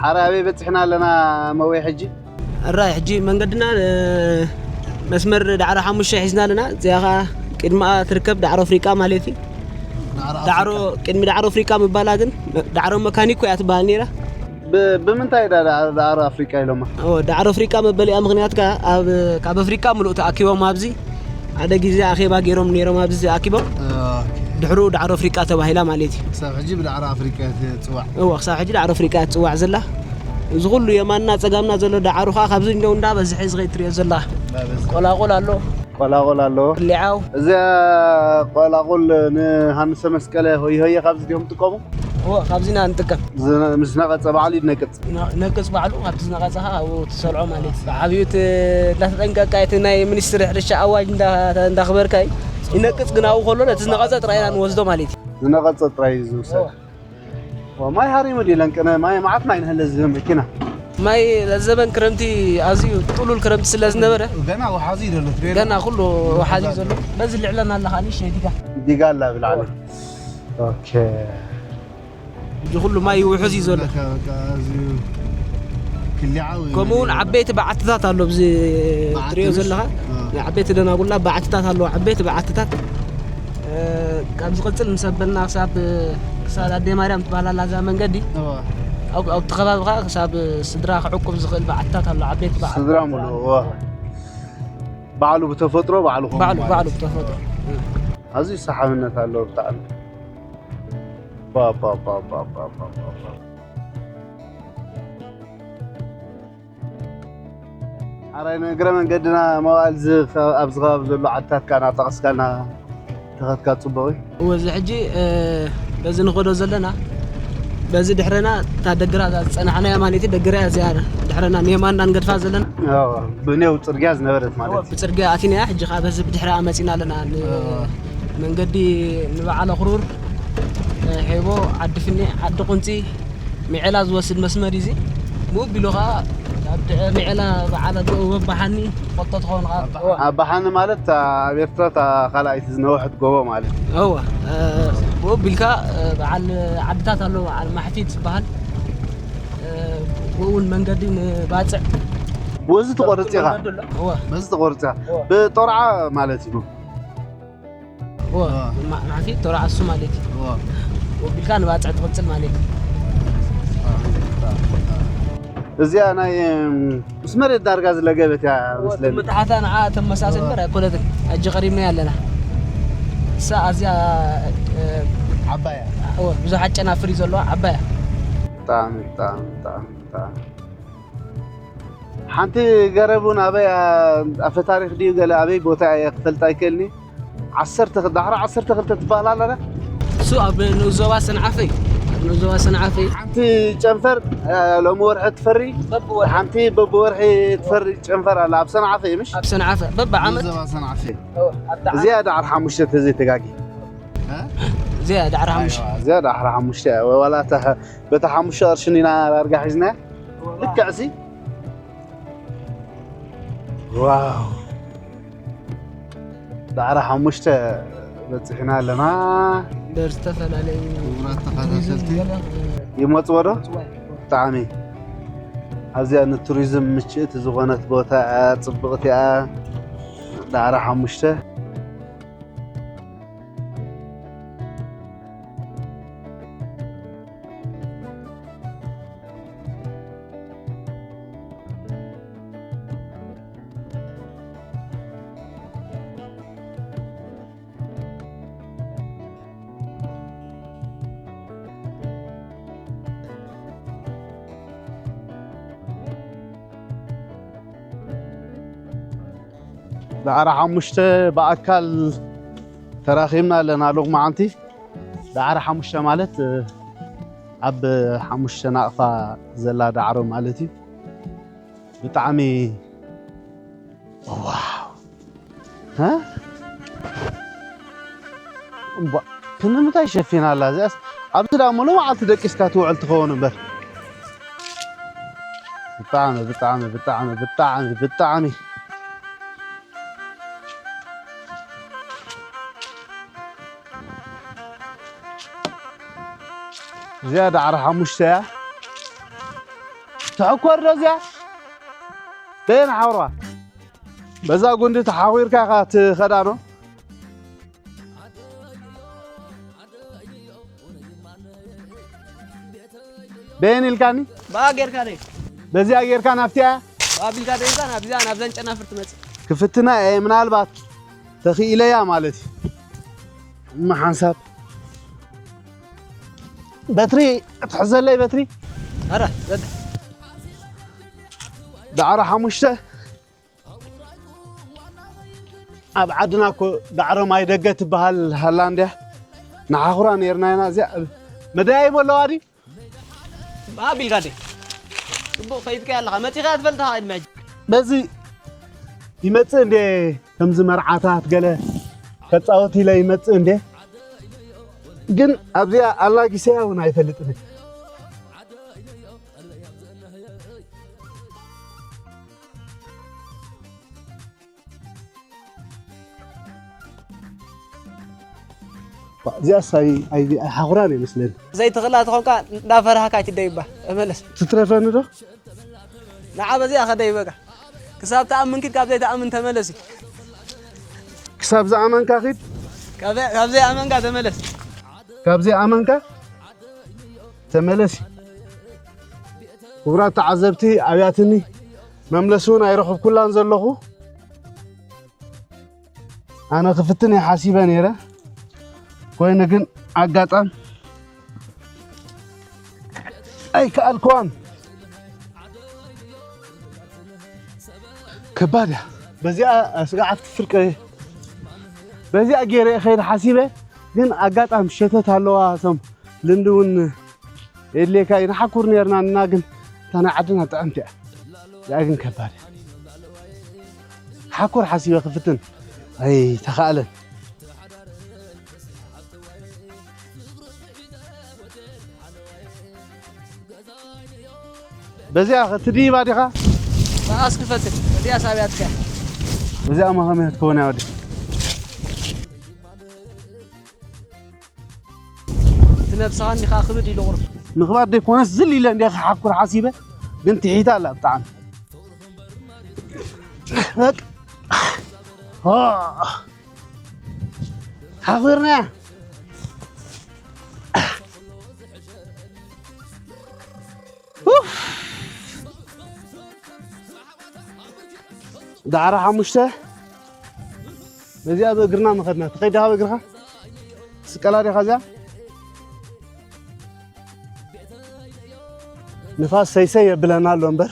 ሓራይ ኣበይ በፂሕና ኣለና? መወይ ሕጂ? እራይ ሕጂ መንገድና መስመር ዳዕሮ ሓሙሽተ ሒዝና ኣለና። እዚኣ ከዓ ቅድሚኣ ትርከብ ዳዕሮ ኣፍሪቃ ማለት እዩ። ዳዕሮ ቅድሚ ዳዕሮ ኣፍሪቃ ምባላ ግን ዳዕሮ መካኒኮ እያ ትበሃል ነይራ። ብምንታይ ዳዕሮ ኣፍሪቃ ኢሎማ? ዳዕሮ ኣፍሪቃ መበሊኣ ምክንያት ከዓ ካብ ኣፍሪቃ ምሉእ ተኣኪቦም ኣብዚ ሓደ ግዜ ኣኼባ ገይሮም ነይሮም ኣብዚ ተኣኪቦም ድሕሩ ዳዕሮ ኣፍሪቃ ተባሂላ ማለት እዩ። ክሳብ ሕጂ ብዳዕሮ ኣፍሪቃ እያ ትፅዋዕ። እወ ክሳብ ሕጂ ዳዕሮ ኣፍሪቃ እያ ትፅዋዕ ዘላ። እዚ ኩሉ የማንና ፀጋምና ዘሎ ዳዕሮ ከዓ ካብዚ እንደው እንዳበዝሐ ዝኸይድ ትሪኦ ዘላ። ቆላቁል ኣሎ። ቆላቁል ኣሎ። ሊዓው። እዚኣ ቆላቁል ንሃንሰ መስቀለ ሆይ ሆየ ካብዚ ድዮም ጥቀሙ? እወ ካብዚ ኢና ንጥቀም። ምስ ነቐፀ ባዕሉ ይነቅፅ። ነቅፅ ባዕሉ ካብቲ ዝነቐፀኻ ኣብኡ ትሰልዖ ማለት እዩ። ዓብዩ እንዳተጠንቀቅካ እቲ ናይ ሚኒስትሪ ሕርሻ ኣዋጅ እንዳክበርካ እዩ። ይነቅፅ ግን ኣብኡ ከሎ ነቲ ዝነቐፀ ጥራይ ኢና ንወስዶ ማለት እዩ። ዝነቐፀ ጥራይ እዩ ዝውሰድ። ማይ ሃሪሙ ድዩ ለንቅነ ማይ መዓት ማይ ንህለ ዝህብ መኪና። ማይ ዘበን ክረምቲ ኣዝዩ ጥሉል ክረምቲ ስለ ዝነበረ ገና ወሓዚ እዩ ዘሎ። ገና ኩሉ ወሓዚ እዩ ዘሎ። በዚ ልዕለና ኣለኻ ንእሽተይ ዲጋ። ዲጋ ኣላ ብላዕሊ። ኦኬ። እዚ ኩሉ ማይ ውሑዝ እዩ ዘሎ። ከምኡ እውን ዓበይቲ በዓትታት ኣሎ ኣብዚ ትሪኦ ዘለኻ ናይ ዓበይቲ ደናጉላ በዓትታት ኣለዎ። ዓበይቲ በዓትታት ካብ ዝቕፅል ምስ ኣበልና ክሳብ ክሳብ ኣደ ማርያም ትበሃል ኣላ እዛ መንገዲ። ኣብቲ ከባቢ ከዓ ክሳብ ስድራ ክዕቁብ ዝኽእል በዓትታት ኣሎ። ዓበይቲ በዓትታት ስድራ ሙሉ ባዕሉ ብተፈጥሮ ባዕሉ ባዕሉ ባዕሉ ብተፈጥሮ ኣዝዩ ሰሓብነት ኣለዎ ብጣዕሚ። ሓራይ ንእግረ መንገድና መዋእል ኣብዚ ከባቢ ዘሎ ዓድታት ከዓ እናጠቐስካልና ተኸትካ ፅቡቕ እዩ። እወ እዚ ሕጂ በዚ ንኸዶ ዘለና በዚ ድሕረና እታ ደግራ እዛ ዝፀናሕናያ ማለት እዩ። ደግራ እያ እዚኣ ድሕረና ንየማን እንዳንገድፋ ዘለና። ብኔው ፅርግያ ዝነበረት ማለት እዩ። ብፅርግያ ኣቲናያ ሕጂ ከዓ በዚ ብድሕሪኣ መፂና ኣለና። መንገዲ ንበዓል ኣኽሩር፣ ሒቦ፣ ዓዲ ፍኔ፣ ዓዲ ቁንፂ፣ ሚዔላ ዝወስድ መስመር እዩ እዚ። ምኡ ቢሉ ከዓ ኣብ ድዐ ሚዔላ በዓል ኣደኡ በባሓኒ ትፈልጦ ትኸውን ከዓ። ኣባሓኒ ማለት ኣብ ኤርትራ እታ ካልኣይቲ ዝነውሐት ጎቦ ማለት እዩ። እወ። ምኡ ቢልካ በዓል ዓድታት ኣሎ፣ በዓል ማሕፊት ዝበሃል። ብኡ እውን መንገዲ ንባፅዕ። ወዚ ትቆርፅ ኢኻ። እወ። በዚ ትቆርፅ ኢኻ። ብጦርዓ ማለት እዩ። ማዕፊት ተራ ኣሱ ማለት እዩ። ወቢልካ ንባፅዕ ትቕፅል ማለት እዩ። እዚኣ ናይ ምስ መሬት ዳርጋ ዝለገበት እያ መስለኒ። ምትሓታ ንዓ ተመሳሰል እምበር ኣይኮነትን። ሕጂ ቀሪብናያ ኣለና። እሳ ኣዝያ ዓባያ ብዙሓት ጨናፍር እዩ ዘለዋ ዓባያ። ብጣዕሚ ብጣዕሚ ብጣዕሚ ብጣዕሚ ሓንቲ ገረብ እውን ኣበይ ኣፈ ታሪክ ድዩ ገለ ኣበይ ቦታ እየ ክፈልጣ ይክእልኒ። ዓሰርተ ዳሕራ ዓሰርተ ክልተ ትበሃል ኣለና። እሱ ኣብ ንኡስ ዞባ ሰንዓፈ እዩ። ኣብ ንኡስ ዞባ ሰንዓፈ እዩ። ሓንቲ ጨንፈር ሎሚ ወርሒ ትፈሪ፣ ሓንቲ በብወርሒ ትፈሪ ጨንፈር ኣላ ኣብ ሰንዓፈ እዩ ምሽ? ኣብ ሰንዓፈ በብዓመት። ዞባ ሰንዓፈ። እዚኣ ዳዕር ሓሙሽተ ተዘይተጋጊ። እዚኣ ዳዕር ሓሙሽተ። እዚኣ ዳዕር ሓሙሽተ እያ። ዋላ እታ በታ ሓሙሽተ ቅርሽን ኢና ዳርጋ ሒዝናያ። ልክዕሲ ዋው ዳዕራ ሓሙሽተ በፂሕና ኣለና። በር ዝተፈላለዩ ክቡራት ተኸታተልቲ ይመፅዎ ዶ? ብጣዕሚ ኣዝያ ንቱሪዝም ምችእቲ ዝኾነት ቦታ እያ፣ ፅብቕቲ እያ። ዳዕራ ሓሙሽተ ዳዕራ ሓሙሽተ ብኣካል ተራኺብና ኣለና ሎማዓንቲ። ዳዕራ ሓሙሽተ ማለት ኣብ ሓሙሽተ ናቕፋ ዘላ ዳዕሮ ማለት እዩ። ብጣዕሚ ዋው እ እምቧ ክንምንታይ ሸፊና ኣላ እዚኣስ? ኣብዚ ደኣ ሙሉ መዓልቲ ደቂስካ ትውዕል ትኸውን እምበር። ብጣዕሚ ብጣዕሚ ብጣዕሚ ብጣዕሚ ብጣዕሚ እዚኣ ዳዕሮ ሓሙሽተ እያ። ትሕኮር ዶ እዚኣ? በየን ሓውራ? በዛ ጉንዲ ተሓኺርካ ኢኻ ትኸዳ ዶ? በየን ኢልካኒ? ብኣ ጌርካ ደይ? በዚኣ ጌርካ ናብቲኣ? ብኣ ቢልካ ደይ ኢልካ ናብዚኣ፣ ናብዘን ጨናፍር ትመጽእ። ክፍትና እየ፣ ምናልባት ተኽኢለያ ማለት እዩ። እማ ሓንሳብ በትሪ ትሕዘለይ በትሪ? ኣረ፣ ዘተ። ዳዕሮ ሓሙሽተ። ኣብ ዓድና እኮ ዳዕሮ ማይ ደገ ትበሃል ሃላ እንድያ። ንሓኹራ ነይርና ኢና። እዚኣ መደያይቦ ኣለዋ ድዩ? ብኣ ቢልካ ደይ? ጽቡቕ ከይድካ ኣለኻ። መጺኻ ትፈልጥ ኢኻ ቅድሚ ሕጂ። በዚ ይመጽእ እንዴ? ከምዚ መርዓታት ገለ ከጻወት ኢለ ይመጽእ እንዴ? ግን ኣብዚኣ ኣላጊሰያ እውን ኣይፈልጥን። እዚኣስ ኣይ-፣ ኣይ-፣ ኣይሓኹራን እየ መስለኒ። ዘይትኽእላ ተኾንካ እንዳፈራህካ ኣይትደይባ። ተመለስ። ትትረፈኒ ዶ? ንዓ በዚኣ ከደይበካ። ክሳብ ትኣምን ኪድ፣ ካብ ዘይትኣምን ተመለስ እዩ። ክሳብ ዝኣመንካ ኪድ። ካብ ዘይ-፣ ካብ ዘይኣመንካ ተመለስ። ካብ ዘይኣመንካ ተመለስ እዩ። ክቡራት ተዓዘብቲ፣ ኣብያትኒ መምለሲ እውን ኣይረኸብኩላን ዘለኹ። ኣነ ክፍትን እየ ሓሲበ ነይረ። ኮይኑ ግን ኣጋጣም ኣይከኣልኩዋን። ከባድ እያ። በዚኣ ስጋዓት ፍርቂ በዚኣ ገይረ እየ ከይደ ሓሲበ። ግን ኣጋጣም ሸተት ኣለዋ። እቶም ልምዲ እውን የድልየካ እዩ። ንሓኩር ነርና እና ግን እታ ናይ ዓድና ጥዕምቲ እያ። እዚኣ ግን ከባድ እያ። ሓኩር ሓሲበ ክፍትን ኣይተኻእለን። በዚኣ ክትድይባ ዲኻ? ብኣስ ክፈትን። እዚኣ ሳብያትካ። እዚኣ መኸመያ ትከውን እያ ወዲ። እቲ ነብስኻ እንዲኻ ክብድ ኢሉ ቁሩብ። ምኽባድ ዘይኮነስ ዝል ኢለ እንዲያ ክሓኩር ሓሲበ፣ ግን ትሒታ ኣላ ብጣዕሚ። በቃ። ኦ። ሓኺርናያ። ኡፍ። ዳዕራ ሓሙሽተ። በዚኣ ብእግርና መኸድና። ትኸይድ ዲኻ ብእግርኻ? ስቀላ ዲኻ እዚኣ? ንፋስ ሰይሰይ የብለና ኣሎ እምበር።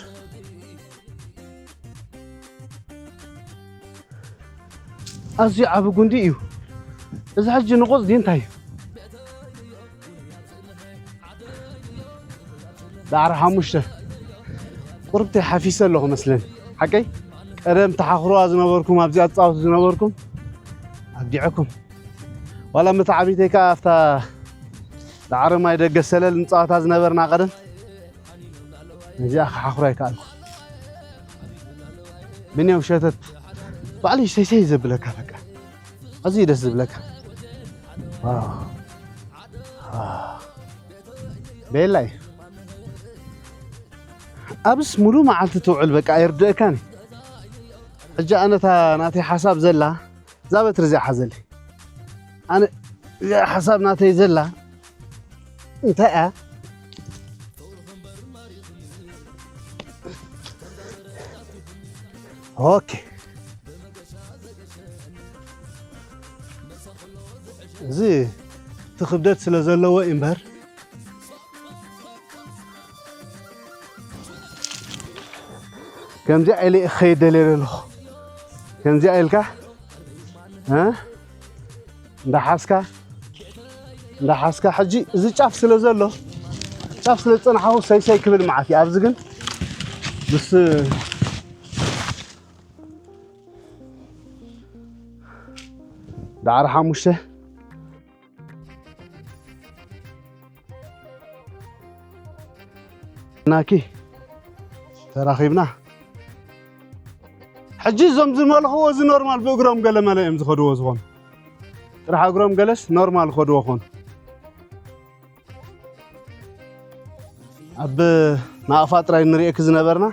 ኣዝዩ ዓቢ ጉንዲ እዩ። እዚ ሕጂ ንቑጽ ድዩ እንታይ እዩ? ዳዕሮ ሓሙሽተ። ቁርብተይ ሓፊሰ ኣለኹ መስለኒ። ሓቀይ? ቀደም ተሓኽሩዋ ዝነበርኩም፣ ኣብዚኣ ትጻወቱ ዝነበርኩም፣ ኣብጊዐኩም። ዋላ መተዓቢተይ ከኣ ኣብታ ዳዕሮ ማይ ደገ ሰለል ንጻወታ ዝነበርና ቀደም። ነዚኣ ክሓኽሮ ኣይከኣልኩ። ብንያው ሸተት ባዕሉ ሰይሰይ ዘብለካ በቃ። ኣዝዩ ደስ ዝብለካ። ዋው። ዋው። ቤላ እዩ። ኣብስ ሙሉ መዓልቲ ትውዕል በቃ ኣይርድእካን እዩ። ሕጂ ኣነ እታ ናተይ ሓሳብ ዘላ እዛ በትሪ እዚኣ ሓዘለይ። ኣነ እዚኣ ሓሳብ ናተይ ዘላ እንታይ እያ? ኦኬ። እዚ እቲ ክብደት ስለ ዘለዎ እዩ እምበር። ከምዚኣ ኢለ እየ ክኸይድ ደልየ ዘለኹ። ከምዚኣ ኢልካ፣ እ? እንዳሓዝካ፣ እንዳሓዝካ፣ ሕጂ እዚ ጫፍ ስለ ዘሎ፣ ጫፍ ስለ ዝጸናሕኩ ሰይሰይ ክብል መዓት እዩ። ኣብዚ ግን ምስ ዳዕሮ ሓሙሽተ ናኪ ተራኺብና። ሕጂ እዞም ዝመልኽዎ እዚ ኖርማል ብእግሮም ገለ መለ እዮም ዝኸድዎ ዝኾኑ። ጥራሕ እግሮም ገለስ ኖርማል ዝኸድዎ ኾኑ። ኣብ ናቕፋ ጥራይ ንርእየኪ ዝነበርና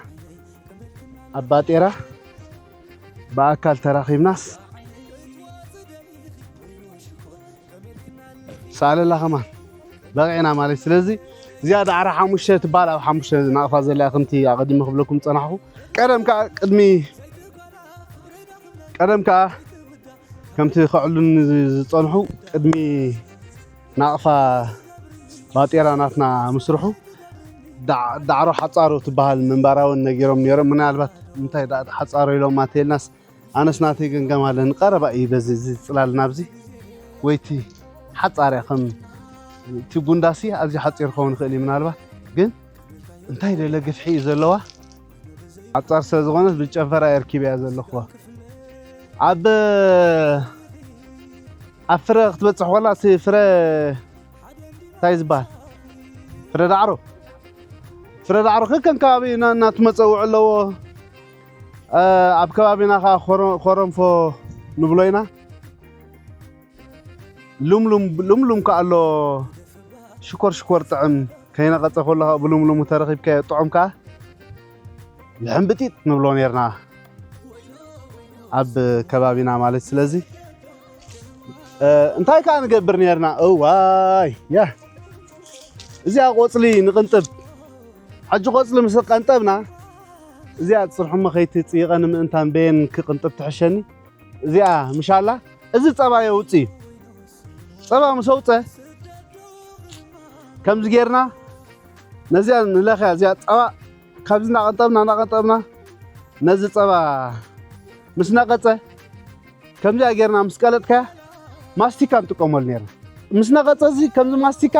ኣብ ባጤራ ብኣካል ተራኺብናስ ሳለላ ከማን በቂዕና ማለት። ስለዚ እዚኣ ዳዕራ ሓሙሽተ ትበሃል፣ ኣብ ሓሙሽተ ናቕፋ ዘላ ከምቲ ኣቐዲመ ክብለኩም ጸናሕኩ። ቀደም ከኣ ቅድሚ ቀደም ከኣ ከምቲ ከዕሉኒ ዝጸንሑ ቅድሚ ናቕፋ ባጤራ ናትና ምስርሑ ዳ- ዳዕሮ ሓጻሮ ትበሃል ምንባራ እውን ነጊሮም ነይሮም። ምናልባት እንታይ ዳ- ሓጻሮ ኢሎም ኣተልናስ ኣነስ ናተይ ገምጋም ኣለኒ። ቀረባ እዩ በዚ እዚ ጽላል ናብዚ ወይቲ ሓጻር እያ። ከም እቲ ጉንዳሲ ኣዝዩ ሓጺር ክኸውን ይኽእል እዩ ምናልባት። ግን እንታይ ደለ ግፍሒ እዩ ዘለዋ። ሓጻር ስለ ዝኾነት ብጨንፈራ እየ ርኪበያ ዘለኹዋ። ኣብ ኣብ ፍረ ክትበጽሕ ኮላ እቲ ፍረ እንታይ ዝበሃል? ፍረ ዳዕሮ። ፍረ ዳዕሮ ከከም ከባቢ ና- እናትመጸውዕ ኣለዎ። እ፣ ኣብ ከባቢና ከኣ ኮረ- ኮረንፎ ንብሎ ኢና። ሉምሉም ሉምሉም ከኣ ኣሎ። ሽኮር ሽኮር ጥዕም ከይነቐጸ ከሎ ከኣ ብሉምሉሙ ተረኺብካዮ ጥዑም ከኣ ልሕምብጢጥ ንብሎ ነርና ኣብ ከባቢና ማለት። ስለዚ እ፣ እንታይ ከኣ ንገብር ነርና? እዋይ ያ እዚኣ ቆጽሊ ንቕንጥብ። ሕጂ ቆጽሊ ምስ ቀንጠብና እዚኣ ጽርሑ መኸይቲ ጽይቐ ንምእንታን በየን ክቕንጥብ ትሕሸኒ። እዚኣ ምሻላ እዚ ጸባ የውጽእ እዩ። ጸባ ምስ ኣውጸ ከምዚ ጌርና ነዚኣ ንለኽያ። እዚኣ ጸባ ካብዚ እናቐንጠብና እናቐንጠብና ነዚ ጸባ ምስ ነቐጸ ከምዚኣ ጌርና ምስ ቀለጥካያ ማስቲካ ንጥቀመሉ ነርና። ምስ ነቐጸ እዚ ከምዚ ማስቲካ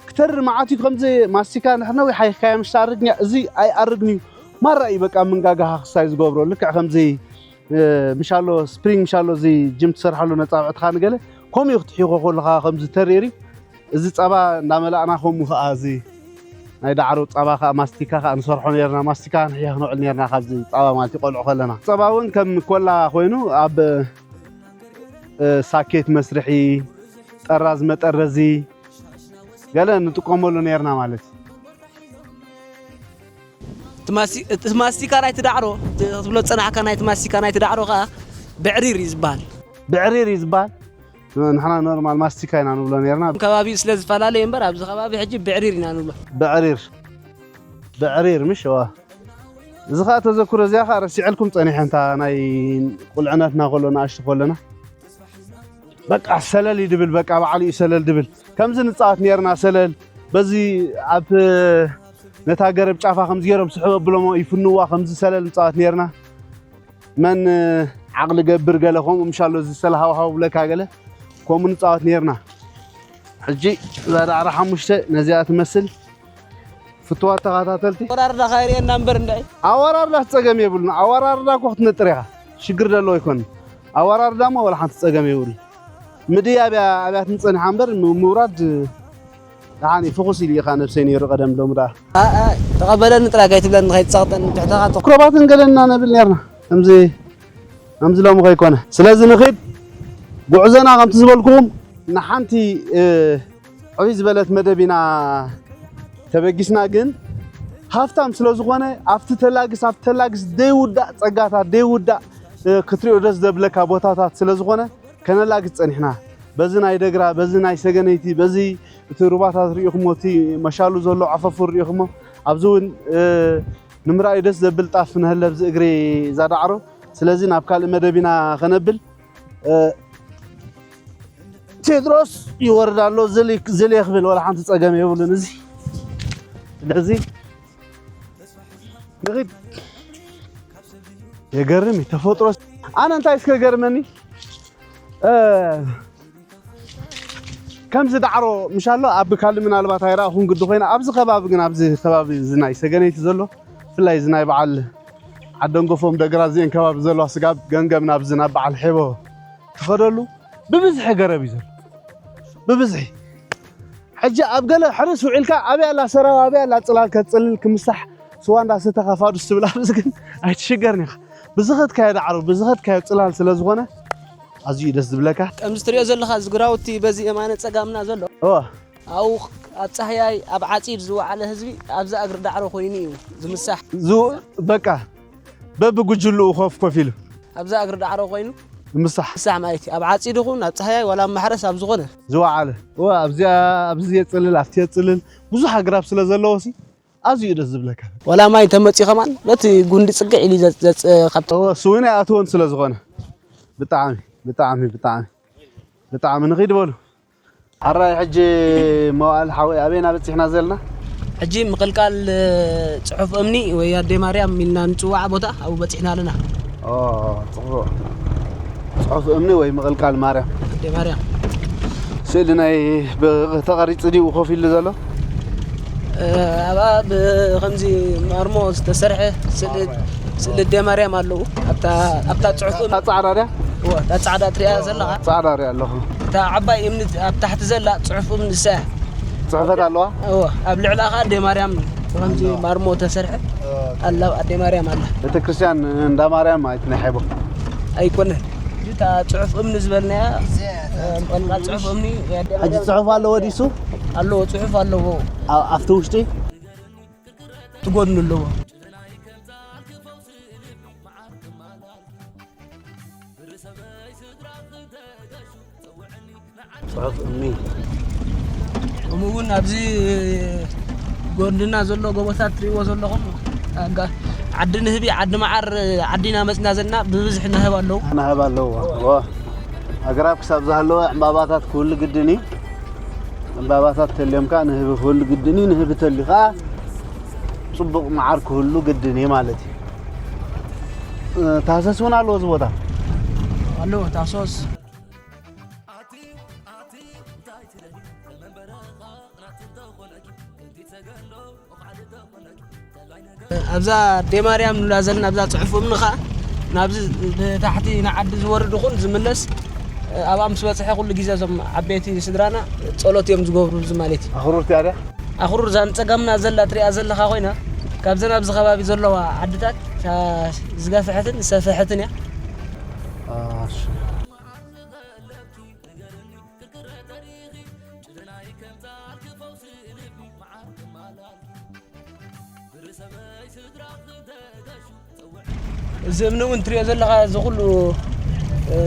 ክተሪ መዓት እዩ። ከምዚ ማስቲካ ንሕነዊ ሓይኽካያ ምሽ ትኣርግኛ እዚ ኣይኣርግን እዩ። ማራ እዩ በቃ ምንጋጋኻ ክሳይ ዝገብሮ። ልክዕ ከምዚ እ፣ ምሻሎ ስፕሪንግ ምሻሎ እዚ ጅም ትሰርሓሉ ነጻብዕትኻ ንገለ ከምኡ እዩ ክትሕይኾ ከለኻ ከምዚ ተሪር እዩ። እዚ ጸባ እንዳመላእና ከምኡ ከኣ እዚ ናይ ዳዕሮ ጸባ ከኣ ማስቲካ ከኣ ንሰርሖ ነርና። ማስቲካ ንሕያ ክነውዕል ነርና ካብዚ ጸባ ማለት እዩ ቆልዑ ከለና። ጸባ እውን ከም ኮላ ኮይኑ ኣብ እ፣ ሳኬት መስርሒ፣ ጠራዝ መጠረዚ ገለ ንጥቀመሉ ነርና ማለት እዩ። እቲ ማስቲ- እቲ ማስቲካ ናይቲ ዳዕሮ እቲ ክትብሎ ዝጸናሕካ ናይቲ ማስቲካ ናይቲ ዳዕሮ ከኣ ብዕሪር እዩ ዝበሃል። ብዕሪር እዩ ዝበሃል። ንሕና ኖርማል ማስቲካ ኢና ንብሎ ነርና። ከባቢኡ ስለ ዝፈላለ እዩ እምበር ኣብዚ ከባቢ ሕጂ ብዕሪር ኢና ንብሎ። ብዕሪር ብዕሪር ምሽ ዋ እዚ ኸኣ ተዘክሮ እዚኣ ኸኣ ረሲዐልኩም ጸኒሐ እንታ ናይ ቁልዕነትና ከሎ ንኣሽቱ ከለና በቃ ሰለል እዩ ድብል በቃ ባዕሉ እዩ ሰለል ድብል ከምዚ ንጻወት ነርና ሰለል በዚ ኣብ ነታ ገረብ ጫፋ ከምዚ ገይሮም ስሕብ ኣብሎሞ ይፍንዋ ከምዚ ሰለል ንጻወት ነርና መን ዓቕሊ ገብር ገለ ከምኡ ምሻሎ እዚ ሰለል ሃውሃው ብለካ ገለ ከምኡ ንጻወት ነርና ሕጂ እዛ ዳዕራ ሓሙሽተ ነዚኣ ትመስል ፍትዋት ተኸታተልቲ ኣወራርዳ ካይርኤና እምበር እንድዒ ኣወራርዳ ጸገም የብሉን። ኣወራርዳ እኮ ክትነጥር ኢኻ ሽግር ዘለዎ ኣይኮን። ኣወራርዳ እሞ ወላ ሓንቲ ጸገም የብሉ። ምድያብ እያ ኣብያትን ጸኒሓ እምበር ም- ምውራድ ደሓን እዩ። ፍኹስ ኢሉ ኢኻ ነብሰይ ነይሩ ቀደም ሎም ደኣ ኣኣ ተቐበለኒ ጥራይ ከይትብለኒ ከይትጸቕጠኒ ትሕተኻ ቶ ክረባትን ገለና ነብል ነርና ከምዚ ከምዚ ሎሚ ከይኮነ ስለዚ ንኺድ ጉዕዞና ከምቲ ዝበልኩም ንሓንቲ እ፣ ዕብይ ዝበለት መደብ ኢና ተበጊስና ግን ሃፍታም ስለ ዝኾነ ኣብቲ ተላግስ ኣብቲ ተላግስ ደይውዳእ ጸጋታት ደይውዳእ እ፣ ክትሪኦ ደስ ዘብለካ ቦታታት ስለ ዝኾነ ከነላግስ ጸኒሕና በዚ ናይ ደግራ በዚ ናይ ሰገነይቲ በዚ እቲ ሩባታት ርኢኹሞ እቲ መሻሉ ዘሎ ዓፈፉ ርኢኹሞ ኣብዚ እውን እ፣ ንምርኣዩ ደስ ዘብል ጣፍ ንህለብዚ እግሪ ዛዳዕሮ ስለዚ ናብ ካልእ መደብ ኢና ከነብል እ፣ ቴድሮስ ይወርድ ኣሎ ዝል ዝል ክብል ወላ ሓንቲ ጸገም የብሉን እዚ ስለዚ ንኺድ የገርም እዩ ተፈጥሮ ኣነ እንታይ እስከ ገርመኒ እ፣ ከምዚ ዳዕሮ ምሻሎ ኣብ ካልእ ምናልባት ኣይረኣኹን ግዲ ኮይነ ኣብዚ ከባቢ ግን ኣብዚ ከባቢ እዚ ናይ ሰገነይቲ ዘሎ ብፍላይ እዚ ናይ በዓል ዓደንጎፎም ደግራ እዚአን ከባቢ ዘለዋ ስጋብ ገምገም ናብዚ ናብ በዓል ሔቦ ትኸደሉ ብብዝሒ ገረብ እዩ ዘሎ ብብዝሒ ሕጂ ኣብ ገለ ሕርስ ውዒልካ ኣበይ ኣላ ሰራው ኣበይ ኣላ ፅላል ከትፅልል ክምሳሕ ስዋ እንዳሰተኻ ፋዱስ ትብል ኣብዚ ግን ኣይትሽገርን ኢኻ ብዝኸድካዮ ዳዕሮ ብዝኸድካዮ ፅላል ስለ ዝኾነ ኣዝዩ እዩ ደስ ዝብለካ ከምዚ ትሪኦ ዘለኻ እዚ ግራውቲ በዚ የማነ ፀጋምና ዘሎ እዋ ኣብኡ ኣብ ጻህያይ ኣብ ዓጺድ ዝወዓለ ህዝቢ ኣብዛ እግሪ ዳዕሮ ኮይኑ እዩ ዝምሳሕ። ዙ በቃ በብጉጅልኡ ኮፍ ኮፍ ኢሉ ኣብዛ እግሪ ዳዕሮ ኮይኑ ምሳሕ ምሳሕ ማለት እዩ። ኣብ ዓጺድ ይኹን ኣብ ጻህያይ ዋላ ኣብ ማሕረስ ኣብ ዝኾነ ዝወዓለ እወ ኣብዚኣ ኣብዚ የፅልል ኣብቲ የፅልል ብዙሕ ኣግራብ ስለ ዘለዎ ሲ ኣዝዩ እዩ ደስ ዝብለካ። ዋላ ማይ ተመፅዩ ከማን በቲ ጉንዲ ፅግዕ ኢሉ ዘፅ- ዘፅ- ካብቲ እወ እሱ እውን ኣይኣትዎን ስለ ዝኾነ ብጣዕሚ ብጣዕሚ ብጣዕሚ ብጣዕሚ ንኺድ በሉ። ሓራይ ሕጂ መዋእል ሓወይ ኣበይና በፂሕና ዘለና? ሕጂ ምቕልቃል ጽሑፍ እምኒ ወይ ኣዴ ማርያም ኢልና ንጽዋዓ ቦታ ኣብኡ በጺሕና ኣለና። ኦ፣ ፅቡቕ። ፅሑፍ እምኒ ወይ ምቕልቃል ማርያም ኣዴ ማርያም ስእሊ ናይ ብ- ተቐሪፂ ድዩ ኮፍ ኢሉ ዘሎ? እ፣ ኣብኣ ብከምዚ ማርሞ ዝተሰርሐ ስእሊ ስእሊ ኣዴ ማርያም ኣለዉ። ኣብታ ኣብታ ጽሑፍ እምኒ እታ ፃዕዳ ድያ? እወ፣ እታ ጻዕዳ ትሪኣ ዘለኻ ፃዕዳ ሪኣ ኣለኹ። እታ ዓባይ እምኒ ኣብ ታሕቲ ዘላ ጽሑፍ እምኒ ንሳ እያ። ፅሕፈት ኣለዋ? እወ፣ ኣብ ልዕላ ኸዓ ኣዴ ማርያም ብኸምዚ ማርሞ ተሰርሐ ኣላ ኣዴ ማርያም ኣላ። ቤተክርስትያን እንዳ ማርያም ማለት ናይ ሐቦ ኣይኮነን። እታ ጽሑፍ እምኒ ዝበልናያ፣ እ፣ ምቕልቃል ጽሑፍ እምኒ ናይ ኣዴ ሕጂ ማርያም ፅሑፍ ኣለዎ ዲሱ? ኣለዎ፣ ጽሑፍ ኣለዎ። ኣ- ኣብቲ ውሽጢ? ትጎድኑ ኣለዎ። ፅሑፍ እምኒ ከምኡ እውን ኣብዚ ጎንድና ዘሎ ጎቦታት ትሪእዎ ዘለኹም ኣጋ- ዓዲ ንህቢ ዓዲ መዓር ዓዲና መፅና ዘለና ብብዝሒ ናህብ ኣለዉ። ናህብ ኣለዎ። ዎ። ኣግራብ ክሳብ ዝሃለወ ዕምባባታት ክህሉ ግድን እዩ። ዕምባባታት ተልዮም ከዓ ንህቢ ክህሉ ግድን እዩ። ንህቢ ተልዩ ከዓ ፅቡቕ መዓር ክህሉ ግድን እዩ ማለት እዩ። እ፣ ታህሰስ እውን ኣለዎ እዚ ቦታ። ኣለዎ ታሶስ ኣብዛ ኣዴ ማርያም ንብላ ዘለና ኣብዛ ፅሑፍ እምኒ ኸዓ ናብዚ ብታሕቲ ንዓዲ ዝወርድ ይኹን ዝምለስ ኣብኣ ምስ በፅሐ ኩሉ ግዜ እዞም ዓበይቲ ስድራና ፀሎት እዮም ዝገብሩ እዚ ማለት እዩ። ኣኽሩርቲ ኣድያ ኣኽሩር እዛ ንፀጋምና ዘላ ትሪኣ ዘለኻ ኮይና ካብዘን ኣብዚ ከባቢ ዘለዋ ዓድታት እታ ዝገፍሐትን ዝሰፍሐትን እያ። እዚ እምኒ እውን ትሪኦ ዘለኻ እዚ ኩሉ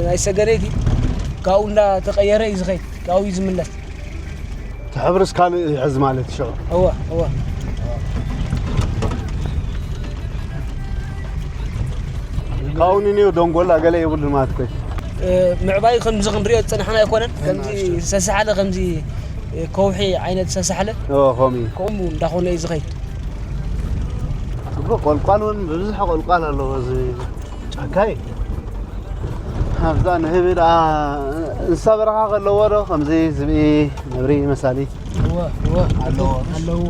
ናይ ሰገነይቲ ካብኡ እንዳተቐየረ እዩ ዝኸይድ፣ ካብኡ እዩ ዝምለስ። እቲ ሕብርስ ካልእ ይሕዝ ማለት እዩ ሽዑ። እወ እወ። ካብኡ ንንዮ ደንጎላ ገለ የብሉን ማለት እኮ እዩ። ምዕባዩ ከምዚ ክንሪኦ ዝፀናሕና ኣይኮነን። ከምዚ ዝተሳሕለ ከምዚ ከውሒ ዓይነት ዝተሳሕለ እወ፣ ከምኡ እዩ። ከምኡ እንዳኾነ እዩ ዝኸይድ። እኮ ቆልቋል እውን ብብዝሒ ቆልቋል ኣለዎ እዚ ጫካ እዩ። ኣብዛ ንህቢ ደኣ እንስሳ በረኻ ከለዎ ዶ ከምዚ ዝብኢ፣ ነብሪ መሳሊ እወ እወ ኣለዎ። ኣለዎ።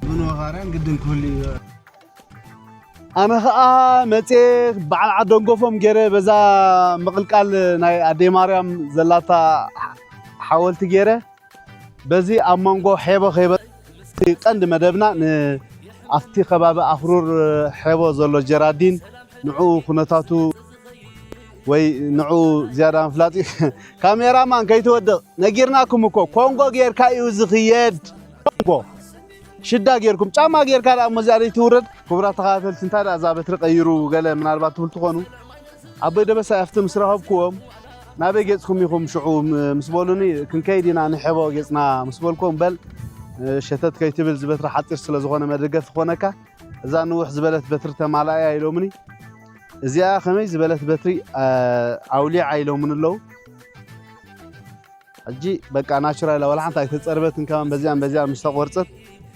ምን ወኻርያን ግድን ክህሉ እዩ። ኣነ ኸኣ መፅየ በዓል ዓደንጎፎም ገይረ በዛ ምቕልቃል ናይ ኣደይ ማርያም ዘላታ ሓወልቲ ገይረ በዚ ኣብ መንጎ ሔቦ ከይበ ቀንዲ መደብና ን ኣብቲ ከባቢ ኣኽሩር ሔቦ ዘሎ ጀራዲን ንዕኡ ኩነታቱ ወይ ንዕኡ ዝያዳ ምፍላጥ እዩ። ካሜራማን ከይትወድቕ ነጊርናኩም እኮ ኮንጎ ጌርካ እዩ ዝኽየድ። ኮንጎ ሽዳ ጌርኩም ጫማ ጌርካ ደኣ እሞ እዚኣ ዘይትውረድ። ክቡራት ተኸታተልቲ እንታይ ደኣ እዛ በትሪ ቀይሩ ገለ ምናልባት ትብሉ ትኾኑ። ኣቦይ ደበሳይ ኣብቲ ምስ ረኸብክዎም ናበይ ገጽኩም ኢኹም ሽዑ ም- ምስ በሉኒ ክንከይድ ኢና ንሐቦ ገጽና ምስ በልክዎም በል እ፣ ሸተት ከይትብል ዝበትሪ ሓጺር ስለ ዝኾነ መደገፊ ክኾነካ እዛ ንውሕ ዝበለት በትሪ ተማላእያ ኢሎምኒ። እዚኣ ከመይ ዝበለት በትሪ እ፣ ኣውሊዓ ኢሎምኒ ኣለዉ። ሕጂ በቃ ናቹራል ዋላ ሓንቲ ኣይተጸርበትን ከማን በዚኣን በዚኣን ምስ ተቆርጸት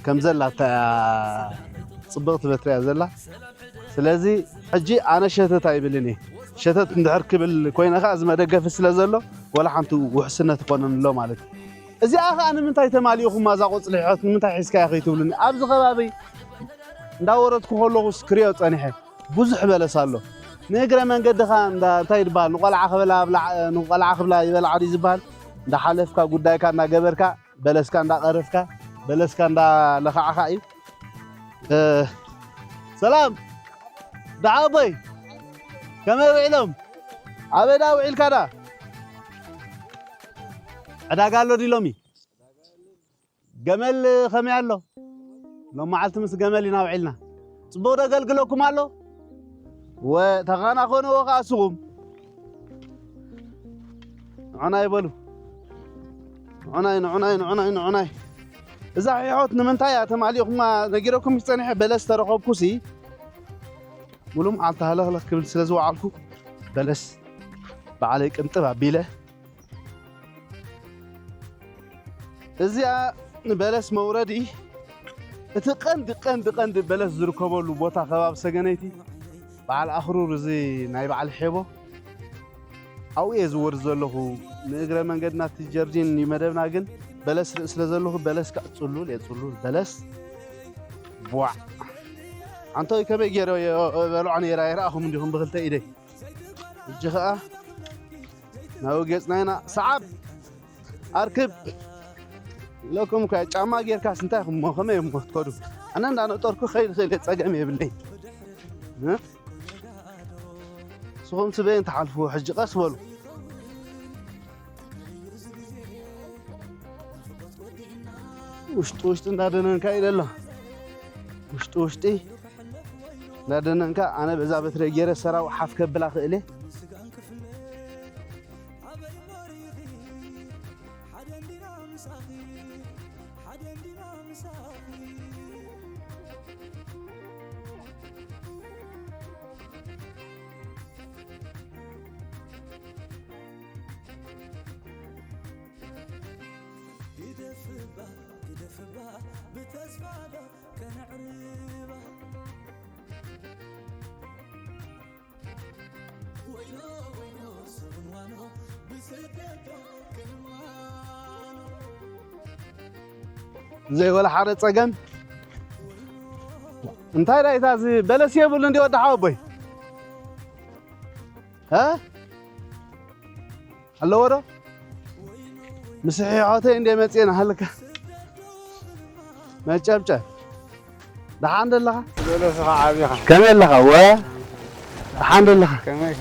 ከም ዘላ እታ ጽብቕቲ በትሪ እያ ዘላ። ስለዚ ሕጂ ኣነ ሸተት ኣይብልን እየ። ሸተት እንድሕር ክብል ኮይነ ከኣ እዚ መደገፊ ስለ ዘሎ ዋላ ሓንቲ ውሕስነት ይኾነን ኣሎ ማለት እዩ። እዚኣ ከኣ ንምንታይ ተማሊእኹማ እዛ ቆጽሊ ሕሖት ንምንታይ ሒዝካያ ከይትብሉኒ ኣብዚ ከባቢ እንዳወረድኩ ከለኹስ ክሪኦ ጸኒሐ። ብዙሕ በለስ ኣሎ። ንእግረ መንገድኻ እንዳ እንታይ ይበሃል ንቆልዓ ክበላ ኣብላ ንቆልዓ ክብላ ይበልዓ ድዩ ዝበሃል እንዳሓለፍካ ጉዳይካ እንዳገበርካ በለስካ እንዳቐረፍካ በለስካ እንዳለኻዕካ እዩ። እ፣ ሰላም ደሓ ኣቦይ ከመይ ውዒሎም? ኣበይ ደኣ ውዒልካ ደኣ? ዕዳጋ ኣሎ ድዩ ሎሚ? ገመል ከመይ ኣሎ? ሎም መዓልቲ ምስ ገመል ኢና ውዒልና። ጽቡቕ ዶ ኣገልግለኩም ኣሎ? ወ-፣ ተኻናኸንዎ ከኣ ስኹም። ንዑናይ በሉ። ንዑናይ፣ ንዑናይ፣ ንዑናይ፣ ንዑናይ። እዛ ሒሖት ንምንታይ እያ ተማሊእኹማ? ነጊረኩም ጸኒሐ በለስ ተረኸብኩሲ። ሙሉ መዓልቲ ሃለኽለኽ ክብል ስለ ዝወዓልኩ በለስ ባዕለይ ቅንጥብ ኣቢለ። እዚኣ ንበለስ መውረዲ፣ እቲ ቀንዲ፣ ቀንዲ፣ ቀንዲ በለስ ዝርከበሉ ቦታ ከባቢ ሰገነይቲ በዓል ኣኽሩር፣ እዚ ናይ በዓል ሔቦ፣ ኣብኡ እየ ዝወርድ ዘለኹ። ንእግረ መንገድና እቲ ጀርዲን እዩ መደብና፣ ግን በለስ ርኢ ስለ ዘለኹ በለስ ከዓ ጽሉል እየ፣ ጽሉል በለስ። ቧዕ! ኣንቶይ ከመይ ገይረ እየ በልዖ ነይረ፣ ኣይረኣኹም እንዲኹም ብኽልተ ኢደይ። ሕጂ ኸኣ ናብ ገጽና ኢና። ሰዓብ! ኣርክብ! ኢለኩም እኮ፣ ጫማ ጌርካስ እንታይ ኢኹም እሞ፣ ከመይ እሞ ትከዱ? ኣነ እንዳነጠርኩ ከይድ ክእል እየ፣ ጸገም የብለይ። እ? ንስኹም ስበየን ትሓልፉ፣ ሕጂ ቀስ በሉ። ውሽጢ ውሽጢ እንዳደነንካ እዩ ዘሎ። ውሽጢ ውሽጢ እንዳደነንካ፣ ኣነ በዛ በትረ ገይረ ሰራው ሓፍ ከብላ ክእል እየ። ግደፍባ፣ ግደፍባ፣ ብተስፋ ዶ ከነዕርባ? ወይኖ፣ ወይኖ፣ ሰብን ዋኖ፣ ብስደት ዶ ክንዋኖ? ዘይወላ ሓደ ጸገም። እንታይ ዳይታ እዚ በለስ የብሉ እንዲ ወዲ ሓወቦይ? እ? ኣለዎ ዶ? ምስ ሒሖተይ እንደ መጽኤ ናሃልካ። መጨብጨብ። ደሓን ደለኻ? በለስኻ ዓቢኻ። ከመይ ኣለኻ? ወ-፣ ደሓን ደለኻ? ከመይ?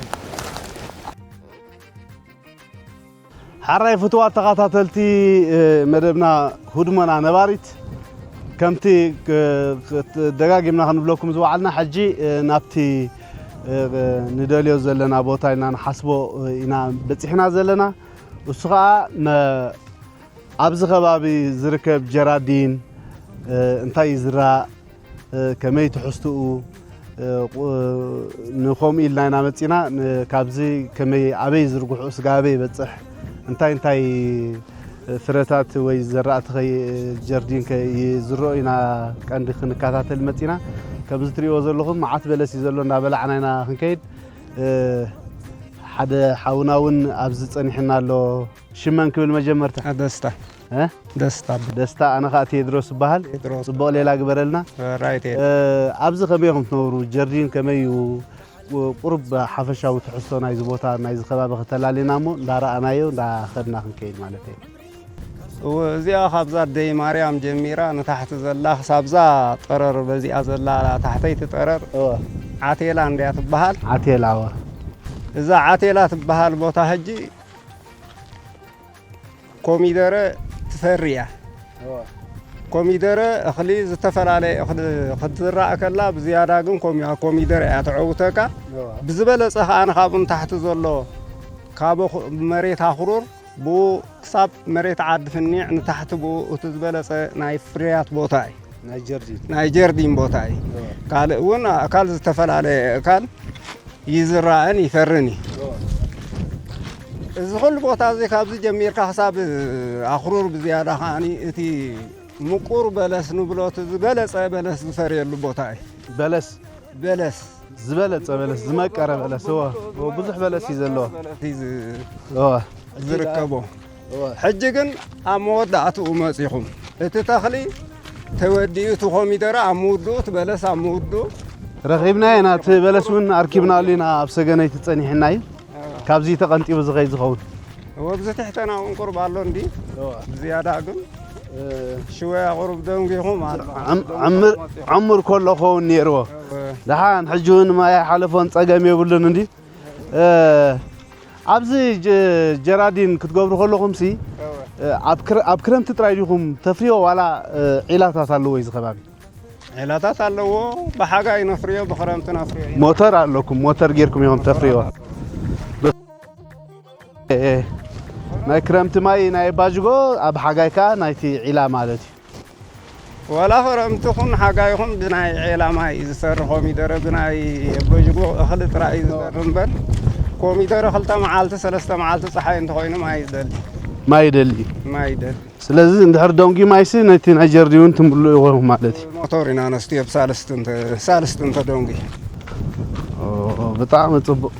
ሓራይ ፍቱዋት ተኸታተልቲ፣ እ፣ መደብና ህድሞና ነባሪት፣ ከምቲ፣ እ፣ ክ-፣ ደጋጊምና ክንብለኩም ዝወዓልና፣ ሕጂ፣ እ፣ ናብቲ፣ እ፣ ንደልዮ ዘለና ቦታ ኢና ንሓስቦ፣ እ፣ ኢና በጺሕና ዘለና። እሱ ኸኣ መ-፣ ኣብዚ ከባቢ ዝርከብ ጀራዲን፣ እ፣ እንታይ ይዝራእ፣ እ፣ ከመይ ትሕዝትኡ፣ እ፣ ቁ-፣ ንኸምኡ ኢልና ኢና መጺና። ን-፣ ካብዚ ከመይ፣ ኣበይ ዝርግሑ፣ ስጋብ ኣበይ ይበጽሕ፣ እንታይ እንታይ ፍረታት ወይ ዘራእቲ ኸይ-፣ ጀርዲን ከ-፣ ይዝረኡ ኢና ቀንዲ ክንከታተል መጺና። ከምዚ ትርእይዎ ዘለኹም መዓት በለስ እዩ ዘሎ፣ እንዳበላዕና ኢና ክንከይድ። እ፣ ሓደ ሓውና እውን ኣብዚ ጸኒሕና ኣሎ። ሽመን ክብል መጀመርታ? አ፣ ደስታ። እ? ደስታ። ደስታ፣ ኣነ ኸኣ ቴድሮስ እበሃል። ቴድሮስ። ጽቡቕ ሌላ ግበረልና። ራይት። እ፣ ኣብዚ ከመይ ኢኹም ትነብሩ? ጀርዲን ከመይ እዩ? ቁ-፣ ቁሩብ ሓፈሻዊ ትሕዝቶ ናይዚ ቦታ፣ ናይዚ ከባቢ ከተላልየና እሞ፣ እንዳረኣናዮ፣ እንዳኸድና ክንከይድ ማለት እዩ። እወ፣ እዚኣ ካብዛ ኣደይ ማርያም ጀሚራ ንታሕቲ ዘላ፣ ክሳብዛ ጠረር፣ በዚኣ ዘላ ታሕተይቲ ጠረር፣ እወ። ዓቴላ እንድያ ትበሃል። ዓቴላ፣ እወ። እዛ ዓቴላ ትበሃል ቦታ ሕጂ ኮሚደረ ትፈሪ እያ። እወ። ኮሚደረ እኽሊ፣ ዝተፈላለየ እኽሊ ክትዝራእ ከላ፣ ብዝያዳ ግን ኮሚ-፣ ኮሚደረ እያ ተዐውተካ። እወ። ብዝበለጸ ከኣ ንኻብኡ ንታሕቲ ዘሎ፣ ካብ ኹ-፣ መሬት ኣኽሩር ብኡ ክሳብ መሬት ዓዲ ፍኒዕ ንታሕቲ ብኡ እቲ ዝበለጸ ናይ ፍርያት ቦታ እዩ። ናይ ጀርዲን። ናይ ጀርዲን ቦታ እዩ። እወ። ካልእ እውን ኣእካል፣ ዝተፈላለየ ኣእካል ይዝራእን ይፈርን እዩ። እወ። እዚ ኩሉ ቦታ እዚ ካብዚ ጀሚርካ ክሳብ ኣኽሩር፣ ብዝያዳ ከዓኒ እቲ ምቁር በለስ ንብሎ፣ እቲ ዝበለጸ በለስ ዝፈርየሉ ቦታ እዩ። በለስ? በለስ። ዝበለጸ በለስ፣ ዝመቀረ በለስ፣ እወ። እወ፣ ብዙሕ በለስ እዩ ዘለዎ። በለስ እዩ ዝ-፣ እወ። ዝርከቦ። እወ። ሕጂ ግን ኣብ መወዳእትኡ መጺኹም። እቲ ተኽሊ ተወዲኡ፣ እቲ ኮሚደረ ኣብ ምውድኡ፣ እቲ በለስ ኣብ ምውድኡ። ረኺብናዮ ኢና፣ እቲ በለስ እውን ኣርኪብናሉ ኢና፣ ኣብ ሰገነይቲ ጸኒሕና እዩ። እወ። ካብዚ ተቐንጢቡ ዝኸይድ ዝኸውን። እወ፣ ኣብዚ ትሕተና እውን ቁሩብ ኣሎ እንዲ። እወ። ዝያዳ ግን፣ እ፣ ሽወያ ቁሩብ ደንጊኹም ኣሎ። ዕም-፣ ዕምር፣ ዕምር ከሎ ክኸውን ነይርዎ። እወ። ደሓን፣ ሕጂ እውን ማይ ኣይሓለፎን፣ ጸገም የብሉን እንዲ። እ፣ ኣብዚ ጀ-፣ ጀራዲን ክትገብሩ ከለኹምሲ፣ እወ። ኣብ ክረ-፣ ኣብ ክረምቲ ጥራይ ዲኹም ተፍርዮ ዋላ፣ እ፣ ዒላታት ኣለዎ እዚ ከባቢ? ዒላታት ኣለዎ። ብሓጋይ ነፍርዮ፣ ብኽረምቲ ነፍርዮ ኢና። ሞተር ኣለኩም፣ ሞተር ጌርኩም ኢኹም ተፍርዮ። እ፣ ናይ ክረምቲ ማይ ናይ ባጅጎ፣ ኣብ ሓጋይ ከኣ ናይቲ ዒላ ማለት እዩ። ዋላ ክረምቲ ኹን ሓጋይ ኹን ብናይ ዒላ ማይ እዩ ዝሰርሕ። ኮሚደረ ብናይ በጅጎ እኽሊ ጥራይ እዩ ዝዘርእ እምበር፣ ኮሚደረ ክልተ መዓልቲ ሰለስተ መዓልቲ ጸሓይ እንተኾይኑ ማይ ይደሊ። ማይ ይደሊ። ማይ ይደሊ። ስለዚ እንድሕር ደንጉ ማይሲ ነቲ ናይ ጀርዲውን ትምልኡ ኢኹም ማለት እዩ። ሞቶር ኢና ነስትዮ ብሳልስቲ እንተ-፣ ሳልስቲ እንተ ደንጉ። ኦ፣ ብጣዕሚ ጽቡቕ።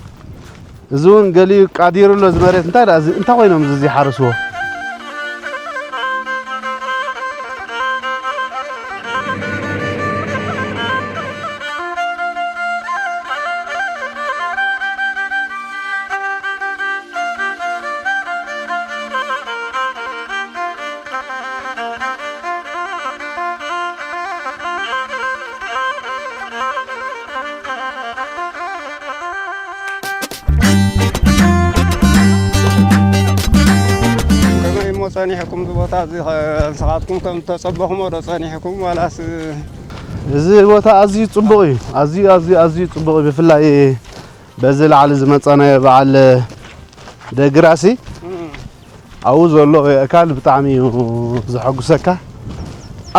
እዚ እውን ገሊኡ ቃዲሩ ኣሎ እዚ መሬት። እንታይ ደኣ እዚ፣ እንታይ ኮይኖም እዚ ዘይሓረስዎ? ከመይ እሞ ጸኒሕኩም እዚ ቦታ እዚ ኸ ንስኻትኩም ከም እተጸበኹሞ ዶ ጸኒሕኩም ዋላስ? እዚ ቦታ ኣዝዩ ጽቡቕ እዩ። ኣዝዩ፣ ኣዝዩ፣ ኣዝዩ ጽቡቕ እዩ። ብፍላይ በዚ ላዕሊ ዝመጻናዮ በዓል ደግራሲ እም። ኣብኡ ዘሎ ኣእካል ብጣዕሚ እዩ ዘሐጉሰካ፣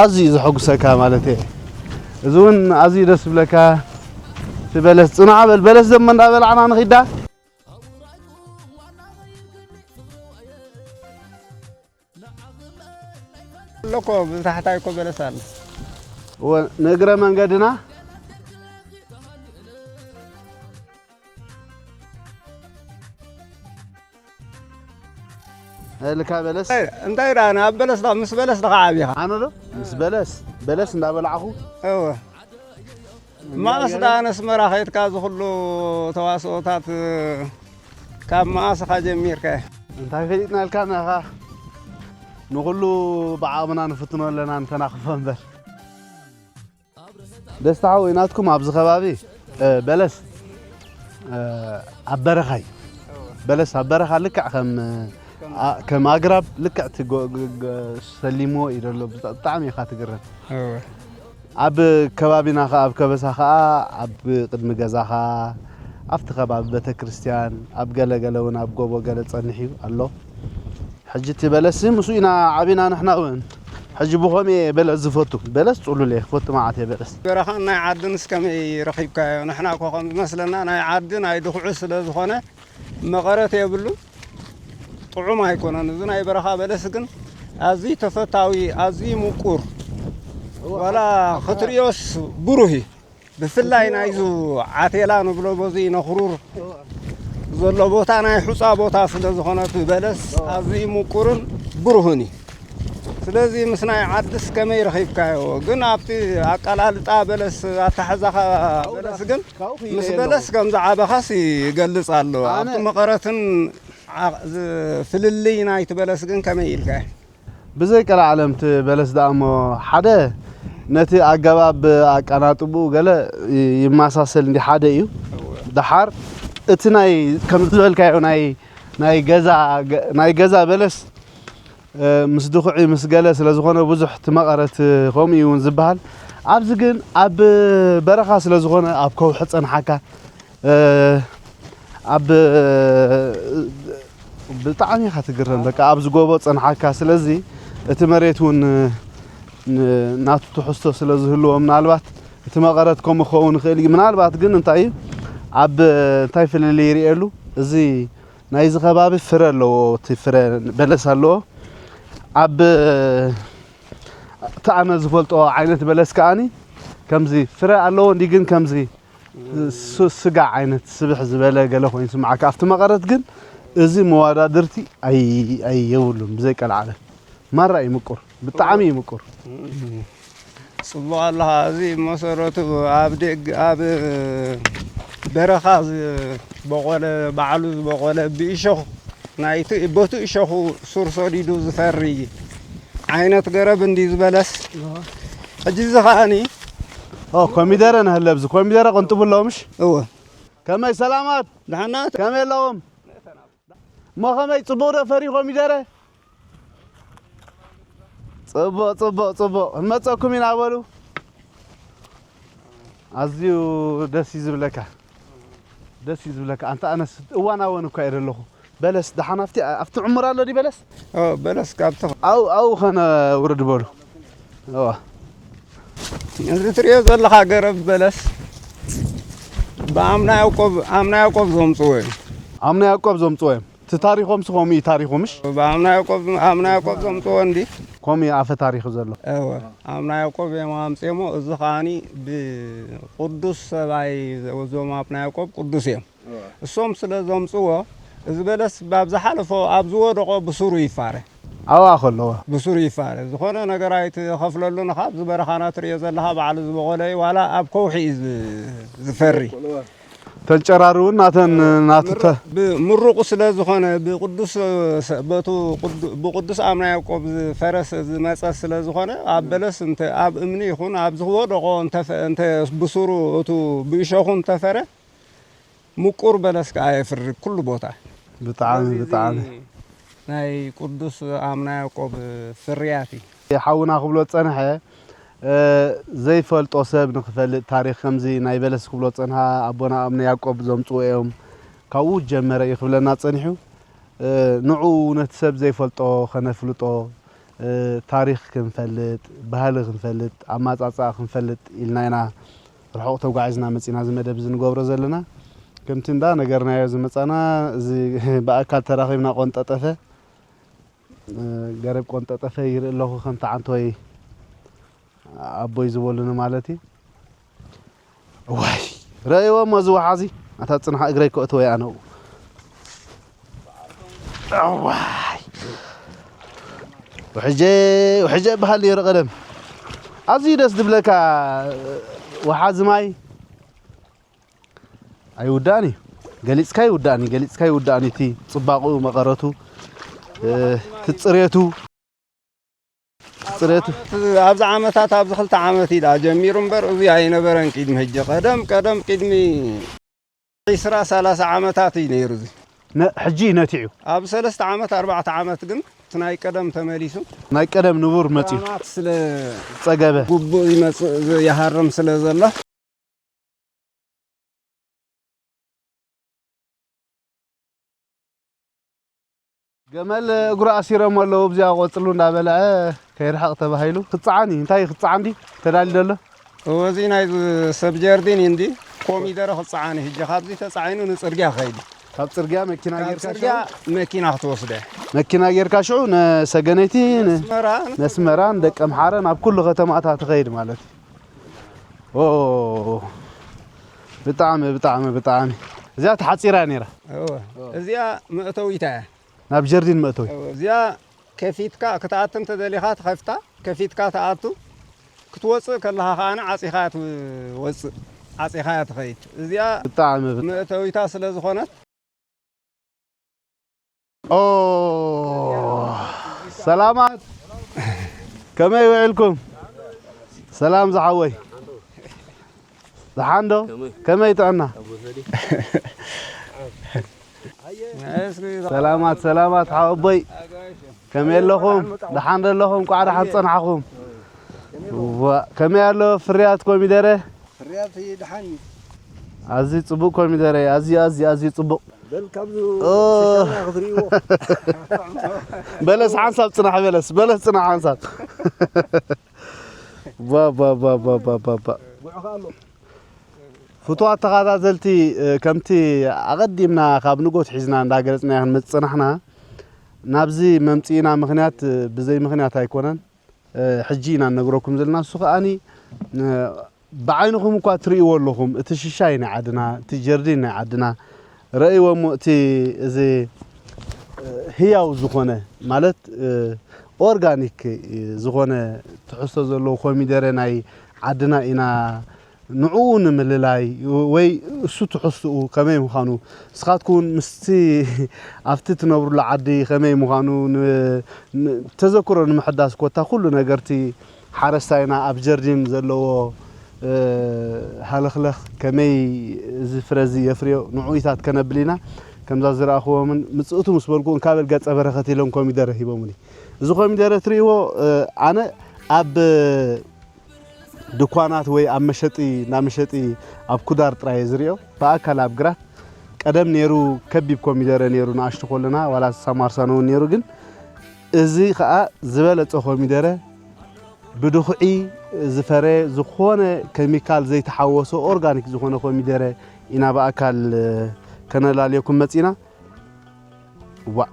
ኣዝዩ እዩ ዘሐጉሰካ ማለት እየ። እዚ እውን ኣዝዩ ደስ ዝብለካ፣ እቲ በለስ ጽናዕ በል፣ በለስ ደሞ እንዳበላዕና ንኺዳ። ኣለኮ ብታሕታይ እኮ በለስ ኣሎ። እወ፣ ንእግረ መንገድና። እልካ በለስ። እንታይ ደኣ፣ ናብ በለስ ዳ-፣ ምስ በለስ ዳኻ ዓቢኻ? ኣነ ዶ? ምስ በለስ፣ በለስ እንዳበላዕኹ። እወ። ማእስ ደኣ ነስመራ ኸይድካ እዚ ኹሉ ተዋስኦታት ካብ ማእስ ኢኻ ጀሚርካዮ? እንታይ ፈሊጥና ኢልካ ናኻ? ንኹሉ ብዓቕምና ንፍትኖ ኣለና፣ ንተናኽፎ እምበር። ደስታ ሓወይ፣ ናትኩም ኣብዚ ከባቢ፣ እ፣ በለስ፣ እ፣ ኣብ በረኻ እዩ። በለስ ኣብ በረኻ ልክዕ ከም፣ እ፣ ኣ-፣ ከም ኣግራብ ልክዕ እቲ ጎ-፣ ጎ-፣ ጎ-፣ ሰሊምዎ እዩ ዘሎ። ብጣ-፣ ብጣዕሚ ኢኻ ትግረም። እወ። ኣብ ከባቢና ኸኣ፣ ኣብ ከበሳ ኸኣ፣ ኣብ ቅድሚ ገዛኻ፣ ኣብቲ ከባቢ ቤተክርስትያን፣ ኣብ ገለ ገለ እውን ኣብ ጎቦ ገለ ጸኒሑ ኣሎ። ሕጂ እቲ በለስ ምስኡ ኢና ዓቢና ንሕና እውን። ሕጂ ብኸምኡ እየ በለስ ዝፈቱ። በለስ ጽሉል እየ፣ ክፈቱ መዓት እየ በለስ። በረኻን ናይ ዓድንስ ከመይ ረኺብካዮ? ንሕና እኮ ከም ዝመስለና ናይ ዓዲ ናይ ድኹዒ ስለ ዝኾነ መቐረት የብሉን፣ ጥዑም ኣይኮነን። እዚ ናይ በረኻ በለስ ግን ኣዝዩ ተፈታዊ፣ ኣዝዩ ምቁር፣ ዋላ ክትርእዮስ ብሩህ እዩ። ብፍላይ ናይዙ ዓቴላ ንብሎ በዚ ነኽሩር ዘሎ ቦታ ናይ ሑጻ ቦታ ስለ ዝኾነ እቲ በለስ ኣዝዩ ምቁርን ብሩህን እዩ። ስለዚ ምስ ናይ ዓድስ ከመይ ረኺብካዮ? ግን ኣብቲ ኣቀላልጣ በለስ፣ ኣታሕዛኻ በለስ ግን ካብኡ ክኢለ ምስ ኣለኹ። በለስ ከም ዝዓበኻስ ይገልጽ ኣሎ። ኣነ ኣብቲ መቐረትን ዓ-፣ ዝ-፣ ፍልልይ ናይቲ በለስ ግን ከመይ ኢልካዮ? ብዘይ ቀልዓለም እቲ በለስ ደኣ እሞ ሓደ ነቲ ኣገባብ ኣቀናጥብኡ ገለ ይ-፣ ይመሳሰል እንዲ ሓደ እዩ። ደሓር እቲ ናይ፣ ከም ዝበልካዮ ናይ፣ ናይ ገዛ፣ ገ-፣ ናይ ገዛ በለስ፣ እ፣ ምስ ድኹዒ ምስ ገለ ስለ ዝኾነ ብዙሕ እቲ መቐረት ከምኡ እዩ እውን ዝበሃል። ኣብዚ ግን ኣብ በረኻ ስለ ዝኾነ ኣብ ከውሒ ጸንሓካ፣ እ፣ ኣብ፣ ብጣዕሚ ኢኻ ትግረም። በቃ ኣብዚ ጎቦ ጸንሓካ። ስለዚ እቲ መሬት እውን ን-፣ ናቱ ትሕዝቶ ስለ ዝህልዎ ምናልባት እቲ መቐረት ከምኡ ክኸውን ይኽእል እዩ። ምናልባት ግን እንታይ እዩ፣ ኣብ እንታይ ፍልልይ ይርእየሉ፣ እዚ ናይዚ ከባቢ ፍረ ኣለዎ፣ እቲ ፍረ በለስ ኣለዎ። ኣብ እቲ ኣነ ዝፈልጦ ዓይነት በለስ ከኣኒ ከምዚ ፍረ ኣለዎ እንዲ ግን ከምዚ ሱ-፣ ስጋ ዓይነት ስብሕ ዝበለ ገለ ኮይኑ ስምዓካ። ኣብቲ መቐረት ግን እዚ መወዳድርቲ ኣይ-፣ ኣይ የብሉን ብዘይ ቀልዓለም። ማራ እዩ ምቁር፣ ብጣዕሚ እዩ ምቁር። ጽቡቕ ኣለኻ። እዚ መሰረቱ ኣብ ደግ-፣ ኣብ በረኻ ዝበቖለ፣ ባዕሉ ዝበቖለ ብእሾኽ ናይቲ፣ በቱ እሾኹ ሱር ሰዲዱ ዝፈሪ ዓይነት ገረብ እንዲ ዝበለስ። ሕጂ እዚ ኸኣኒ ኦ፣ ኮሚደረ ነህለ ኣብዚ። ኮሚደረ ቅንጥቡ ኣለዎ ምሽ? እወ። ከመይ ሰላማት? ደሓናት? ከመይ ኣለዎም? እሞ ከመይ ጽቡቕ ዶ ፈሪ ኮሚደረ? ጽቡቕ፣ ጽቡቕ፣ ጽቡቕ። ክንመጸኩም ኢና በሉ። ኣዝዩ ደስ እዩ ዝብለካ። ደስ እዩ ዝብለካ። ኣንታ ኣነስ እዋን ኣወን እኳ እየ ደለኹ። በለስ ደሓን ኣብቲ፣ ኣብቲ ዕሙር ኣሎ ድዩ በለስ? ኦ፣ በለስ ካብቲ ኣብኡ፣ ኣብኡ ኸነ ውርድ በሉ። እዋ። እዚ ትርእዮ ዘለኻ ገረብ በለስ ብኣምና ያዕቆብ፣ ኣምና ያዕቆብ ዘምጽዎ እዩ። ኣምና ያዕቆብ ዘምጽዎ እዮም። እቲ ታሪኾም ሲ ከምኡ እዩ ታሪኹ ምሽ? ብኣምና ያዕቆብ፣ ኣምና ያዕቆብ ዘምጽዎ እንዲ። ከምኡ እዩ ኣፈ ታሪኹ ዘሎ። እወ፣ ኣምና ያዕቆብ እዮም ኣምጽኦሞ። እዚ ኸኣኒ ብቅዱስ ሰብኣይ እዞም ኣምና ያዕቆብ ቅዱስ እዮም። እሶም ስለ ዘምጽዎ፣ እዚ በለስ ኣብ ዝሓለፎ፣ ኣብ ዝወደቆ ብሱሩ ይፋረ። ኣብኣ ከለዎ። ብሱሩ ይፋረ። ዝኾነ ነገር ኣይትኸፍለሉን ኢኻ። ኣብዚ በረኻና ትርእዮ ዘለኻ ባዕሉ ዝበቖለ እዩ። ዋላ ኣብ ከውሒ እዩ ዝ-፣ ዝፈሪ። ተንጨራርውን ናተን ናቱ ተ-፣ ብ-፣ ምሩቕ ስለ ዝኾነ፣ ብቅዱስ ሰ-፣ በቱ ቅዱ-፣ ብቅዱስ ኣምና ያዕቆብ ዝፈረስ ዝመጸ ስለ ዝኾነ፣ ኣብ በለስ እንተ፣ ኣብ እምኒ ይኹን፣ ኣብ ዝወደቆ እንተ፣ እንተ ብሱሩ እቱ ብእሾኹ እንተፈረ፣ ምቁር በለስ ከኣ የፍሪ ኩሉ ቦታ። ብጣዕሚ፣ ስለዚ እዚ ብጣዕሚ። ናይ ቅዱስ ኣምና ያዕቆብ ፍርያት እዩ። ሓውና ክብሎ ዝጸንሐ፣ እ፣ ዘይፈልጦ ሰብ ንኽፈልጥ ታሪኽ ከምዚ ናይ በለስ ክብሎ ዝጸንሓ ኣቦና ኣምነ ያዕቆብ ዘምጽዎ እዮም። ካብኡ ዝጀመረ እዩ ክብለና ጸኒሑ። እ፣ ንዑ ነቲ ሰብ ዘይፈልጦ ከነፍልጦ፣ እ፣ ታሪኽ ክንፈልጥ፣ ባህሊ ክንፈልጥ፣ ኣማጻጽኣ ክንፈልጥ ኢልና ኢና ርሑቕ ተጓዒዝና መጺና እዚ መደብ እዚ ንገብሮ ዘለና። ከምቲ እንዳ ነገርናዮ ዝመጻና፣ እዚ ብኣካል ተራኺብና ቆንጠጠፈ፣ እ፣ ገረብ ቆንጠጠፈ ይርኢ ኣለኹ፣ ከምቲ ዓንቶይ ኣቦይ ዝበሉኒ ማለት እዩ። እዋይ፣ ረእይዎ እሞ እዚ ወሓዚ፣ ኣታ ጽንሓ እግረይ ከእትዎ እየ ኣነ። እዋይ፣ ውሕጀ፣ ውሕጀ እበሃል ነይሩ ቀደም። ኣዝዩ ደስ ዝብለካ ወሓዚ ማይ። ኣይውዳእን እዩ። ገሊጽካ ይውዳእን እዩ፣ ገሊጽካ ይውዳእን እዩ። እቲ ጽባቕኡ፣ መቐረቱ፣ እ፣ እቲ ጽሬቱ፣ ጽሬቱ። ኣብዚ ዓመታት፣ ኣብዚ ክልተ ዓመት እዩ ደኣ ጀሚሩ እምበር፣ እዚ ኣይነበረን ቅድሚ ሕጂ። ቀደም፣ ቀደም ቅድሚ ዒስራ፣ ሰላሳ ዓመታት እዩ ነይሩ እዚ። ነ-፣ ሕጂ እዩ ነቲዑ። ኣብ ሰለስተ ዓመት፣ ኣርባዕተ ዓመት ግን እቲ ናይ ቀደም ተመሊሱ። ናይ ቀደም ንቡር መጺኡ። ክራማት ስለ ጸገበ። ግቡእ ይመጽእ፣ ይሃርም ስለ ዘሎ። ገመል እግሩ ኣሲሮም ኣለዉ፣ ኣብዚኣ ቆጽሉ እንዳበልዐ ከይርሕቕ ተባሂሉ። ክጽዓን እዩ። እንታይ እዩ ክጽዓን ድዩ ተዳልዩ ዘሎ? እወ፣ እዚ ናይ ሰብ ጀርዲን እዩ እንዲ፣ ኮሚደረ ክጽዓን እዩ። ሕጂ ካብዚ ተጻዒኑ ንጽርግያ ክኸይድ እዩ። ካብ ጽርግያ መኪና ካብ ጌርካ ጽርግያ ሽዑ? መኪና ክትወስደ። መኪና ጌርካ ሽዑ ንሰገነይቲ፣ ን-፣ ነስመራ፣ ነስመራ፣ ንደቀምሓረ፣ ናብ ኩሉ ከተማታት ትኸይድ ማለት እዩ። ኦ፣ ብጣዕሚ፣ ብጣዕሚ፣ ብጣዕሚ። እዚኣ ተሓጺራ እያ ነይራ። እወ። እዚኣ መእተዊታ እያ። ናብ ጀርዲን መእተዊ። እወ። እዚኣ ከፊትካ ክትኣቱ እንተደሊኻ ትኸፍታ፣ ከፊትካ ትኣቱ፣ ክትወጽእ ከለኻ ከኣ ዓጺኻ እያ ትወጽእ። ዓጺኻ እያ ትኸይድ። እዚኣ ብጣዕሚ፣ ብጣዕሚ። መእተዊታ ስለ ዝኾነት ኦ፣ ሰላማት፣ ከመይ ውዒልኩም? ሰላም ዝሓወይ፣ ደሓን ዶ? ከመይ? ከመይ ጥዕና? ሰላማት፣ ሰላማት ሓወቦይ፣ ከመይ ኣለኹም? ደሓን ዶ ኣለኹም? እንቋዕ ደሓን ጸናሕኹም። ዋ፣ ከመይ ኣሎ ፍርያት ኮሚደረ? ፍርያት ደሓን እዩ። ኣዝዩ ጽቡቕ ኮሚደረ፣ ኣዝዩ፣ ኣዝዩ፣ ኣዝዩ ጽቡቕ። በል ካብዚ ኦ። ሽሻና ክትርእይዎ። በለስ ሓንሳብ ጽናሕ፣ በለስ፣ በለስ ጽናሕ ሓንሳብ። ባ፣ ባ፣ ባ። ጉዕኻ ኣሎ። ፍቱዋት ተኸታተልቲ፣ እ፣ ከምቲ ኣቐዲምና ካብ ንጎት ሒዝና እንዳገለጽናዮ ክንመጽእ ጽናሕና፣ ናብዚ መምጽኢና ምኽንያት፣ እ፣ ብዘይ ምኽንያት ኣይኮነን። እ፣ ሕጂ ኢና ንነግረኩም ዘለና። ንሱ ከኣኒ፣ እ፣ ብዓይንኹም እኳ ትርእይዎ ኣለኹም፣ እቲ ሽሻይ ናይ ዓድና፣ እቲ ጀርዲን ናይ ዓድና፣ ረእይዎ እሞ እቲ እዚ፣ እ፣ ህያው ዝኾነ፣ ማለት፣ እ፣ ኦርጋኒክ፣ እ፣ ዝኾነ ትሕዝቶ ዘለዎ ኮሚደረ ናይ ዓድና ኢና ንዕኡ ንምልላይ ወይ እሱ ትሕዝትኡ ከመይ ምዃኑ፣ ንስኻትኩም እውን ምስቲ ኣብቲ ትነብሩሉ ዓዲ ከመይ ምዃኑ ን-፣ ን-፣ ተዘክሮ ንምሕዳስ፣ ኮታ ኩሉ ነገርቲ ሓረስታይና ኣብ ጀርዲን ዘለዎ፣ እ፣ ሃለኽለኽ ከመይ እዚ ፍረ እዚ የፍርዮ ንዕኡታት ከነብል ኢና። ከምዛ ዝረኣኽዎምን ምጽእቱ ምስ በልኩ እንካበል ገጸ በረኸት ኢሎም ኮሚደረ ሂቦምኒ። እዚ ኮሚደረ ትርእይዎ፣ እ፣ ኣነ ኣብ ድኳናት ወይ ኣብ መሸጢ፣ እንዳ መሸጢ ኣብ ኩዳር ጥራይ እየ ዝርእዮ። ብኣካል ኣብ ግራት ቀደም ነይሩ፣ ከቢብ ኮሚደረ ነይሩ ንኣሽቱ ከለና፣ ዋላ ሳማርሳኖ እውን ነይሩ። ግን እዚ ኸኣ ዝበለጸ ኮሚደረ፣ ብድኹዒ ዝፈረ፣ ዝኾነ ኬሚካል ዘይተሓወሶ ኦርጋኒክ ዝኾነ ኮሚደረ ኢና ብኣካል ከነላልየኩም መጺና። ዋእ!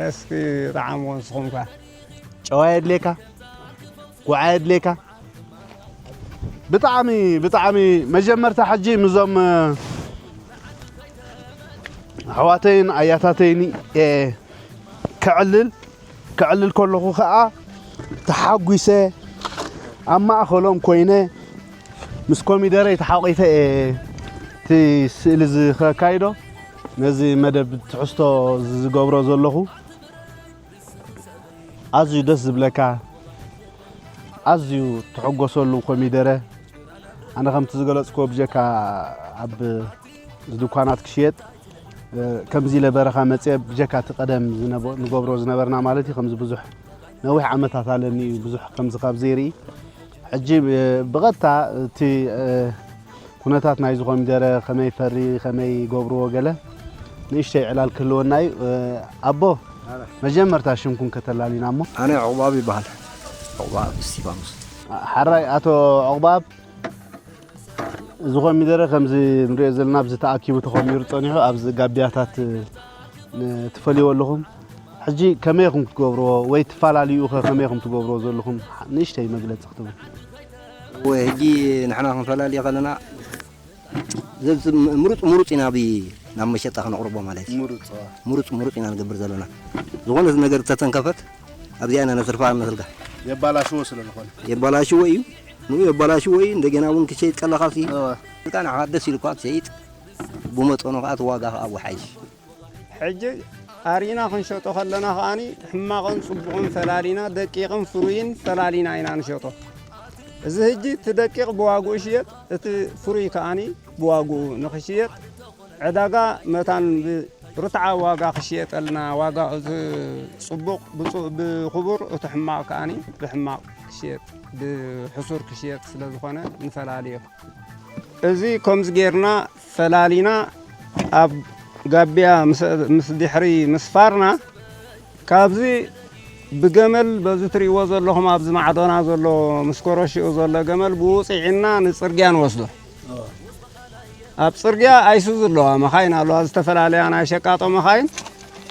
እስኪ ጣዕምዎ ንስኹም ከ። ጨዋ የድልየካ፣ ጉዓ የድልየካ። ብጣዕሚ፣ ብጣዕሚ መጀመርታ ሕጂ ምዞም፣ እ፣ ኣሕዋተይን ኣያታተይን እየ ከዕልል፣ ከዕልል ከለኹ ኸኣ ተሓጒሰ ኣብ ማእኸሎም ኮይነ ምስ ኮሚደረይ ተሓቒፈ እየ እቲ ስእሊ እዚ ከካይዶ። ነዚ መደብ ትሕዝቶ ዝገብሮ ዘለኹ ኣዝዩ ደስ ዝብለካ፣ ኣዝዩ ትሕጎሰሉ ኮሚደረ። ኣነ ከምቲ ዝገለጽክዎ ብጀካ ኣብ ድኳናት ክሽየጥ፣ እ፣ ከምዚ ኢለ በረኻ መጽየ ብጀካ እቲ ቀደም ዝነበ-፣ ንገብሮ ዝነበርና ማለት እዩ። ከምዚ ብዙሕ ነዊሕ ዓመታት ኣለኒ እዩ ብዙሕ ከምዚ ካብ ዘይርኢ። ሕጂ፣ እ፣ ብቐጥታ እቲ፣ እ፣ ኩነታት ናይዚ ኮሚደረ ከመይ ፈሪ፣ ከመይ ይገብርዎ ገለ ንእሽተይ ዕላል ክህልወና እዩ። እ፣ ኣቦ፣ ኣረ። መጀመርታ ሽምኩም ከተላሊና እሞ። ኣነ ዑቕባብ ይበሃል። ዑቕባብ እስቲፋኖስ። ሓራይ ኣቶ ዑቕባብ፣ እዚ ኮሚደረ ከምዚ ንሪኦ ዘለና ኣብዚ ተኣኪቡ ተኾሚሩ ጸኒሑ ኣብዚ ጋቢያታት፣ እ፣ ትፈልይዎ ኣለኹም። ሕጂ ከመይ ኢኹም ክትገብርዎ ወይ ትፈላልዩኸ ከመይ ኢኹም ትገብርዎ ዘለኹም ንእሽተይ መግለጺ ክትህቡ? ወይ ሕጂ ንሕና ክንፈላልዮ ከለና ዘብዚ ምሩፅ ምሩፅ ኢና ብ-፣ ናብ መሸጣ ክነቕርቦ ማለት እዩ። ምሩፅ፣ ኣዎ። ምሩፅ ምሩፅ ኢና ንገብር ዘለና። ዝኾነ ነገር ተተንከፈት ኣብዚኣ ኢና ነትርፋ ንመስልካ። የባላሽዎ ስለ ዝኾነ። የባላሽዎ እዩ። ንኡ የባላሽዎ እዩ። እንደገና እውን ክሸይጥ ከለኻ ሲ፣ ኣዎ። በቃ ንዓኻ ደስ ኢልኳ ትሸይጥ። ብመጠኑ ከዓ እቲ ዋጋ ከዓ ወሓይሽ። ሕጂ ኣሪና ክንሸጦ ከለና ከኣኒ ሕማቕን ጽቡቕን ፈላሊና፣ ደቂቕን ፍሩይን ፈላሊና ኢና ንሸጦ። እዚ ሕጂ እቲ ደቂቕ ብዋግኡ ይሽየጥ፣ እቲ ፍሩይ ከኣኒ ብዋግኡ ንኽሽየጥ ዕዳጋ መታን ብርትዓ ዋጋ ክሽየጠልና፣ ዋጋ እቲ ጽቡቕ ብጹ-፣ ብኽቡር፣ እቲ ሕማቕ ከኣኒ ብሕማቕ ክሽየጥ፣ ብሕሱር ክሽየጥ ስለ ዝኾነ ንፈላልዮ። እዚ ከምዚ ጌርና ፈላሊና ኣብ ጋቢያ ምስ፣ ምስ ድሕሪ ምስፋርና፣ ካብዚ ብገመል በዚ ትርእይዎ ዘለኹም ኣብዚ ማዕዶና ዘሎ ምስ ኮረሽኡ ዘሎ ገመል ብውፅዒና ንፅርግያ ንወስዶ። ኣብ ፅርግያ ኣይሱዙ ኣለዋ፣ መኻይን ኣለዋ፣ ዝተፈላለያ ናይ ሸቃጦ መኻይን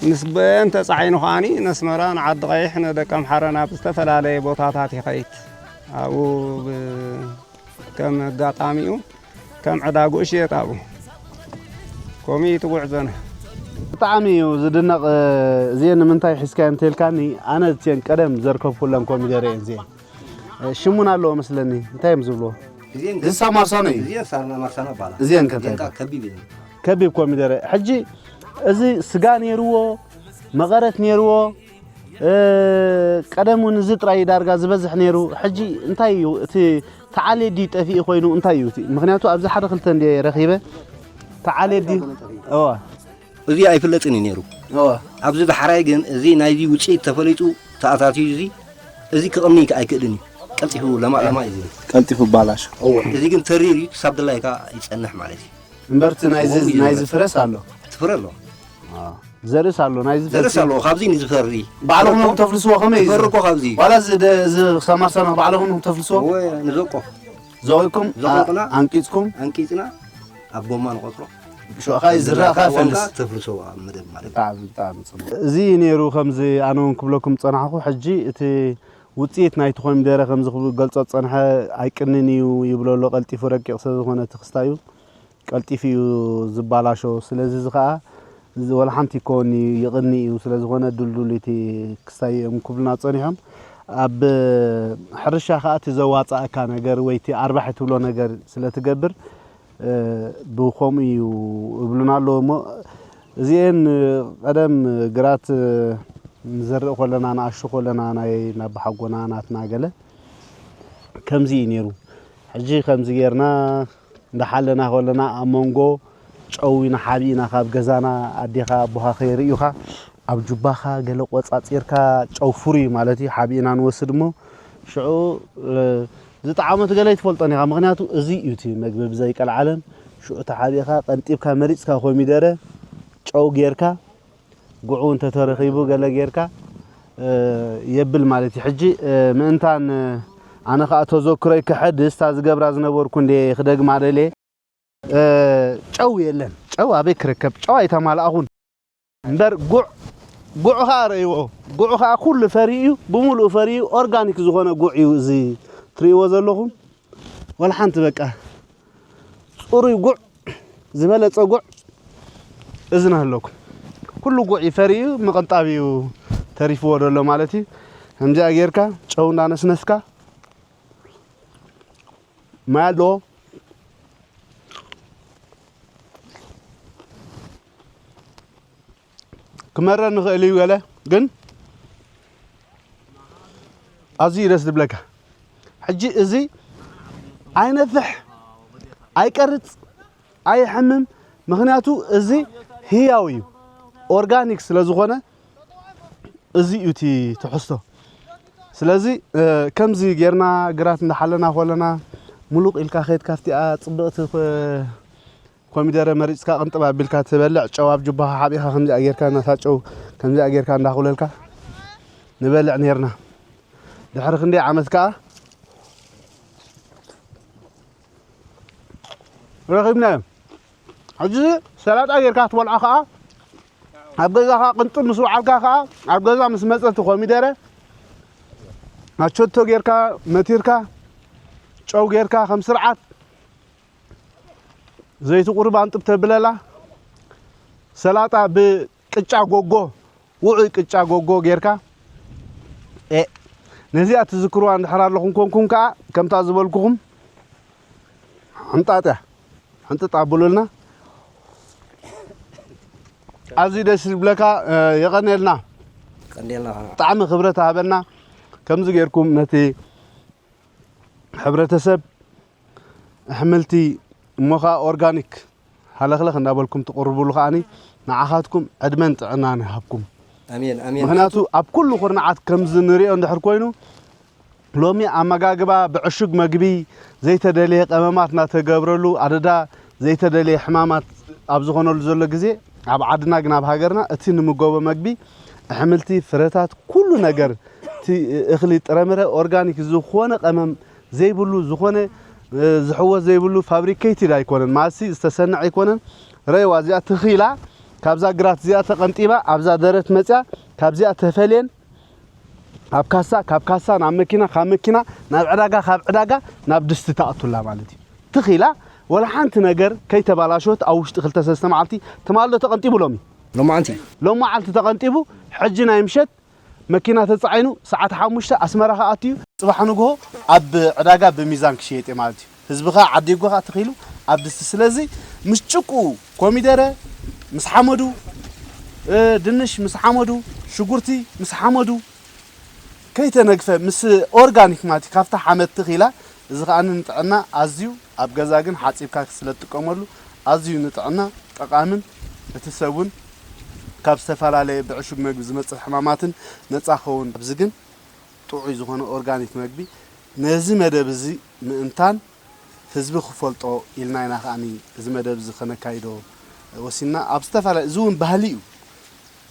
ምስ በየን ተፃዒኑ ከዓኒ ነስመራ፣ ንዓዲ ቀይሕ፣ ንደቀምሓረ ናብ ዝተፈላለየ ቦታታት ይኸይድ። ኣብኡ ብ-፣ ከም ኣጋጣሚኡ ከም ዕዳግኡ ሽየጥ ኣብኡ። ከምኡ እዩ እቲ ጉዕዞና። ብጣዕሚ እዩ ዝድነቕ። እዚአን ንምንታይ ሒዝካየን እንተልካኒ፣ ኣነ እዚአን ቀደም ዘርከብኩለን ኮሚደረ እየን እዚአን። ሽሙን ኣለዎ መስለኒ፣ እንታይ እዮም ዝብልዎ? እዚአን እዚ ሳብ ማርሳኖ እዩ። እዚአን ሳብ ማርሳኖ ይባላል። እዚአን ከ እንታይ እዚአን ይባላል? ከቢብ እየን። ከቢብ ኮሚደረ። ሕጂ እዚ ስጋ ነይርዎ፣ መቐረት ነይርዎ፣ እ፣ ቀደም እውን እዚ ጥራይ ዳርጋ ዝበዝሕ ነይሩ። ሕጂ እንታይ እዩ እቲ ተዓሌዲ ጠፊኡ ኮይኑ እንታይ እዩ እቲ? ምኽንያቱ ኣብዚ ሓደ ክልተ እንድየ ረኺበ። ተዓሌዲ፣ እዋ። እዚ ኣይፍለጥን እዩ ነይሩ። እዋ። ኣብዚ ዳሕራይ ግን እዚ ናይዚ ውፅኢት ተፈሊጡ ተኣታትዩ እዚ፣ እዚ ክቕኒ ኣይክእልን እዩ። ቀልጢፉ ለማ ለማ እዩ ዝብል። ቀልጢፉ ይባላሽ። እዋ። እዚ ግን ተሪር እዩ፣ ክሳብ ድላይካ ይጸንሕ ማለት እዩ። እምበር እቲ ናይዚ፣ እዋ፣ እዩ ናይዚ ዝብል። ፍረስ ኣሎ። እቲ ፍረ ኣሎ። ዘርእስ ኣሎ፣ ናይዚ ዘርእስ ፈሪ። ኣሎ፣ ካብዚ ንዝፈሪ። ባዕልኹም ኢኹም ተፍልስዎ፣ ከመይ እዩ ትፈሪ እዚ? እኮ ካብዚ። ዋላ እዚ ደ-፣ እዚ ክሳብ ማርሳና ባዕልኹም ኢኹም ተፍልስዎ? እወ፣ ንዘቆ። ዘቂጥኩም፣ ዘቂጥና፣ ኣ-፣ ኣንቂጽኩም? ኣንቂጽና፣ ኣብ ጎማ ንቆጽሮ። ሽዑ ኸኣ ይዝራእ፣ ኸኣ ይፈልስ። ተፍልሶ ኣብ መደብ ማለት እዩ። ብጣዕሚ፣ ብጣዕሚ ጽቡቕ። እዚ እዩ ነይሩ፣ ከምዚ ኣነ እውን ክብለኩም ዝጸናሕኩ። ሕጂ እቲ ውጽኢት ናይቲ ኮሚደረ ከምዚ ክብል ገልጾ ዝጸንሐ ኣይቅንን እዩ ይብሎ ኣሎ፣ ቀልጢፉ ረቂቕ ስለ ዝኾነ እቲ ክስታዩ። ቀልጢፉ እዩ ዝባላሾ። ስለዚ እዚ ኸኣ እዚ ወላ ሓንቲ ይከውን እዩ፣ ይቕኒ እዩ። ስለ ዝኾነ ድልዱል እቲ ክስታይ እዮም ክብሉና ጸኒሖም። ኣብ ሕርሻ ኸኣ እቲ ዘዋጽኣካ ነገር ወይ እቲ ኣርባሒ ትብሎ ነገር ስለ ትገብር፣ እ፣ ብኸምኡ እዩ እብሉና ኣለዉ እሞ፣ እዚኤን ቀደም ግራት ንዘርእ ከለና፣ ንኣሽቱ ከለና ናይ ናባሓጎና ናትና ገለ ከምዚ እዩ ነይሩ። ሕጂ ከምዚ ጌርና እንዳሓለና ከለና ኣብ መንጎ ጨው ኢና ሓቢእና ካብ ገዛና ኣዴኻ ኣቦኻ ከይርእዩኻ ኣብ ጁባኻ ገለ ቆጻጺርካ ጨው ፍሩይ ማለት እዩ ሓቢእና ንወስድ እሞ ሽዑ ዝጠዓመት ገለ ይትፈልጦን ኢኻ። ምኽንያቱ እዚ እዩ እቲ መግቢ ብዘይ ቀልዓለም ሽዑ ተሓቢእኻ ቀንጢብካ መሪጽካ ኮሚደረ ጨው ጌርካ ጉዑ እንተተረኺቡ ገለ ጌርካ የብል ማለት እዩ። ሕጂ ምእንታን ኣነ ኸኣ ተዘክሮይ ክሕድስ እታ ዝገብራ ዝነበርኩ እንዴ ክደግማ ደልየ። ጨው የለን። ጨው ኣበይ ክርከብ? ጨው ኣይተማላእኹን። እምበር ጉዕ ጉዕ ኸኣ ረእይዎ። ጉዕ ኸኣ ኩሉ ፈርዩ እዩ፣ ብምሉኡ ፈርዩ ኦርጋኒክ ዝኾነ ጉዕ እዩ እዚ ትርእይዎ ዘለኹም። ወላ ሓንቲ በቃ ጽሩይ ጉዕ ዝበለጸ ጉዕ እዚ ናሃለኩም ኩሉ ጉዕ እዩ ፈርዩ ምቕንጣብ እዩ ተሪፍዎ ዘሎ ማለት እዩ። ከምዚኣ ጌርካ ጨው እንዳነስነስካ ማይ ኣለዎ ክመረር ንኽእል እዩ ገለ ግን ኣዝዩ ደስ ዝብለካ ሕጂ እዚ ኣይነፍሕ ኣይቀርጽ ኣይሕምም ምኽንያቱ እዚ ህያው እዩ ኦርጋኒክ ስለ ዝኾነ እዚ እዩ እቲ ትሕዝቶ ስለዚ ከምዚ ጌርና ግራት እንዳሓለና ኮለና ሙሉቕ ኢልካ ከይድ ካብቲኣ ጽብቕቲ ኮሚደረ መሪጽካ ቅንጥብ ኣቢልካ ትበልዕ ጨው ኣብ ጁባኻ ሓቢእኻ ከምዚኣ ጌርካ ናታ ጨው ከምዚኣ ጌርካ እንዳኹለልካ ንበልዕ ኔርና ድሕሪ ክንደይ ዓመት ከኣ ረኺብናዮ። ሕጂ ሰላጣ ጌርካ ክትበልዖ ከኣ ኣብ ገዛኻ ቅንጥብ ምስ ወዓልካ ከኣ ኣብ ገዛ ምስ መጸ እቲ ኮሚደረ ኣቸቶ ጌርካ መቲርካ ጨው ጌርካ ከም ስርዓት ዘይቲ ቁሩብ ኣንጥብ ተብለላ ሰላጣ ብቅጫ ጎጎ ውዑይ ቅጫ ጎጎ ጌርካ ነዚኣ ትዝክርዋ እንድሕር ኣለኹም ኮንኩም ከኣ ከምታ ዝበልኩኹም ሕንጣጥ እያ ሕንጥጥ ኣብሉልና ኣዝዩ ደስ ዝብለካ የቐንየልና ቀንዴልና ጣዕሚ ክብረት ሃበና ከምዚ ጌርኩም ነቲ ሕብረተሰብ ኣሕምልቲ እሞ ኸኣ ኦርጋኒክ ሃለኽለኽ እንዳበልኩም ትቕርብሉ ከኣኒ ንዓኻትኩም ዕድመን ጥዕናን ይሃብኩም ኣሜን ኣሜን ምኽንያቱ ኣብ ኩሉ ኩርናዓት ከምዚ ንሪኦ እንድሕር ኮይኑ ሎሚ ኣመጋግባ ብዕሹግ መግቢ ዘይተደለየ ቀመማት እናተገብረሉ ኣደዳ ዘይተደለየ ሕማማት ኣብ ዝኾነሉ ዘሎ ግዜ ኣብ ዓድና ግን ኣብ ሃገርና እቲ ንምገቦ መግቢ ኣሕምልቲ ፍረታት ኩሉ ነገር እቲ እኽሊ ጥረምረ ኦርጋኒክ ዝኾነ ቀመም ዘይብሉ ዝኾነ ዝሕወስ ዘይብሉ ፋብሪኬትድ ኣይኮነን ማሲ ዝተሰንዕ ኣይኮነን ረእዋ እዚኣ ትኺላ ካብዛ ግራት እዚኣ ተቐንጢባ ኣብዛ ደረት መፅያ ካብዚኣ ተፈልየን ኣብ ካሳ ካብ ካሳ ናብ መኪና ካብ መኪና ናብ ዕዳጋ ካብ ዕዳጋ ናብ ድስቲ ተኣቱላ ማለት እዩ ትኺላ ወላ ሓንቲ ነገር ከይተባላሸወት ኣብ ውሽጢ ክልተ ሰለስተ መዓልቲ ትማልዶ ተቐንጢቡ ሎሚ ሎማዓንቲ ሎማዓልቲ ተቐንጢቡ ሕጂ ናይ ምሸት መኪና ተጻዒኑ ሰዓት ሓሙሽተ ኣስመራ ክኣቱ እዩ። ጽባሕ ንግሆ ኣብ ዕዳጋ ብሚዛን ክሽየጥ እዩ ማለት እዩ። ህዝቢ ከኣ ዓዲጉ ከኣ ተኺሉ ኣብ ድስቲ። ስለዚ ምስ ጭቁ ኮሚደረ ምስ ሓመዱ፣ ድንሽ ምስ ሓመዱ፣ ሽጉርቲ ምስ ሓመዱ ከይተነግፈ ምስ ኦርጋኒክ ማለት እዩ። ካብታ ሓመድ ተኺላ እዚ ከኣ ንጥዕና ኣዝዩ ኣብ ገዛ ግን ሓጺብካ ስለ ትጥቀመሉ ኣዝዩ ንጥዕና ጠቓምን እቲ ሰብ እውን ካብ ዝተፈላለየ ብዕሹግ መግቢ ዝመጽእ ሕማማትን ነጻ ክኸውን ኣብዚ ግን ጥዑይ ዝኾነ ኦርጋኒክ መግቢ ነዚ መደብ እዚ ምእንታን ህዝቢ ክፈልጦ ኢልና ኢና ከኣ እዚ መደብ እዚ ከነካይዶ ወሲንና ኣብ ዝተፈላለየ እዚ እውን ባህሊ እዩ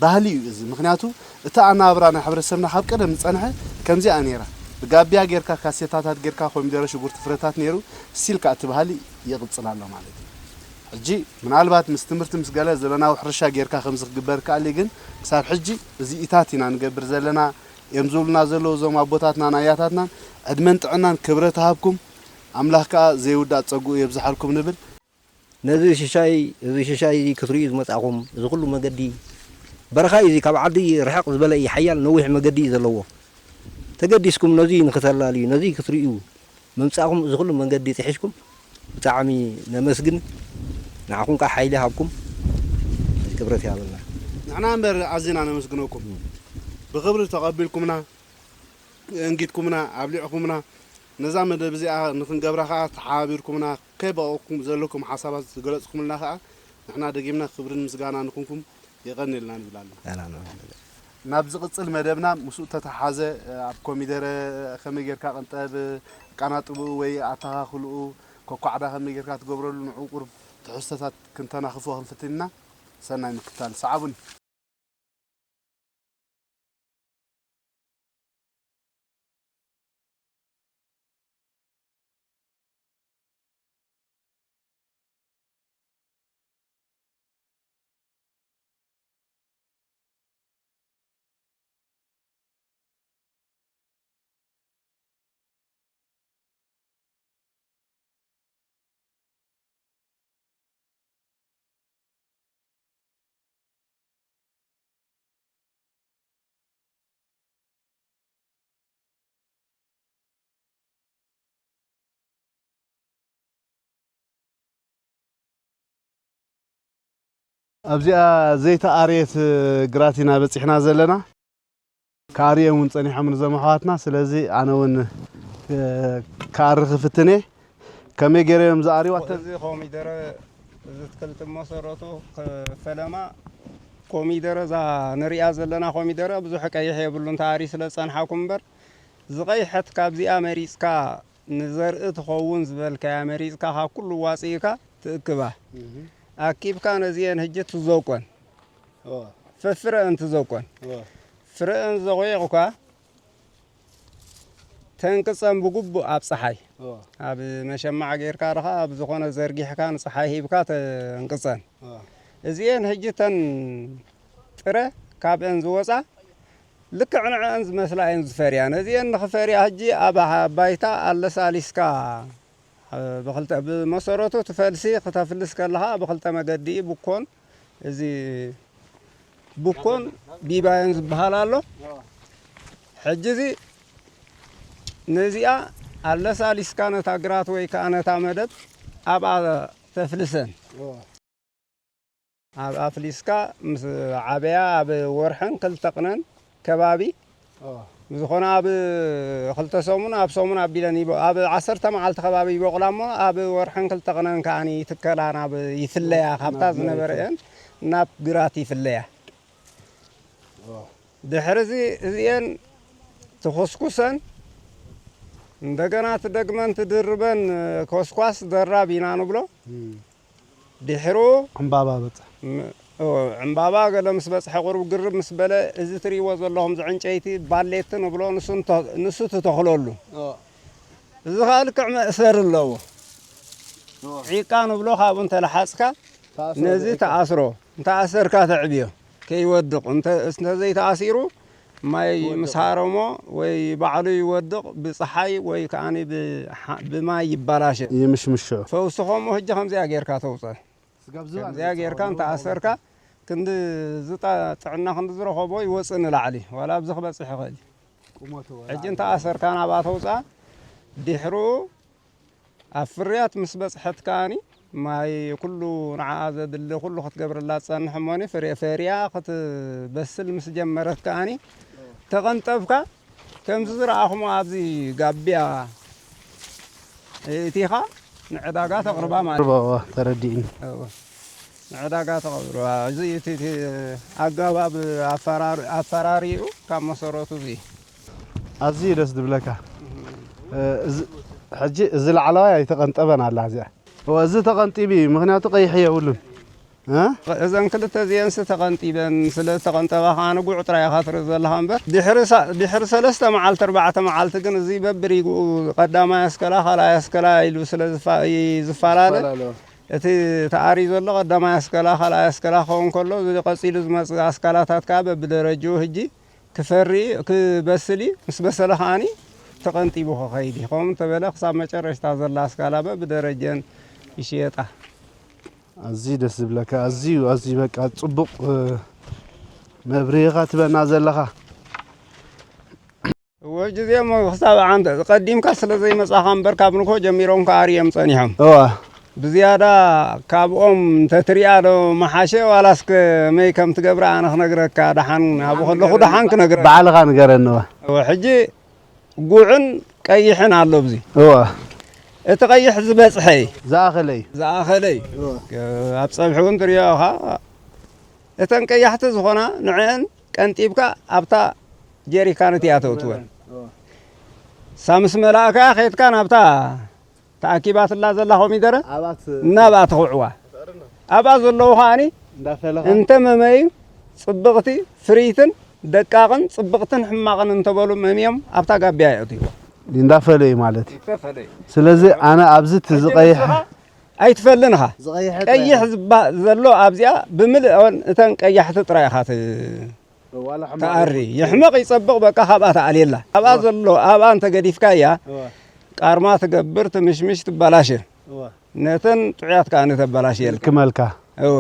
ባህሊ እዩ እዚ ምክንያቱ እቲ ኣናብራ ናይ ሕብረተሰብና ካብ ቀደም ዝፀንሐ ከምዚኣ ነይራ ብጋቢያ ጌርካ ካሴታታት ጌርካ ኮሚደረ ሽጉርቲ ፍረታት ነይሩ ስቲል ከዓ እቲ ባህሊ ይቕፅል ኣሎ ማለት እዩ ሕጂ ምናልባት ምስ ትምህርቲ ምስ ገለ ዘበናዊ ሕርሻ ጌርካ ከምዚ ክግበር ከኣል ግን ክሳብ ሕጂ እዚኢታት ኢና ንገብር ዘለና እዮም ዝብሉና ዘለዉ እዞም ኣቦታትናን ኣያታትናን ዕድመን ጥዕናን ክብረት ሃብኩም ኣምላኽ ከዓ ዘይውዳእ ፀግኡ የብዝሓልኩም ንብል ነዚ ሽሻይ እዚ ሽሻይ እዚ ክትርእዩ ዝመጻእኹም እዚ ኩሉ መገዲ በረኻ እዩ እዚ ካብ ዓዲ ርሕቕ ዝበለ እዩ ሓያል ነዊሕ መገዲ እዩ ዘለዎ ተገዲስኩም ነዚ ንክተላልዩ ነዚ ክትርእዩ ምምጻእኹም እዚ ኩሉ መንገዲ ጥሒስኩም ብጣዕሚ ነመስግን ንዓኹም ከዓ ሓይሊ ሃብኩም ክብረት ይሃበልና ንሕና እምበር ኣዚና ነመስግነኩም ብክብሪ ተቐቢልኩምና እንጊድኩምና ኣብሊዕኩምና ነዛ መደብ እዚኣ ንኽንገብራ ከኣ ተሓባቢርኩምና፣ ከይበቐቕኩም ዘለኩም ሓሳባት ዝገለጽኩምልና ከኣ ንሕና ደጊምና ክብርን ምስጋና ንኹንኩም፣ የቐንየልና ንብል ኣለና። ናብ ዝቕጽል መደብና ምስኡ ተተሓዘ፣ ኣብ ኮሚደረ ከመይ ጌርካ ቅንጠብ፣ ኣቃናጥብኡ ወይ ኣተኻኽልኡ፣ ኮኳዕዳ ከመይ ጌርካ ትገብረሉ፣ ንዕኡ ቁሩብ ትሕዝቶታት ክንተናኽፎ ክንፍትን ኢና። ሰናይ ምክታል። ሰዓቡኒ። ኣብዚኣ ዘይተኣርየት ግራት ኢና በጺሕና ዘለና። ክኣርዮም እውን ጸኒሖም እዞም ኣሕዋትና። ስለዚ ኣነ እውን፣ እ፣ ክኣሪ ክፍትን እየ። ከመይ ገይረ እዮም ዝኣርይዋ? እዚ ኮሚደረ፣ እዚ ትክልቲ መሰረቱ ፈለማ ኮሚደረ፣ እዛ ንሪኣ ዘለና ኮሚደረ ብዙሕ ቀይሕ የብሉን፣ ተኣርዩ ስለ ዝጸንሓኩም እምበር፣ ዝቐይሐት ካብዚኣ መሪጽካ ንዘርኢ ትኸውን ዝበልካያ መሪጽካ ካብ ኩሉ ዋጽኢካ ትእክባ። እህ። ኣኪብካ ነዚአን ሕጂ ትዘቆን። ኦ። ፈፍረአን ትዘቆን። ኦ። ፍረአን ዘቑቑካ ተንቅጸን ብግቡእ ኣብ ጸሓይ። ኦ። ኣብ መሸማዕ ጌርካ ድኻ ኣብ ዝኾነ ዘርጊሕካ ንጸሓይ ሂብካ ተንቅጸን። ኦ። እዚአን ሕጂ ተን ጥረ ካብአን ዝወጻ ልክዕ ንዕአን ዝመስላ እየን ዝፈርያ። ነዚአን ንኽፈርያ ሕጂ ኣብ ባይታ ኣለሳሊስካ፣ እ፣ ብኽልተ፣ ብመሰረቱ እቲ ፈልሲ ክተፍልስ ከለኻ ብኽልተ መገዲ እዩ፣ ብኮን፣ እዚ ብኮን ቢባዮን ዝበሃል ኣሎ። ሕጂ እዚ ነዚኣ ኣለሳሊስካ ነታ ግራት ወይ ከኣ ነታ መደብ ኣብኣ ተፍልሰን። ኣብ ኣፍሊስካ ምስ ዓበያ ኣብ ወርሕን ክልተ ቅነን ከባቢ ኦ። ብዝኾነ ኣብ ክልተ ሰሙን፣ ኣብ ሰሙን ኣቢለን ይበ-፣ ኣብ ዓሰርተ መዓልቲ ከባቢ ይበቑላ እሞ፣ ኣብ ወርሕን ክልተ ቅነን ከኣኒ ይትከላ፣ ናብ ይፍለያ፣ ካብታ ናብ ዝነበረ መሬት። እየን ናብ ግራት ይፍለያ። ኦ። ድሕሪ እዚ እዚአን ትኹስኩሰን፣ እንደገና ትደግመን ትድርበን ኮስኳስ ደራብ ኢና ንብሎ። እም። ድሕሩ ዕምባባ በጽሕ። ም-፣ ኦ፣ ዕምባባ ገለ ምስ በጽሐ ቁሩብ ግርብ ምስ በለ፣ እዚ ትርእይዎ ዘለኹም እዚ ዕንጨይቲ ባሌት ንብሎ፣ ንሱ እንተ-፣ ንሱ ትተኽለሉ። ኦ። እዚ ኸኣ ልክዕ መእሰሪ ኣለዎ። ኦ። ዒቃ ንብሎ፣ ካብኡ እንተለሓጽካ፣ ተኣስሮ ነዚ ብዒቃ። ተኣስሮ። እንተ ኣሰርካ ተዕብዮ፣ ከይወድቕ። እንተ-፣ እንተ ዘይተኣሲሩ፣ ማይ ይወድቕ። ምስ ሃረሞ ወይ ባዕሉ ይወድቕ፣ ብጸሓይ ወይ ከኣኒ ብሓ-፣ ብማይ ይባላሸ። ይምሽምሾ። ፈውሲ ከምኡ ሕጂ ከምዚኣ ጌርካ ተውጸ። ስጋብ ዝባን ከምዚኣ ጌርካ እንተ ኣሰርካ፣ ክንዲ ዝጣ-፣ ጥዕና ክንዲ ዝረኸቦ ይወጽእ ንላዕሊ። ዋላ ኣብዚ ክበጽሕ ይኽእል እዩ። ቁመቱ ዋላ ሕጂ እንተ ኣሰርካ ናብኣ ተውጽኣ፣ ድሕሩ ኣብ ፍርያት ምስ በጽሐት ከኣኒ፣ ማይ ኩሉ ንዓኣ ዘድሊ ኩሉ ክትገብረላ ትጸንሕ እሞኒ፣ ፍሬ ፈርያ ክትበስል ምስ ጀመረት ከኣኒ፣ ተቐንጠብካ፣ ከምዚ ዝረኣኹሞ ኣብዚ ጋብያ እቲኻ ንዕዳጋ ተቕርባ ማለት እዩ። ተረዲእኒ። እወ። ንዕዳጋ ተቕርባ። እዚ እቲ፣ እቲ ኣገባብ ኣፈራር-፣ ኣፈራሪኡ ካብ መሰረቱ እዚ። ኣዝዩ ደስ ዝብለካ። እ፣ እዚ፣ ሕጂ እዚ ላዕለዋይ ኣይተቐንጠበን ኣላ እዚኣ። እወ፣ እዚ ተቐንጢቡ እዩ፣ ምኽንያቱ ቀይሕ የብሉን። እ? እዘን ክልተ እዚአንስ ተቐንጢበን፣ ስለ ዝተቐንጠባ ከኣ ንጉዕ ጥራይ ኢኻ ትርኢ ዘለኻ እምበር፣ ድሕሪ ሳ-፣ ድሕሪ ሰለስተ መዓልቲ፣ ኣርባዕተ መዓልቲ ግን እዚ በብሪግኡ ቀዳማይ ኣስከላ፣ ካልኣይ ኣስከላ ኢሉ ስለ ዝፋ-፣ ይ-፣ ዝፈላለ፣ ይፈላለ። እቲ ተኣርዩ ዘሎ ቀዳማይ ኣስከላ፣ ካልኣይ ኣስከላ ክኸውን ከሎ፣ እዚ ቀጺሉ ዝመጽእ ኣስካላታት ከኣ በብደረጅኡ ሕጂ ክፈሪ፣ ክበስል እዩ። ምስ በሰለ ከኣኒ ተቐንጢቡ ክኸይድ እዩ። ከምኡ እንተበለ ክሳብ መጨረሽታ ዘላ ኣስካላ በብደረጀን ይሽየጣ። ኣዝዩ ደስ ዝብለካ፣ ኣዝዩ፣ ኣዝዩ በቃ ጽቡቕ፣ እ፣ መብርሂኻ ትበና ዘለኻ። ወጅዜ እሞ ክሳብ ኣንተ ቀዲምካ ስለ ዘይመጻኻ እምበር ካብ ንግሆ ጀሚሮም ከኣ ኣርዮም ጸኒሖም። እዋ። ብዝያዳ ካብኦም እንተትሪኣ ዶ መሓሸ ዋላስ ከመይ ከም ትገብራ ኣነ ክነግረካ ደሓን ኣብኡ ከለኹ ደሓን ክነግረካ። ባዕልኻ ንገረኒ እዋ። እወ፣ ሕጂ ጉዕን ቀይሕን ኣሎ ኣብዚ። እወ። እቲ ቀይሕ ዝበጽሐ እዩ። ዝኣኸለ እዩ። ዝኣኸለ እዩ። እወ። ኣብ ጸብሒ እውን ትሪኦ ኢኻ። እተን ቀያሕቲ ዝኾና ንዕአን ቀንጢብካ ኣብታ ጀሪካን እቲኣ ተእትወን። እወ። እሳ ምስ መላእካ ኸይድካ ናብታ ተኣኪባትላ ዘላ ኮሚደረ ኣብኣ ት- ናብኣ ተኽውዕዋ። ኣብኣ ዘለዉ ከኣኒ እንዳፈለኻ እንተ መመዩ ጽብቕቲ፣ ፍርይትን፣ ደቃቕን፣ ጽብቕትን፣ ሕማቕን እንተበሉ መምዮም ኣብታ ጋቢያ የእትይዋ። እንዳፈለዩ ማለት እዩ። እንተፈለዩ። ስለዚ ኣነ ኣብዚ እቲ ሕጂ ዝቐይሕ ንስኻ ኣይትፈልን ኢኻ። ዝቐይሐ ጥራይ ቀይሕ ኢኻ። ዝባ-፣ ዘሎ ኣብዚኣ ብምልእን እተን ቀያሕቲ ጥራይ ኢኻ ት-፣ ዋላ ሕማቕ ተኣሪ። ይኹን። ይሕመቕ ይጸብቕ በቃ ካብኣ ተኣልየላ። ኣብኣ እወ። ዘሎ፣ ኣብኣ እንተ ገዲፍካያ እወ። ቃርማ ትገብር፣ ትምሽምሽ፣ ትበላሸ። እወ። ነተን ጥዑያት ከኣ ንተበላሽየልካ። ክመልካ። እወ።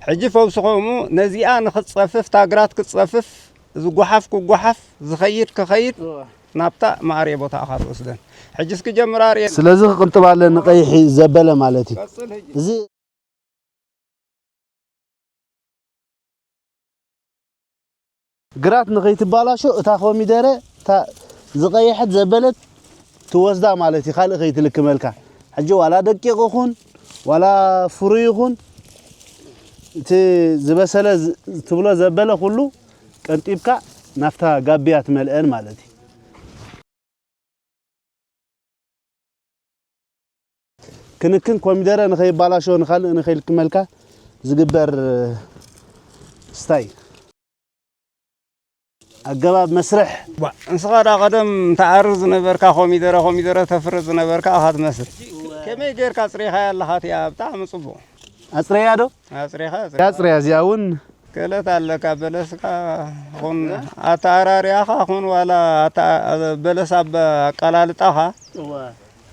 ሕጂ ፈውሲ ከምኡ ነዚኣ ንኽትጸፍፍ፣ እታ ግራት ክትጸፍፍ፣ ዝጓሓፍ ክጓሓፍ፣ ዝኸይድ ክኸይድ፣ እወ። ናብታ መኣርየ ቦታኣ እኻ ትወስደን። ሕጂ እስኪ ጀምር ኣርእየን። ስለዚ ክቕንጥብ ኣለኒ ቀይሕ ዘበለ ማለት እዩ። ቀጽል ሕጂ። እዚ ግራት ንኸይትባላሾ እታ ኮሚደረ እታ ዝቐየሐት ዘበለት ትወስዳ ማለት እዩ። ካልእ ከይትልክመልካ። ሕጂ ዋላ ደቂቕ ይኹን ዋላ ፍሩይ ይኹን እቲ ዝበሰለ ዝ-፣ ትብሎ ዘበለ ኩሉ ቀንጢብካ ናፍታ ጋብያ ትመልአን ማለት እዩ። ክንክን ኮሚደረ ንኸይባላሾ ንኻልእ ንኸይልክመልካ ዝግበር ስታይ ኣገባብ መስርሕ። ዋ፣ ንስኻ ዳ ቀደም ተኣሪ ዝነበርካ ኮሚደረ፣ ኮሚደረ ተፍሪ ዝነበርካ ኢኻ ትመስል። ከመይ ጌርካ ኣጽሪኻያ ኣለኻ እቲኣ? ብጣዕሚ ጽቡቕ። ኣጽረያ ዶ? ኣጽሪኻ፣ ኣጽሪኻ። ኣጽረያ እዚኣ እውን ክእለት ኣለካ። በለስካ ኹን እ? ኣተኣራርያኻ ኹን ዋላ ኣተ-፣ በለስ ኣብ ኣቀላልጣኻ እወ።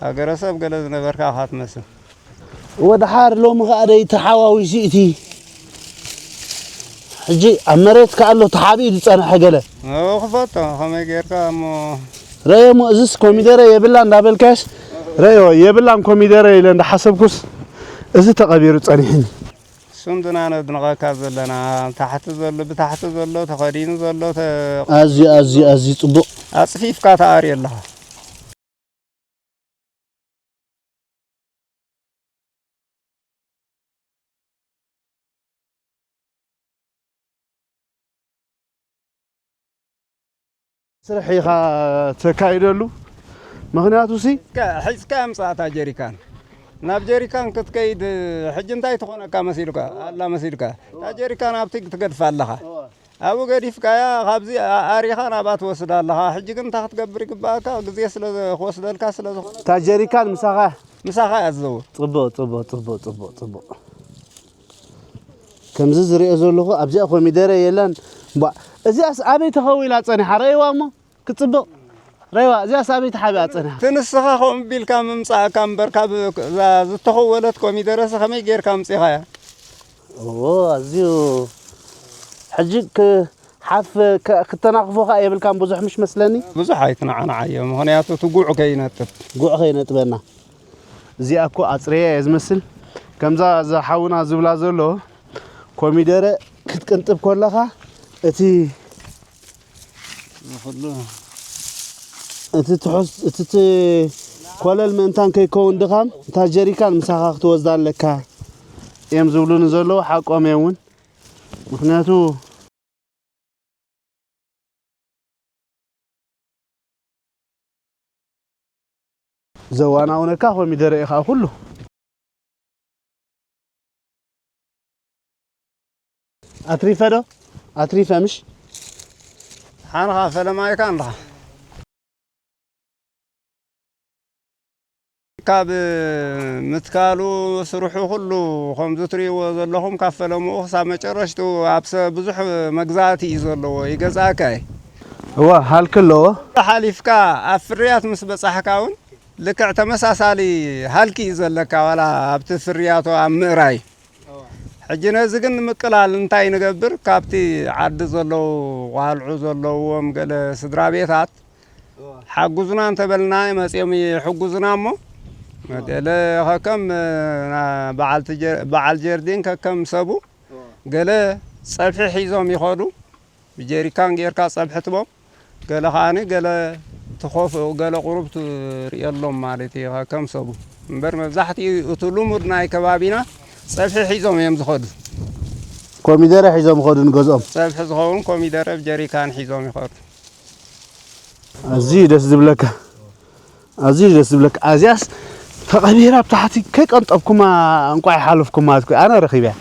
ሃገረሰብ ገለ ዝነበርካ ኢኻ ትመስል። እወ፣ ደሓር ሎሚ ኸኣ ደይ ተሓዋዊሱ እቲ ሕጂ ኣብ መሬት ከኣ ኣሎ ተሓቢኡ ዝጸንሐ ገለ። እወ፣ ክፈቶ ከመይ ጌርካ እሞ። ረዮ እሞ እዝስ ኮሚደረ የብላ እንዳበልካስ፣ ረዮ የብላን ኮሚደረ ኢለ እንዳሓሰብኩስ፣ እዚ ተቐቢሩ ጸኒሕኒ። እሱን ድና ነድንቐካ ዘለና፣ ታሕቲ ዘሎ፣ ብታሕቲ ዘሎ፣ ተኸዲኑ ዘሎ፣ ተ-፣ ኣዝዩ፣ ኣዝዩ፣ ኣዝዩ ጽቡቕ። ኣጽፊፍካ ተኣርዮ ኣለኻ። ስራሕ ኢኻ ተካይደሉ። ምኽንያቱ ሲ ከ-፣ ሒዝካ ምጻእ እታ ጀሪካን። ናብ ጀሪካን ክትከይድ ሕጂ እንታይ ትኾነካ መሲልካ? ኣላ መሲልካ። እታ ጀሪካን ኣብቲ ትገድፋ ኣለኻ። እወ። ኣብኡ ገዲፍካያ ካብዚ ኣ-፣ ኣሪኻ ናብኣ ትወስዳ ኣለኻ። ሕጂ ግን እንታይ ክትገብር ይግባኣካ? ግዜ ስለ ዝ-፣ ክወስደልካ ስለ ዝኾነ እታ ጀሪካን ምሳኻ? ምሳኻ እያ ትዘውር። ጽቡቕ፣ ጽቡቕ፣ ጽቡቕ፣ ጽቡቕ፣ ጽቡቕ። ከምዚ ዝሪኦ ዘለኹ ኣብዚኣ ኮሚደረ የላን። እምቧ፣ እዚኣስ ኣበይ ተኸዊላ ጸኒሓ? ረእይዋ እሞ። ክጽብቕ ረይዋ፣ እዚኣስ ኣበይ ተሓቢኣ ጸኒሓ? እቲ ንስኻ ከምኡ ቢልካ ምምጻእካ እምበር፣ ካብ እዛ ዝተኸወለት ኮሚደረስ ከመይ ጌርካ ኣምጺኻያ? እዎ፣ ኣዝዩ ሕጂ ክ-፣ ሓፍ ከ-፣ ክተናኽፎ ከኣ የብልካን ብዙሕ ምሽ መስለኒ። ብዙሕ ኣይትነዓንዓዮ፣ ምኽንያቱ እቲ ጉዕ ከይነጥብ። ጉዕ ከይነጥበና። እዚኣ እኮ ኣጽረያ እየ ዝመስል። ከምዛ እዛ ሓውና ዝብላ ዘሎ ኮሚደረ ክትቅንጥብ ከለኻ እቲ ንኹሉ እቲ ትሑዝ፣ እቲ ት-፣ ኮለል ምእንታን ከይከውን ድኻም፣ እታ ጀሪካን ምሳኻ ክትወስዳ ኣለካ እዮም ዝብሉኒ ዘለዉ፣ ሓቆም እዮም እውን። ምኽንያቱ፣ ዘዋናውነካ ኮሚደረ ኢኻ ኩሉ። ኣትሪፈ ዶ? ኣትሪፈ ምሽ? ሓንኻ ፈለማይካ እንድኻ። ካብ ምትካሉ ስርሑ ኩሉ ከምዚ ትሪእዎ ዘለኹም ካብ ፈለምኡ ክሳብ መጨረሽትኡ ኣብ ሰብ ብዙሕ መግዛእቲ እዩ ዘለዎ። ይገዝኣካ እዩ። እወ፣ ሃልኪ ኣለዎ። ሓሊፍካ ኣብ ፍርያት ምስ በጻሕካ እውን ልክዕ ተመሳሳሊ ሃልኪ እዩ ዘለካ፣ ዋላ ኣብቲ ፍርያቱ ኣብ ምእራይ። ሕጂ ነዚ ግን ንምቅላል እንታይ ንገብር? ካብቲ ዓዲ ዘለዉ፣ ቆልዑ ዘለዎም ገለ ስድራ ቤታት፣ ሓጉዙና እንተበልና መጺኦም ይሕጉዙና እሞ፣ ገለ ከከም፣ እ፣ ና-፣ በዓልቲ ጀ-፣ በዓል ጀርዲን ከከም ሰቡ ገለ ጸብሒ ሒዞም ይኸዱ። ብጀሪካን ጌርካ ጸብሒ ትቦም። ገለ ከኣኒ ገለ ትኸፍኡ ገለ ቁሩብ ትርእየሎም ማለት እዩ፣ ከም ሰቡ። እምበር መብዛሕትኡ እቲ ልሙድ ናይ ከባቢና ጸብሒ ሒዞም እዮም ዝኸዱ። ኮሚደረ ሒዞም ይኸዱ ንገዝኦም። ጸብሒ ዝኸውን ኮሚደረ ብጀሪካን ሒዞም ይኸዱ። ኣዝዩ ደስ ዝብለካ፣ ኣዝዩ ደስ ዝብለካ። ኣዚያስ ተቐቢራ ኣብ ታሕቲ ከይቀንጠብኩማ እንቋዕ ሓለፍኩማ ትኩ ኣነ ረኺበያ።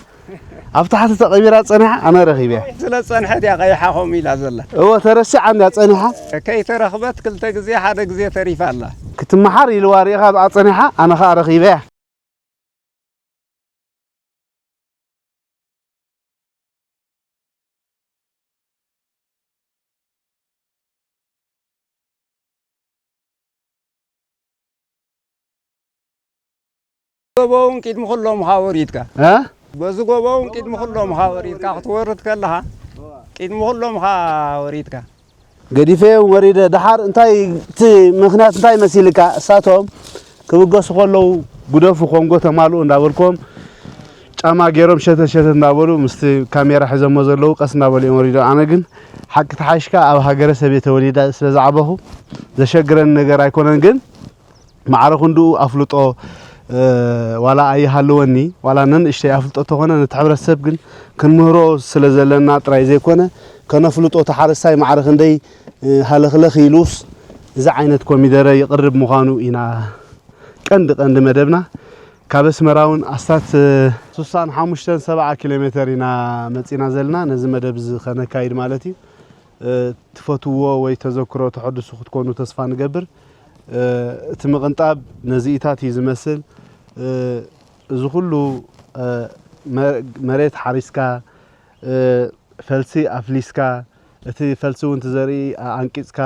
ኣብ ታሕቲ ተቐቢራ ጸኒሓ ኣነ ረኺበያ። ስለ ጸንሐት እያ ቀይሓ ከምኡ ኢላ ዘላ። እወ ተረሲዓ እንድያ ጸኒሓ። ከይተረኽበት ክልተ ግዜ ሓደ ግዜ ተሪፋ ኣላ። ክትመሓር ኢልዋ ርኢኻ ኣብኣ ጸኒሓ ኣነ ኸኣ ረኺበያ። ጎቦውን ቅድሚ ኩሎም ኻ ወሪድካ እ? በዚ ጎቦውን ቅድሚ ኩሎም ኻ ወሪድካ ክትወርድ ከለኻ ቅድሚ ኩሎም ኻ ወሪድካ። ገዲፈዮም ወሪደ። ደሓር እንታይ እቲ ምኽንያት እንታይ መሲልካ? እሳቶም ክብገሱ ከለዉ ግደፉ ኮንጎ ተማልኡ እንዳበልኩም ጫማ ገይሮም ሸተት ሸተት እንዳበሉ ምስቲ ካሜራ ሒዞሞ ዘለዉ ቀስ እንዳበሉ እዮም ወሪዶም። ኣነ ግን ሓቂ ተሓይሽካ ኣብ ሃገረ ሰብየ ተወሊዳ ስለ ዝዓበኹ ዘሸግረኒ ነገር ኣይኮነን። ግን ማዕረ ክንድኡ ኣፍልጦ ዋላ ኣይሃልወኒ ዋላ ነንእሽተይ ኣፍልጦ ተኾነ ነቲ ሕብረተሰብ ግን ክንምህሮ ስለ ዘለና ጥራይ ዘይኮነ ከነፍልጦ እቲ ሓረስታይ ማዕረ ክንደይ ሃለኽለኽ ኢሉስ እዚ ዓይነት ኮሚደረ ይቕርብ ምዃኑ ኢና ቀንዲ ቀንዲ መደብና። ካብ ኣስመራ እውን ኣስታት ስሳን ሓሙሽተን ሰብዓ ኪሎ ሜተር ኢና መፂና ዘለና ነዚ መደብ እዚ ከነካይድ ማለት እዩ። ትፈትውዎ ወይ ተዘክሮ ተሐድሱ ክትኮኑ ተስፋ ንገብር። እቲ ምቕንጣብ ነዚኢታት እዩ ዝመስል። እዚ ኩሉ መሬት ሓሪስካ ፈልሲ ኣፍሊስካ እቲ ፈልሲ እውን እቲ ዘርኢ ኣንቂፅካ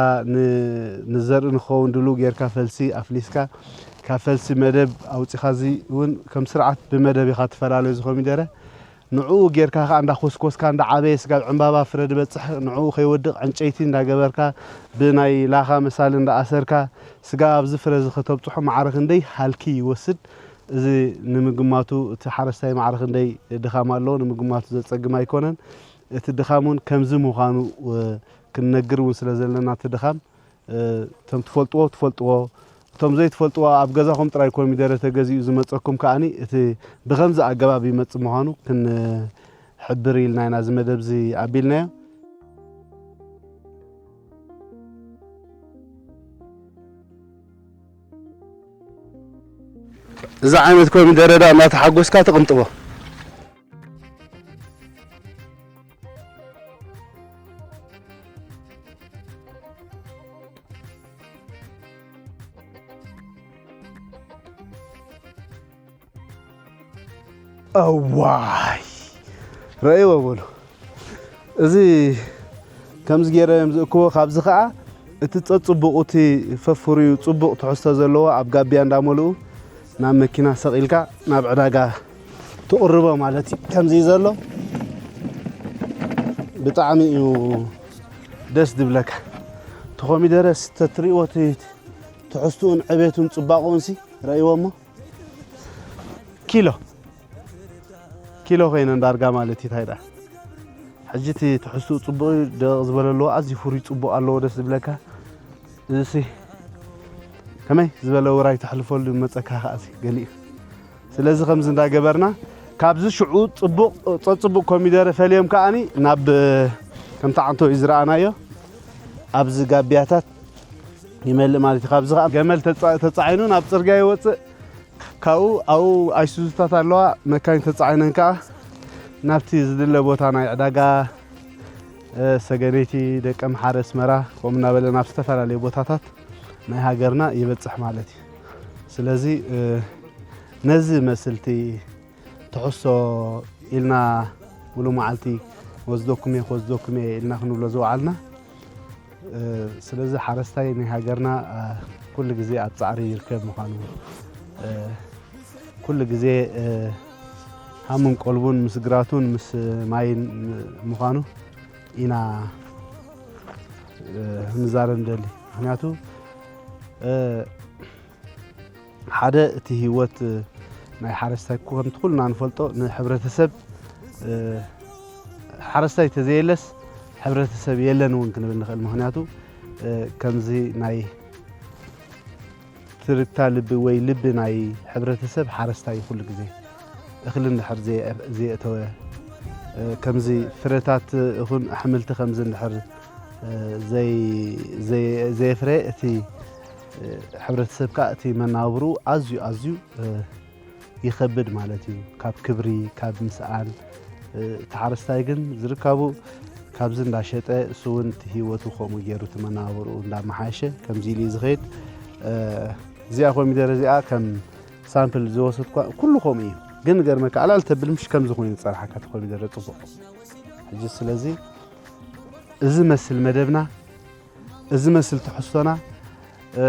ንዘርኢ ንኸውን ድሉ ጌርካ ፈልሲ ኣፍሊስካ ካብ ፈልሲ መደብ ኣውፂኻ እዚ እውን ከም ስርዓት ብመደብ ኢኻ ትፈላለዩ እዚ ኮሚደረ ንዕኡ ጌርካ ከዓ እንዳኮስኮስካ እንዳዓበየ ስጋብ ዕምባባ ፍረ ዝበፅሕ ንዕኡ ከይወድቕ ዕንጨይቲ እንዳገበርካ ብናይ ላኻ መሳሊ እንዳኣሰርካ ስጋብ ኣብዚ ፍረ እዚ ከተብፅሖ ማዕረ ክንደይ ሃልኪ ይወስድ። እዚ ንምግማቱ እቲ ሓረስታይ ማዕረ ክንደይ ድኻም ኣለዎ ንምግማቱ ዘፀግም ኣይኮነን። እቲ ድኻም እውን ከምዚ ምዃኑ ክንነግር እውን ስለ ዘለና እቲ ድኻም እቶም ትፈልጥዎ ትፈልጥዎ እቶም ዘይትፈልጥዎ ኣብ ገዛኹም ጥራይ ኮሚደረ ተገዚኡ ዝመፀኩም ከዓኒ እቲ ብኸምዚ ኣገባብ ይመፅእ ምዃኑ ክንሕብር ኢልና ኢና እዚ መደብ እዚ ኣቢልናዮ። እዚ ዓይነት ኮሚደረ ዳ እናተሓጎስካ ትቕንጥቦ። እዋይ ረእይዎ በሉ እዚ ከምዚ ገይረ እዮም ዝእክቦ። ካብዚ ከዓ እቲ ጸጽቡቕ እቲ ፈፍርዩ ጽቡቕ ትሕዝቶ ዘለዎ ኣብ ጋቢያ እንዳመልኡ ናብ መኪና ሰቒልካ ናብ ዕዳጋ ትቕርቦ ማለት እዩ። ከምዚ እዩ ዘሎ ብጣዕሚ እዩ ደስ ዝብለካ። እቲ ኮሚደረስ ተትሪእዎ እቲ ትሕዝትኡን ዕቤቱን ጽባቕኡንሲ ረእይዎ እሞ ኪሎ ኪሎ ኮይነን ዳርጋ ማለት እዩ። እንታይ ደኣ ሕጂ እቲ ትሕዝትኡ ጽቡቕ እዩ፣ ደቕ ዝበለ ኣለዎ፣ ኣዝዩ ፍሩይ ጽቡቕ ኣለዎ፣ ደስ ዝብለካ። እዚሲ ከመይ ዝበለ ውራይ ተሕልፈሉ መጸካ ከኣ እዚ ገሊኡ። ስለዚ ከምዚ እንዳገበርና ካብዚ ሽዑ ጽቡቕ ጸጽቡቕ ኮሚደረ ፈልዮም ከኣኒ ናብ ከምቲ ዓንቶ እዩ ዝረኣናዮ ኣብዚ ጋቢያታት ይመልእ ማለት እዩ። ካብዚ ከኣ ገመል ተጻ- ተጻዒኑ ናብ ጽርግያ ይወጽእ። ካብኡ ኣብኡ ኣይሱዙታት ኣለዋ መካይን ተጻዒነን ከኣ ናብቲ ዝድለ ቦታ ናይ ዕዳጋ እ፣ ሰገነይቲ ደቀምሓረ ኣስመራ ከምኡ እናበለ ናብ ዝተፈላለዩ ቦታታት ናይ ሃገርና ይበጽሕ ማለት እዩ። ስለዚ እ፣ ነዚ መስልቲ ትሕዝቶ ኢልና ሙሉ መዓልቲ ወስደኩም እየ ክወስደኩም እየ ኢልና ክንብሎ ዝወዓልና ስለዚ ሓረስታይ ናይ ሃገርና ኩሉ ግዜ ኣብ ጻዕሪ ይርከብ ምዃኑ ኩሉ ግዜ ሃሙን ቀልቡን ምስ ግራቱን ምስ ማይን ምዃኑ ኢና ክንዛረብ ንደሊ። ምኽንያቱ ሓደ እቲ ህይወት ናይ ሓረስታይ እኮ ከምቲ ኩልና ንፈልጦ ንሕብረተሰብ ሓረስታይ ተዘየለስ ሕብረተሰብ የለን እውን ክንብል ንኽእል። ምኽንያቱ ከምዚ ናይ ድርብታ ልቢ ወይ ልቢ ናይ ሕብረተሰብ ሓረስታይ እዩ። ኩሉ ግዜ እኽሊ እንድሕር ዘየ-፣ ዘየእተወ፣ እ፣ ከምዚ ፍረታት ይኹን ኣሕምልቲ ከምዚ እንድሕር፣ እ፣ ዘይ-፣ ዘይ-፣ ዘየፍረየ እቲ፣ እ፣ ሕብረተሰብ ከኣ እቲ መናብርኡ ኣዝዩ፣ ኣዝዩ፣ እ፣ ይኸብድ ማለት እዩ። ካብ ክብሪ፣ ካብ ምስኣን፣ እ፣ እቲ ሓረስታይ ግን ዝርካቡ ካብዚ እንዳሸጠ እሱ እውን እቲ ህይወቱ ከምኡ ገይሩ እቲ መናብርኡ እንዳመሓየሸ ከምዚ ኢሉ እዩ ዝኸይድ። እ፣ እዚኣ ኮሚደረ እዚኣ ከም ሳምፕል ዝወሰድኳ ኩሉ ከምኡ እዩ። ግን ገርመካ ኣላል ተብል ምሽ ከምዚ ኮይኑ ዝጸንሓካ እቲ ኮሚደረ ጽቡቕ። ሕጂ ስለዚ እዚ መስል መደብና፣ እዚ መስል ትሕዝቶና፣ እ፣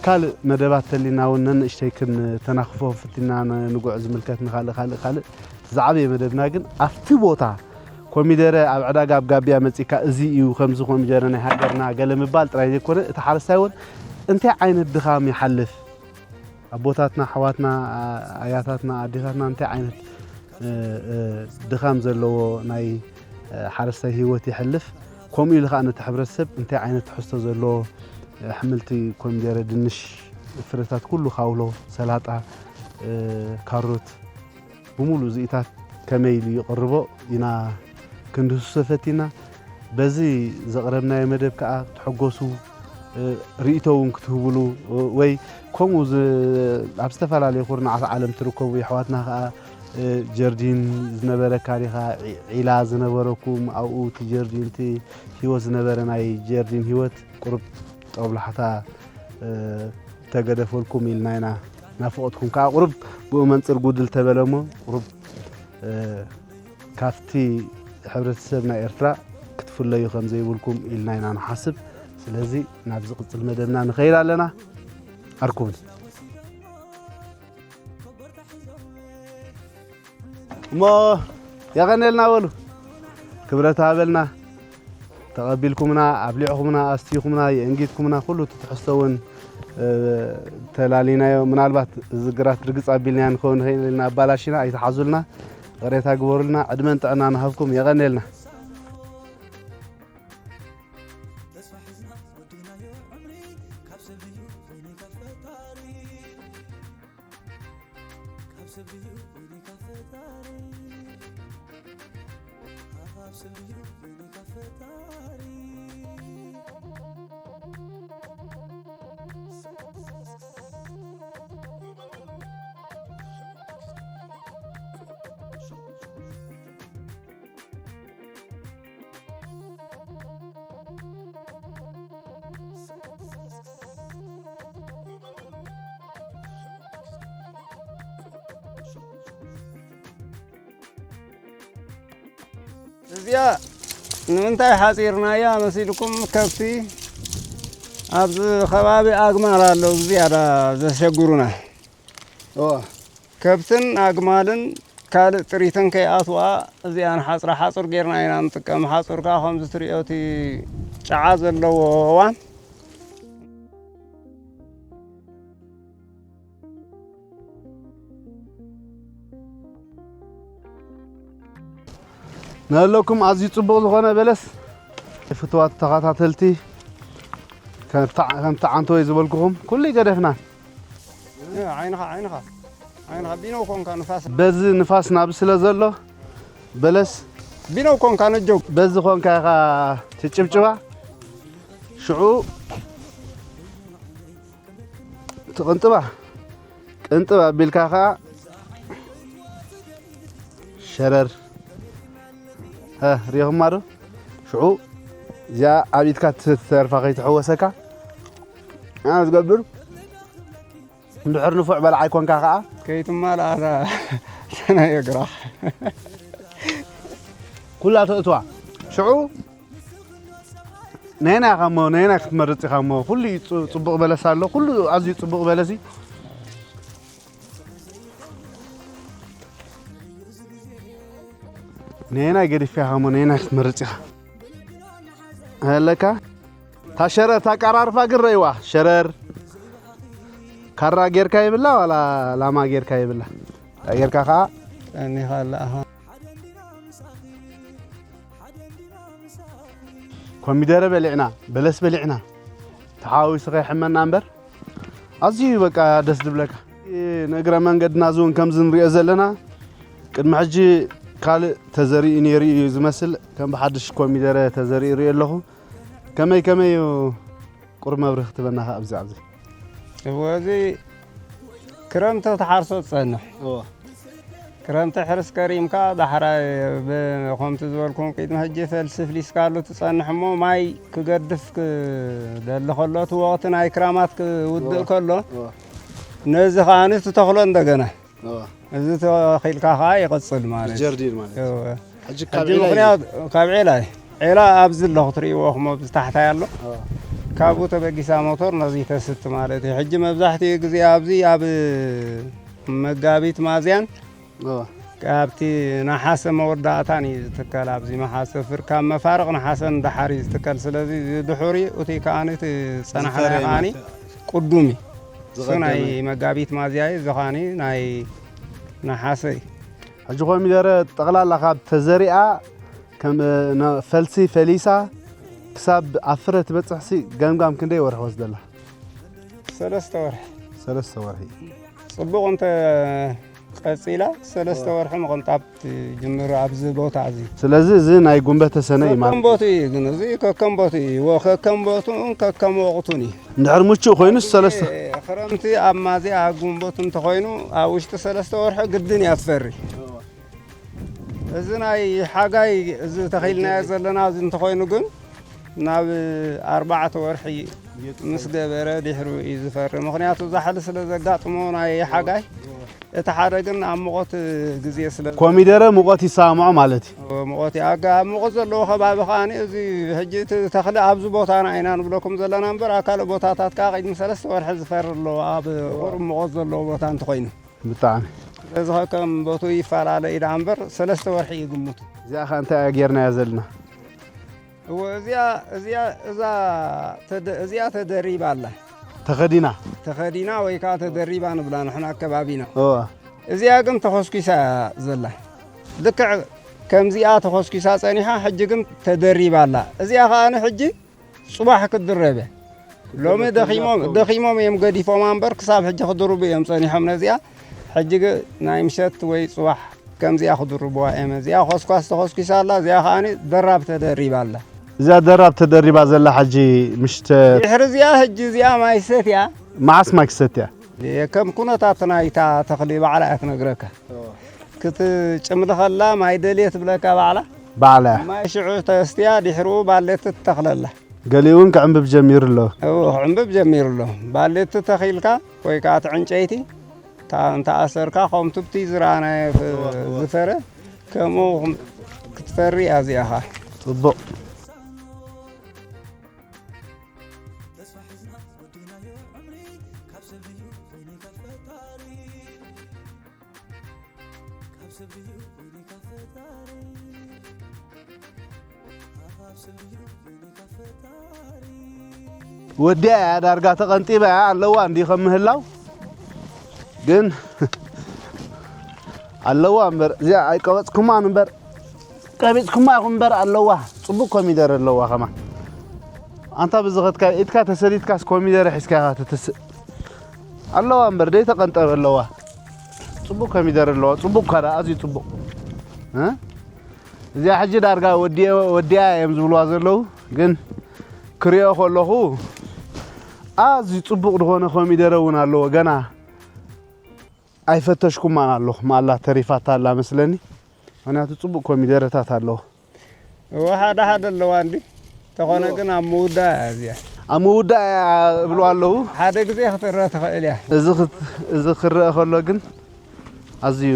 ካልእ መደባት ተሊና እውን ነንእሽተይ ክንተናኽፎ ፍቲና ን-፣ ንጉዕ ዝምልከት ንኻልእ ካልእ ካልእ። እቲ ዝዓበየ መደብና ግን ኣብቲ ቦታ ኮሚደረ ኣብ ዕዳጋ ኣብ ጋቢያ መጺካ እዚ እዩ ከምዚ ኮሚደረ ናይ ሃገርና ገለ ምባል ጥራይ ዘይኮነ እቲ ሓረስታይ እውን እንታይ ዓይነት ድኻም ይሓልፍ ኣቦታትና፣ ኣሕዋትና፣ ኣያታትና፣ ኣዴታትና እንታይ ዓይነት፣ እ፣ እ፣ ድኻም ዘለዎ ናይ፣ እ፣ ሓረስታይ ህይወት የሕልፍ፣ ከምኡ ኢሉ ኸኣ ነቲ ሕብረተሰብ እንታይ ዓይነት ትሕዝቶ ዘለዎ፣ እ፣ ኣሕምልቲ፣ ኮሚደረ፣ ድንሽ፣ ፍረታት ኩሉ፣ ካውሎ፣ ሰላጣ፣ እ፣ ካሮት፣ ብምሉእ እዚኢታት ከመይ ኢሉ ይቕርቦ ኢና ክንድህስሶ ፈቲና። በዚ ዘቕረብናዮ መደብ ከኣ ክትሕጎሱ፣ እ፣ ርእይቶ እውን ክትህብሉ፣ እ፣ ወይ ከምኡ ዝ-፣ ኣብ ዝተፈላለዩ ኩርናዓት ዓለም ትርከቡ የሕዋትና ከኣ፣ እ፣ ጀርዲን ዝነበረካ ዲኻ፣ ዒ-፣ ዒላ ዝነበረኩም ኣብኡ እቲ ጀርዲን፣ እቲ ህይወት ዝነበረ ናይ ጀርዲን ህይወት ቁሩብ ጦብላሕታ፣ እ፣ ተገደፈልኩም ኢልና ኢና። ናፍቖትኩም ከኣ ቁሩብ ብኡ መንጽር ጉድል ተበለ እሞ ቁሩብ፣ እ፣ ካብቲ ሕብረተሰብ ናይ ኤርትራ ክትፍለዩ ከም ዘይብልኩም ኢልና ኢና ንሓስብ። ስለዚ ናብ ዝቕጽል መደብና ንኸይድ ኣለና። ኣርኩብኒ። እሞ የቐኔልና በሉ። ክብረት ሃበልና። ተቐቢልኩምና፣ ኣብሊዕኹምና፣ ኣስትይኹምና፣ የእንጊድኩምና፣ ኩሉ እቲ ትሕዝቶ እውን፣ እ፣ ተላሊናዮ። ምናልባት እዚ ግራት ርግጽ ኣቢልናዮ ንኸውን ንኽእል ኢና፣ ኣባላሽና፣ ኣይትሓዙልና፣ ይቕሬታ ግበሩልና። ዕድመን ጥዕናን ይሃብኩም። የቐኔልና። ካብ ሰብ ድዩ ወይኒ ካብ ፈጣሪ? ካብ ሰብ ድዩ ወይኒ ካብ ፈጣሪ? እዚኣ ንምንታይ ሓጺርናያ መሲልኩም? ከብቲ ኣብዚ ከባቢ ኣግማል ኣለዉ ዝያዳ ዘሸግሩና። እወ። ከብትን ኣግማልን ካልእ ጥሪትን ከይኣትዋ እዚኣ ንሓጽራ ሓጹር ጌርና ኢና ንጥቀም። ሓጹር ከኣ ከምዚ ትሪኦ እቲ ጨዓ ዘለዎ እዋን ንህለኩም ኣዝዩ ጽቡቕ ዝኾነ በለስ ፍትዋት ተኸታተልቲ፣ ከምቲ ዓንተወይ ዝበልኩኹም ኩሉ ይገደፍና። ዓይንኻ ዓይንኻ ዓይንኻ ቢኖ ኮንካ ንፋስ። በዚ ንፋስ ናብ ስለ ዘሎ በለስ ቢኖ ኮንካ ነጀው። በዚ ኮንካ ኢኻ ትጭብጭባ። ሽዑ ትቕንጥባ። ቅንጥብ ኣቢልካ ኸዓ ሸረር። ሀ፣ ሪኢኹማ ዶ? ሽዑ እዚኣ ኣብ ኢድካ ትተርፋ ከይትሕወሰካ። ኣ፣ ዝገብር። እንድሕር ንፉዕ በልዓይ ኮንካ ኸዓ። ከይትማልኣ እዛ ሰናይ እግራ። ኩላ ተእትዋ። ሽዑ ነየናይ ኢኻ እሞ፣ ነየናይ ክትመርጽ ኢኻ እሞ? ኩሉ እዩ ጽ-፣ ጽቡቕ በለስ ኣሎ። ኩሉ ኣዝዩ ጽቡቕ በለስ እዩ። ነየናይ ገዲፍካ ኢኻ እሞ፣ ነየናይ ክትመርጽ ኢኻ? ኣለካ? እታ ሸረር፣ እታ ኣቀራርፋ ግን ረእይዋ። ሸረር፣ ካራ ጌርካ ይብላ ዋላ ላማ ጌርካ ይብላ? እታ ጌርካ ኸዓ ቀኒኻ ኣላ፣ ኣሃ። ኮሚደረ በሊዕና፣ በለስ በሊዕና፣ ተሓዋዊሱ ከይሕመና እምበር፣ ኣዝዩ በቃ ደስ ዝብለካ። ንእግረ መንገድና እዚ እውን ከምዚ ንሪኦ ዘለና ቅድሚ ሕጂ ካልእ ተዘሪኡ ነይሩ እዩ ዝመስል። ከም ብሓድሽ ኮሚደረ ተዘሪኡ ይርኢ ኣለኹ። ከመይ ከመይ እዩ ቁሩብ መብርሂ ክትበና ከ ኣብዚ ኣብዚ? እወ፣ እዚ ክረምቲ ተሓርሶ ትጸንሕ። እወ። ክረምቲ ሕርስ ከሪምካ ዳሕራይ ብ-፣ ከምቲ ዝበልኩም ቅድሚ ሕጂ ፈልሲ ፍሊስካሉ ትጸንሕ እሞ ማይ ክገድፍ ክደሊ ከሎ እቲ ወቕቲ ናይ ክራማት ክውድእ እወ። ከሎ እወ። ነዚ ከኣ ትተኽሎ እንደገና። እወ። እዚ ተኺልካ ከኣ ይቕጽል ማለት እዩ። ጀርዲን ማለት እዩ። እወ። ሕጂ ካብ ሕጂ ዒላ እዩ። ምኽንያት ካብ ዒላ እዩ። ዒላ ኣብዚ ኣሎ ክትርእይዎ፣ እሞ ኣብዚ ታሕታይ ኣሎ። እወ። ካብኡ ተበጊሳ ሞቶር ነዚ ተስት ማለት እዩ። ሕጂ መብዛሕትኡ ግዜ ኣብዚ ኣብ መጋቢት ማዝያን እወ። ካብቲ ነሓሰ መወዳእታን እዩ ዝትከል። ኣብዚ መሓሰ ፍር ካብ መፋርቕ ነሓሰ ንደሓር እዩ ዝትከል። ስለዚ እዚ ድሑር እዩ። እቲ ከኣኒ እቲ ጸናሕናዮ ዝፈረየ ከኣኒ ማለት እዩ። ቅዱም እዩ። እሱ ናይ ዝቐደመ። መጋቢት ማዝያ እዩ። እዚ ከኣኒ ናይ ነሓሰ እዩ። ሕጂ ኮሚደረ ጠቕላላ ካብ ተዘሪኣ ከም፣ እ፣ ነ-፣ ፈልሲ ፈሊሳ ክሳብ ኣብ ፍረ ትበጽሕሲ ገምጋም ክንደይ ወርሒ ወስደላ? ሰለስተ ወርሒ። ሰለስተ ወርሒ። ጽቡቕ እንተ ቀጺላ ሰለስተ ወርሒ ምቕንጣብ ትጅምር ኣብዚ ቦታ እዚ። ስለዚ እዚ ናይ ጉንበተ ሰነ እዩ ማለት ከከም ቦቱ እዩ፣ ግን እዚ ከከም ቦቱ እዩ። ወ-፣ ከከም ቦቱን ከከም ወቕቱን እዩ። እንድሕር ምቹእ ኮይኑስ ሰለስተ ክረምቲ ኣብ ማዝያ ኣብ ጉንቦት እንተኾይኑ ኣብ ውሽጢ ሰለስተ ወርሒ ግድን እያ ትፈሪ። እዚ ናይ ሓጋይ እዚ ተኺልናዮ ዘለና እዚ እንተኾይኑ ግን ናብ ኣርባዕተ ወርሒ ምስ ገበረ ድሕሩ እዩ ዝፈሪ። ምኽንያቱ ዛሕሊ ስለ ዘጋጥሞ ናይ ሓጋይ፣ እቲ ሓደ ግን ኣብ ሙቐት ግዜ ስለ ኮሚደረ ሙቐት ይሰማምዖ ማለት እዩ። ሙቐት እዩ። ኣጋ-፣ ኣብ ሙቐት ዘለዎ ከባቢ ከኣ እዚ ሕጂ እቲ ተኽሊ ኣብዚ ቦታና ኢና ንብለኩም ዘለና እምበር ኣብ ካልእ ቦታታት ከኣ ቅድሚ ሰለስተ ወርሒ ዝፈሪ ኣለዎ፣ ኣብ ቁሩብ ሙቐት ዘለዎ ቦታ እንተኾይኑ። ብጣዕሚ። ስለዚ ከከም ቦትኡ ይፈላለ እዩ ደኣ እምበር ሰለስተ ወርሒ እዩ ግምቱ። እዚኣ ኸ እንታይ እያ ጌርናያ ዘለና? እወ፣ እዚኣ፣ እዚኣ፣ እዛ ተደ-፣ እዚኣ ተደሪባ ኣላ። ተኸዲና? ተኸዲና ወይ ከኣ ተደሪባ ንብላ ንሕና ኣከባቢና። እወ። እዚኣ ግን ተኾስኲሳ እያ ዘላ። ልክዕ ከምዚኣ ተኾስኲሳ ጸኒሓ፣ ሕጂ ግን ተደሪባ ኣላ። እዚኣ ከኣ ንሕጂ ጽባሕ ክትድረብ እያ። ሎሚ ደኺሞም፣ ደኺሞም እዮም ገዲፎማ እምበር ክሳብ ሕጂ ክድርቡ እዮም ጸኒሖም ነዚኣ። ሕጂ ግን ናይ ምሸት ወይ ጽባሕ ከምዚኣ ክድርብዋ እዮም። እዚኣ ኾስኳስ ተኾስኲሳ ኣላ፣ እዚኣ ከኣ ደራብ ተደሪባ ኣላ። እዛ ደራብ ተደሪባ ዘላ ሕጂ ምሽ ተ- ድሕሪ እዚኣ ሕጂ እዚኣ ማይ ሰትያ። መዓስ ማይ ክሰትያ? ከም ኩነታት ናይታ ተኽሊ ባዕላ እያ ትነግረካ። እወ። ክትጭምልኸላ ማይ ደልየ ትብለካ ባዕላ። ባዕላ። ማይ ሽዑ ተስትያ ድሕርኡ ባሌት ትተኽለላ። ገሊኡ እውን ክዕምብብ ጀሚሩ ኣሎ። እወ፣ ክዕምብብ ጀሚሩ ኣሎ። ባሌት ተኺልካ ወይ ከዓ እቲ ዕንጨይቲ ታ-፣ እንተኣሰርካ ከምቲ ብቲ ዝረኣናዮ ፍ-፣ እወ፣ እወ። ዝፈረ ከምኡ ክም-፣ ክትፈሪ እያ እዚኣ ኸዓ። ጽቡቕ። ወዲኣ እያ ዳርጋ ተቐንጢባ እያ ኣለዋ እንዲ ከም ምህላው ግን ኣለዋ እምበር እዚኣ ኣይቀበጽኩማን እምበር ቀቢጽኩማ ኢኹም እምበር ኣለዋ። ጽቡቕ ኮሚደረ ኣለዋ ከማን። ኣንታ ብዝኸድካ ኢድካ ተሰሊትካስ ኮሚደረ ሒዝካ ኢኻ ትትስእ። ኣለዋ እምበር ደይተቐንጠበ ኣለዋ። ጽቡቕ ኮሚደረ ኣለዋ። ጽቡቕ ካዳ ኣዝዩ ጽቡቕ። እ? እዚኣ ሕጂ ዳርጋ ወዲአ-፣ ወዲኣ እዮም ዝብልዋ ዘለዉ። ግን ክሪኦ ከለኹ ኣዝዩ ጽቡቕ ዝኾነ ኮሚደረ እውን ኣለዎ። ገና ኣይፈተሽኩማን ኣለኹ። ማላ ተሪፋታ ኣላ መስለኒ። ምኽንያቱ ጽቡቕ ኮሚደረታት ኣለዎ። እወ፣ ሓደ ሓደ ኣለዋ እንዲ። ተኾነ እወ። ግን ኣብ ምውዳእ እያ እዚኣ። ኣብ ምውዳእ እያ እብሉ ኣለዉ። ሓደ ግዜ ክትረ ትኽእል እያ። እዚ ክት-፣ እዚ ክረአ ከሎ ግን ኣዝዩ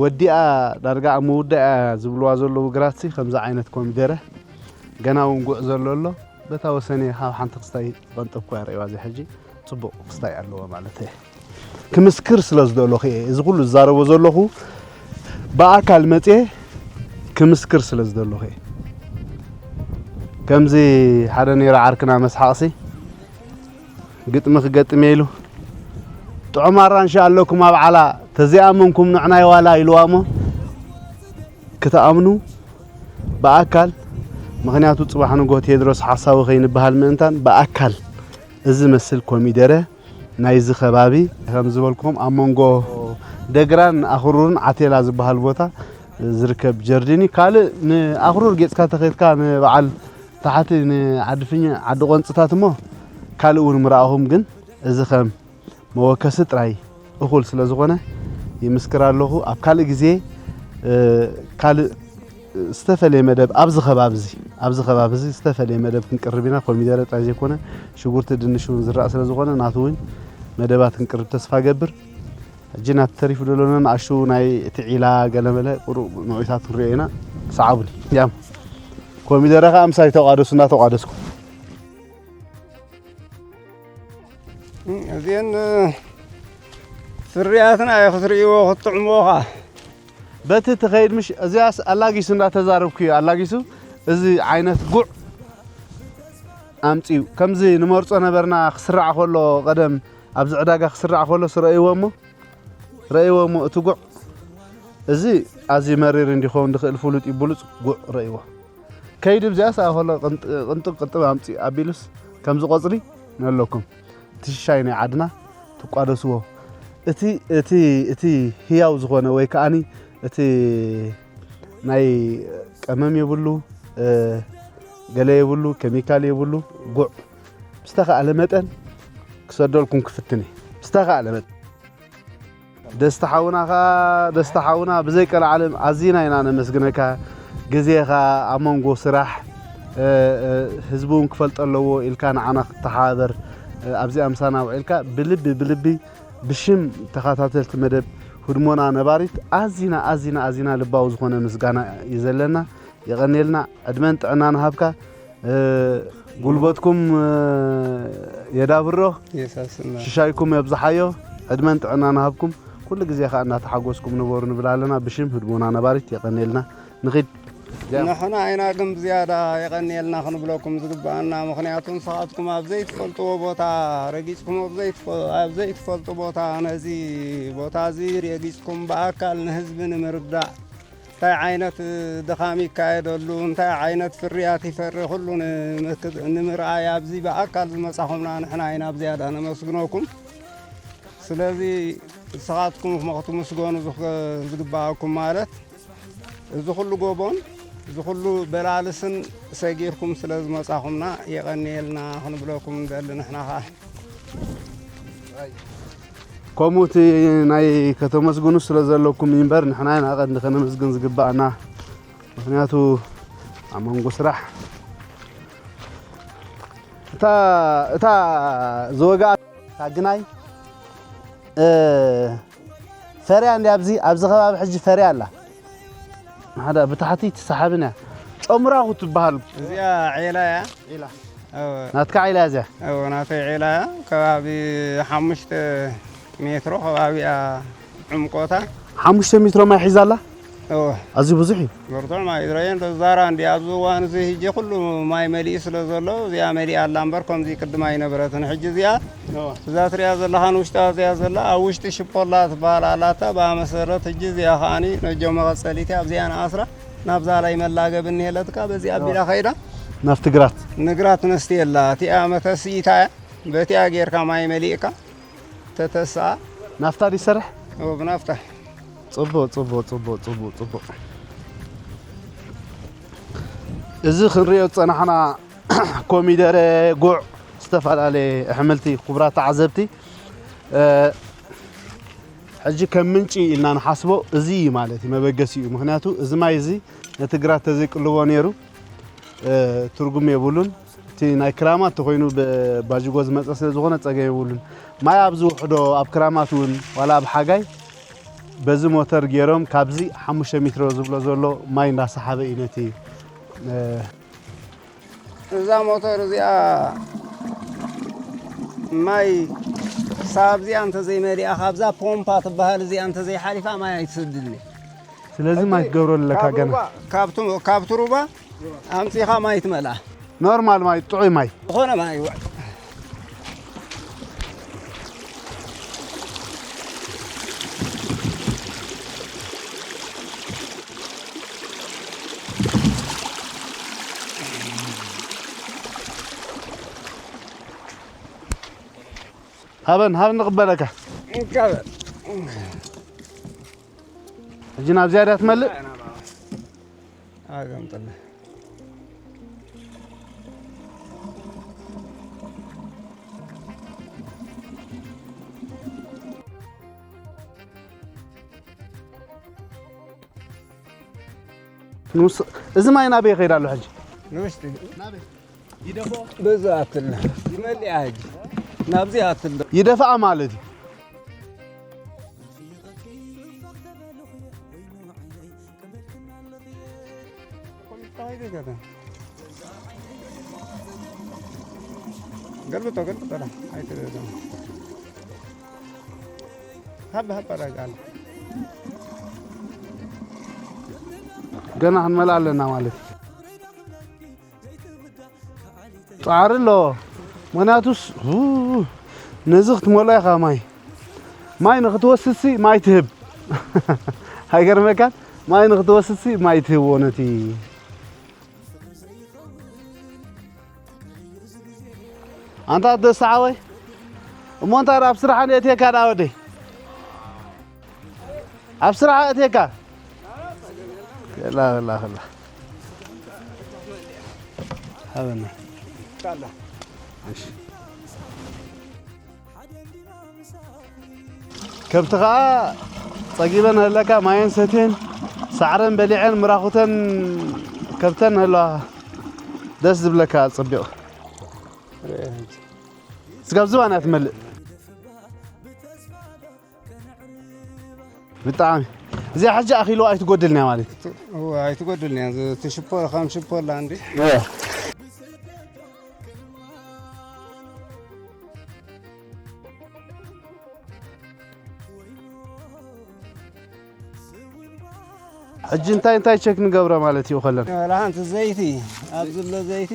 ወዲኣ ዳርጋ ኣብ ምውዳእ እያ ዝብልዋ ዘለዉ ግራትሲ ከምዚ ዓይነት ኮሚደረ ገና እውን ጉዕ ዘሎ ኣሎ። በታ ወሰነ ካብ ሓንቲ ክስታይ ቀንጠብኳ ርእዋ እዚ ሕጂ ጽቡቕ ክስታይ ኣለዎ ማለት እየ። ክምስክር ስለ ዝደለኹ እየ። እዚ ኩሉ ዝዛረቦ ዘለኹ ብኣካል መጽየ ክምስክር ስለ ዝደለኹ እየ። ከምዚ ሓደ ነይሩ ዓርክና መስሓቕሲ ግጥሚ ክገጥም እየ ኢሉ። ጥዑም ኣራንሺ ኣለኩም ኣብ ዓላ፣ ተዘይኣመንኩም ንዕናይ ዋላ ኢልዋ እሞ፣ ክትኣምኑ ብኣካል፣ ምኽንያቱ ጽባሕ ንግሆ ቴድሮስ ሓሳዊ ከይንበሃል ምእንታን ብኣካል እዚ መስል ኮሚደረ ናይዚ ከባቢ ከም ዝበልኩም ኣብ መንጎ ደግራን ኣኽሩርን ዓቴላ ዝበሃል ቦታ ዝርከብ ጀርዲን እዩ። ካልእ ንኣኽሩር ጌጽካ ተኸድካ ንበዓል ታሕቲ ንዓዲ ፍኛ ዓዲ ቆንጽታት እሞ ካልእ እውን ምረኣኹም፣ ግን እዚ ከም መወከሲ ጥራይ እኹል ስለ ዝኾነ ይምስክር ኣለኹ። ኣብ ካልእ ግዜ ካልእ ዝተፈለየ መደብ ኣብዚ ከባቢ እዚ ኣብዚ ከባቢ እዚ ዝተፈለየ መደብ ክንቅርብ ኢና። ኮሚደረ ጥራይ ዘይኮነ ሽጉርቲ ድንሽ እውን ዝረኣ ስለ ዝኾነ ናቱ እውን መደባት ክንቅርብ ተስፋ ገብር። ሕጂ ናብቲ ተሪፉ ደሎና ንኣሽቱ ናይ እቲ ዒላ ገለመለ ቁሩብ ንዑታት ንሪኦ ኢና። ሰዓቡኒ ያም ኮሚደረ ከዓ ምሳይ ተቋደሱ እናተቋደስኩ እዚአን ፍርያትና እዩ ክትርእይዎ ክትጥዕምዎ ከዓ በቲ ትኸይድ ምሽ እዚያስ ኣላጊሱ እንዳተዛረብኩ እዩ ኣላጊሱ እዚ ዓይነት ጉዕ ኣምፅኡ ከምዚ ንመርፆ ነበርና ክስራዕ ከሎ ቀደም ኣብዚ ዕዳጋ ክስራዕ ከሎ ስረእይዎ እሞ ረእይዎ እሞ እቲ ጉዕ እዚ ኣዝዩ መሪር እንዲኸውን ዝኽእል ፍሉጥ እዩ ብሉፅ ጉዕ ረእይዎ ከይዲ ብዚኣስ ኣኸሎ ቅንጥብ ቅንጥብ ኣምፂ ኣቢሉስ ከምዚ ቆፅሪ ነለኩም እቲ ሽሻይ ናይ ዓድና ትቋደስዎ እቲ እቲ እቲ ህያው ዝኾነ ወይ ከዓኒ እቲ ናይ ቀመም የብሉ ገለ የብሉ ኬሚካል የብሉ ጉዕ ብዝተኻእለ መጠን ክሰደልኩም ክፍትን እየ ብዝተኻእለ መጠን ደስታ ሓውና ኸዓ ደስታ ሓውና ብዘይ ቀልዓለም ኣዚና ኢና ነመስግነካ። ግዜኻ ኣብ መንጎ ስራሕ ህዝቢ እውን ክፈልጦ ኣለዎ ኢልካ ንዓና ክትተሓባበር ኣብዚኣ ምሳና ውዒልካ ብልቢ ብልቢ ብሽም ተኸታተልቲ መደብ ህድሞና ነባሪት ኣዚና ኣዚና ኣዚና ልባዊ ዝኾነ ምስጋና እዩ ዘለና። የቐንየልና፣ ዕድመን ጥዕናን ይሃብካ። ጉልበትኩም የዳብሮ፣ ሽሻይኩም የብዝሓዮ፣ ዕድመን ጥዕናን ይሃብኩም። ኩሉ ግዜ ከዓ እናተሓጎስኩም ንበሩ ንብል ኣለና። ብሽም ህድሞና ነባሪት የቐንየልና። ንኺድ። ንሕና ኢና ግን ብዝያዳ የቐንየልና ክንብለኩም ዝግብኣና፣ ምኽንያቱ ንስኻትኩም ኣብ ዘይትፈልጥዎ ቦታ ረጊጽኩም፣ ኣብ ዘይትፈ- ኣብ ዘይትፈልጡ ቦታ ነዚ ቦታ እዚ ረጊጽኩም ብኣካል ንህዝቢ ንምርዳእ እንታይ ዓይነት ድኻም ይካየደሉ፣ እንታይ ዓይነት ፍርያት ይፈሪ ኩሉ ንምርኣይ ኣብዚ ብኣካል ዝመጻኹምና ንሕና ኢና ብዝያዳ ነመስግነኩም። ስለዚ ንስኻትኩም እሞ ክትምስገኑ ዝግብኣኩም ማለት እዚ ኩሉ ጎቦን እዚ ኩሉ በላልስን ሰጊርኩም ስለ ዝመጻኹምና የቐንየልና ክንብለኩም ንደሊ ንሕና ኸዓ። ከምኡ እቲ ናይ ከተመስግኑ ስለ ዘለኩም እዩ እምበር ንሕና ኢና ቀንዲ ከነመስግን ዝግባኣና። ምኽንያቱ ኣብ መንጎ ስራሕ እታ እታ ዝወግኣ እታ ግናይ ፈርያ እንዲ ኣብዚ ኣብዚ ከባቢ ሕጂ ፈርያ ኣላ ሓደ ብታሕቲ ትሰሓብን እያ ጨሙራኹ ትበሃል እዚኣ ዔላ እያ ዒላ ናትካ ዒላ እያ እዚኣ ናተይ ዒላ እያ ከባቢ ሓሙሽተ ሜትሮ ከባቢ እያ ዕምቆታ ሓሙሽተ ሜትሮ ማይ ሒዛ ኣላ ኣዝዩ ብዙሕ እዩ ብርቱዕ ማይ ዝረየን ዛራ እንዲ ኣብዚ እዋን እዚ ህጂ ኩሉ ማይ መሊኡ ስለ ዘሎ እዚኣ መሊኣ ኣላ እምበር ከምዚ ቅድም ኣይነበረትን ሕጂ እዚኣ እዛ ትሪኣ ዘለኻ ንውሽጣ እዚኣ ዘላ ኣብ ውሽጢ ሽፖላ ትበሃል ኣላታ ብኣ መሰረት ሕጂ እዚኣ ከዓኒ ነጆ መቐፀሊቲ ኣብዚኣ ንኣስራ ናብዛ ላይ መላገብ እኒሄለትካ በዚ ኣቢላ ከይዳ ናብቲ ግራት ንግራት ነስትየላ እቲኣ መተስኢታ እያ በቲኣ ጌርካ ማይ መሊእካ ተተስኣ ናፍታ ድሰርሕ ብናፍታ ፅቡቅ ፅቡቅ ፅቡቅ ፅቡቅ ፅቡቅ እዚ ክንሪኦ ዝፀናሕና ኮሚደረ ጉዕ ዝተፈላለየ ኣሕምልቲ ክቡራት ተዓዘብቲ ሕጂ ከም ምንጪ ኢልና ንሓስቦ እዚ እዩ ማለት እዩ መበገሲ እዩ ምክንያቱ እዚ ማይ እዚ ነቲ ግራት ተዘይቅልቦ ነይሩ ትርጉም የብሉን እቲ ናይ ክራማት ተኮይኑ ባጅጎ ዝመፀ ስለ ዝኾነ ፀገም የብሉን ማይ ኣብ ዝውሕዶ ኣብ ክራማት እውን ዋላ ኣብ ሓጋይ በዚ ሞተር ገይሮም ካብዚ ሓሙሽተ ሜትሮ ዝብሎ ዘሎ ማይ እንዳሰሓበ እዩ ነቲ እዛ ሞተር እዚኣ ማይ ሳብ እዚኣ እንተዘይመሊኣ ካብዛ ፖምፓ ትበሃል እዚኣ እንተዘይሓሊፋ ማይ ኣይትሰድልን እያ ስለዚ ማይ ትገብሮ ኣለካ ገና ካብቲ ሩባ ኣምፂኻ ማይ ትመልኣ ኖርማል ማይ ጥዑይ ማይ ዝኾነ ማይ ይውዕል ሃበን፣ ሃበን ንቕበለካ። እንካበል። ሕጂ ናብ ዝያዳ ትመልእ? ኣገምጥለ። ንስ-፣ እዚ ማይ ናበይ ይኸይድ ኣሎ ሕጂ? ንውሽጢ። ናበይ? ይደፍኦ? በዛ ኣትልና። ይመልእ ሕጂ። ናብዚ ኣትልና። ይደፍኣ ማለት እዩ። ገልብጦ፣ ገልብጦ፣ ኣይትበሎም። ሃብ፣ ሃብ፣ ኣረጋል። ገና ክንመልኣ ኣለና ማለት እዩ። ጻዕሪ ኣለዎ። ምኽንያቱስ፣ ኡ፣ ነዚ ክትመልኦ ኢኻ ማይ። ማይ ንኽትወስድሲ ማይ ትህብ። ኣይገርመካን? ማይ ንኽትወስድሲ ማይ ትህብ፣ እውነት እዩ። ኣንታ ደስታ ሓወይ፣ እሞ እንታይ ኣብ ስራሕ ንእትየካ ደኣ ወደይ? ኣብ ስራሕ ኣእትየካ? ከላ፣ ከላ፣ ከላ። ሃበና። እሺ። ከብቲ ኸዓ ጸጊበን ኣለካ፣ ማየን ሰትየን፣ ሳዕረን በሊዐን፣ ምራኹተን ከብተን ኣለዋ። ደስ ዝብለካ፣ ጽቢቕ። ስጋብ ዝባን እያ ትመልእ። ብጣዕሚ። እዚኣ ሕጂ ኣኺሉ ኣይትጎድልን እያ ማለት እዩ። እወ፣ ኣይትጎድልን እያ። እዚ እቲ ሽፖ፣ ከም ሽፖ ኣላ እንዲ። እወ። ሕጂ እንታይ እንታይ ቸክ ንገብሮ ማለት እዩ ከለና? ዋላ ሓንቲ ዘይቲ፣ ኣብ ዘሎ ዘይቲ፣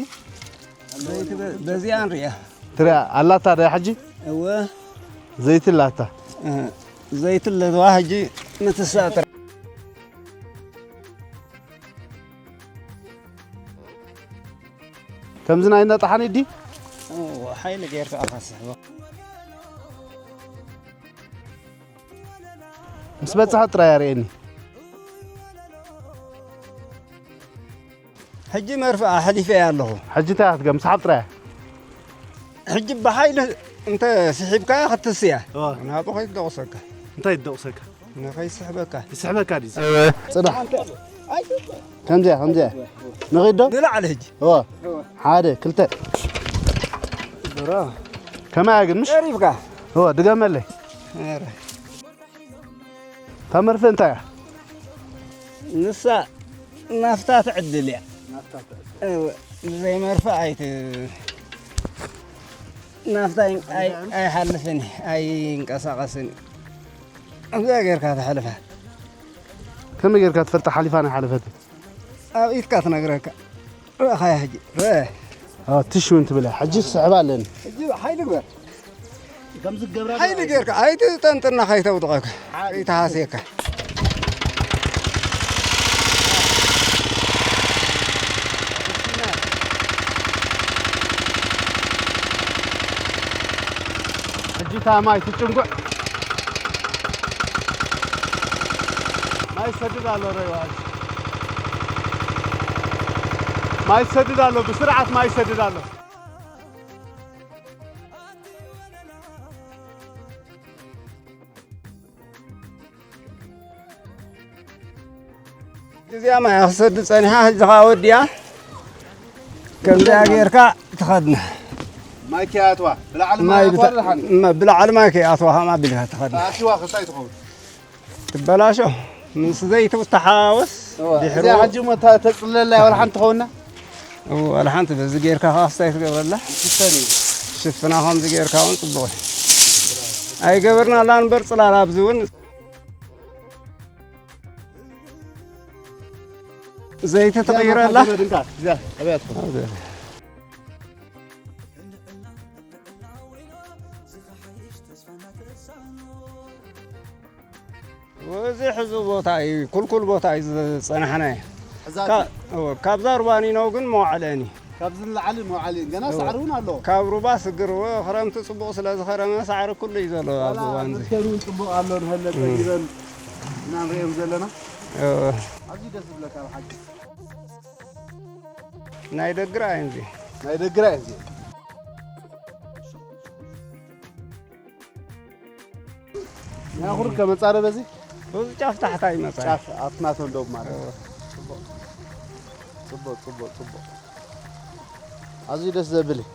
ዘይቲ በ-፣ በዚኣ ንሪኣ። ትሪኣ ኣላታ ዶ ሕጂ? እወ። ዘይቲ ኣላታ። እ፣ ዘይቲ ኣለዋ ሕጂ ንትሳ ጥራይ። ከምዚ ናይ ነጣሓኒ ዲ? እወ፣ ሓይሊ ጌርካ ኢኻ ትስሕቦ። ምስ በጽሐ ጥራይ ኣርእየኒ። ሕጂ መርፍእ ኣሕሊፈያ ኣለኹ። ሕጂ እንታይ ክትገም? ስሓብ ጥራይ። ሕጂ ብሓይሊ እንተ ስሒብካያ ክትስያ። እዋ። ናብኡ ከይትደቑሰካ። እንታይ ትደቑሰካ? ንኸይስሕበካ። ይስሕበካ ድዩ? እወ። ጽናሕ። ኣንተ፣ ኣይ፣ ከምዚያ፣ ከምዚያ። ንኺድ ዶ? ንላዕሊ ሕጂ። እወ። እወ። ሓደ፣ ክልተ። ብሮ። ከማያ ግን ምሽ? ቀሪብካ። እወ፣ ድገመለይ። ኧረ። እታ መርፍእ እንታይ እያ? ንሳ ናፍታ ትዕድል እያ። ናፍታ ትዕድል። እወ፣ ብዘይ መርፍእ ኣይት-፣ ናፍታ ኣይ-፣ ኣይ-፣ ኣይሓልፍን እዩ፣ ኣይንቀሳቐስን እዩ። ከምዚኣ ጌርካ ተሕልፋ። ከመይ ጌርካ ትፈልጣ ሓሊፋ ናይ ሓለፈት? ኣብ ኢድካ ትነግረካ። ርኣኻያ ሕጂ፣ ርአ። ኣዎ፣ ትሽ እውን ትብል እያ። ሕጂ ስሕባ ኣለኒ። ሕጂ ሓይሊ ግበር። ከምዚ ገብራ ሓይሊ ጌርካ፣ ኣይትጠንጥና፣ ከይተውድቐካ፣ ከይተሃስየካ። ሕጂ እታ ማይ ትጭንጉዕ። ማይ ይሰድድ ኣሎ፣ ረይዋ። ማይ ይሰድድ ኣሎ፣ ብስርዓት ማይ ይሰድድ ኣሎ። እዚኣ ማይ ክሰድ ጸኒሓ፣ ሕጂ ኸኣ ወዲኣ ከምዚኣ ጌርካ ትኸድና። ማይ ከይኣትዋ፣ ብላዕሊ ማይ ማይ ኣትዋ ብታ-፣ ደሓን። እመ-፣ ብላዕሊ ማይ ከይኣትዋ ከምኣ ኣቢልካ ትኸድና። ኣትዋ ክሳይ ትኸውን። ትበላሾ። ምስ ዘይቲ ትሓዋወስ፣ እወ፣ ድሕሩ እዚኣ ሕጂ እሞ ተ-፣ ተጽልለላ እያ፣ ዋላ ሓንቲ ትኸውንና? እወ፣ ዋላ ሓንቲ በዚ ጌርካ ከኣ ክስታይ ትገብረላ። ትስተኒ። ሽፍና ከምዚ ጌርካ እውን ጽቡቕ እዩ። ኣይገበርናላን እምበር ጽላል ኣብዚ እውን ዘይቲ እዚኣ ትቕይረላ። ማታ ድንካ፣ እዚኣ፣ ኣብያትኩም። ኣብዚ። እዚ ሕዚ ቦታ እዩ፣ ኩልኩል ቦታ እዩ ዝጸናሕናዮ። ሕዛቲ። ካ-፣ እወ፣ ካብዛ ሩባኒኖ ግን መዋዕለኒ። ካብዚ ንላዕሊ መውዓሊ ገና እወ። ሳዕሪ እውን ኣለዎ። ካብ ሩባ ስግርዎ ክረምቲ ጽቡቕ ስለ ዝኸረመ ሳዕሪ ኩሉ እዩ ዘሎ ኣብ ዋላ እዋን እዚ። መትከል እውን ጽቡቕ ኣሎ ንህለ ጸጊበን ኢና ንሪኦም ዘለና። እወ። ኣዝዩ ደስ ዝብለካ ብሓቂ። ናይ ደግራ እንዚ ናይ ደግራ እዩ። ናይ ኣኹር ከመጻረ በዚ ብዙ ጫፍ ታሕታ ይመጻ። ጫፍ ኣፍናቶ እንደውም ማለት እወ። ጽቡቕ ጽቡቕ ጽቡቕ። ኣዝዩ ደስ ዘብል እዩ።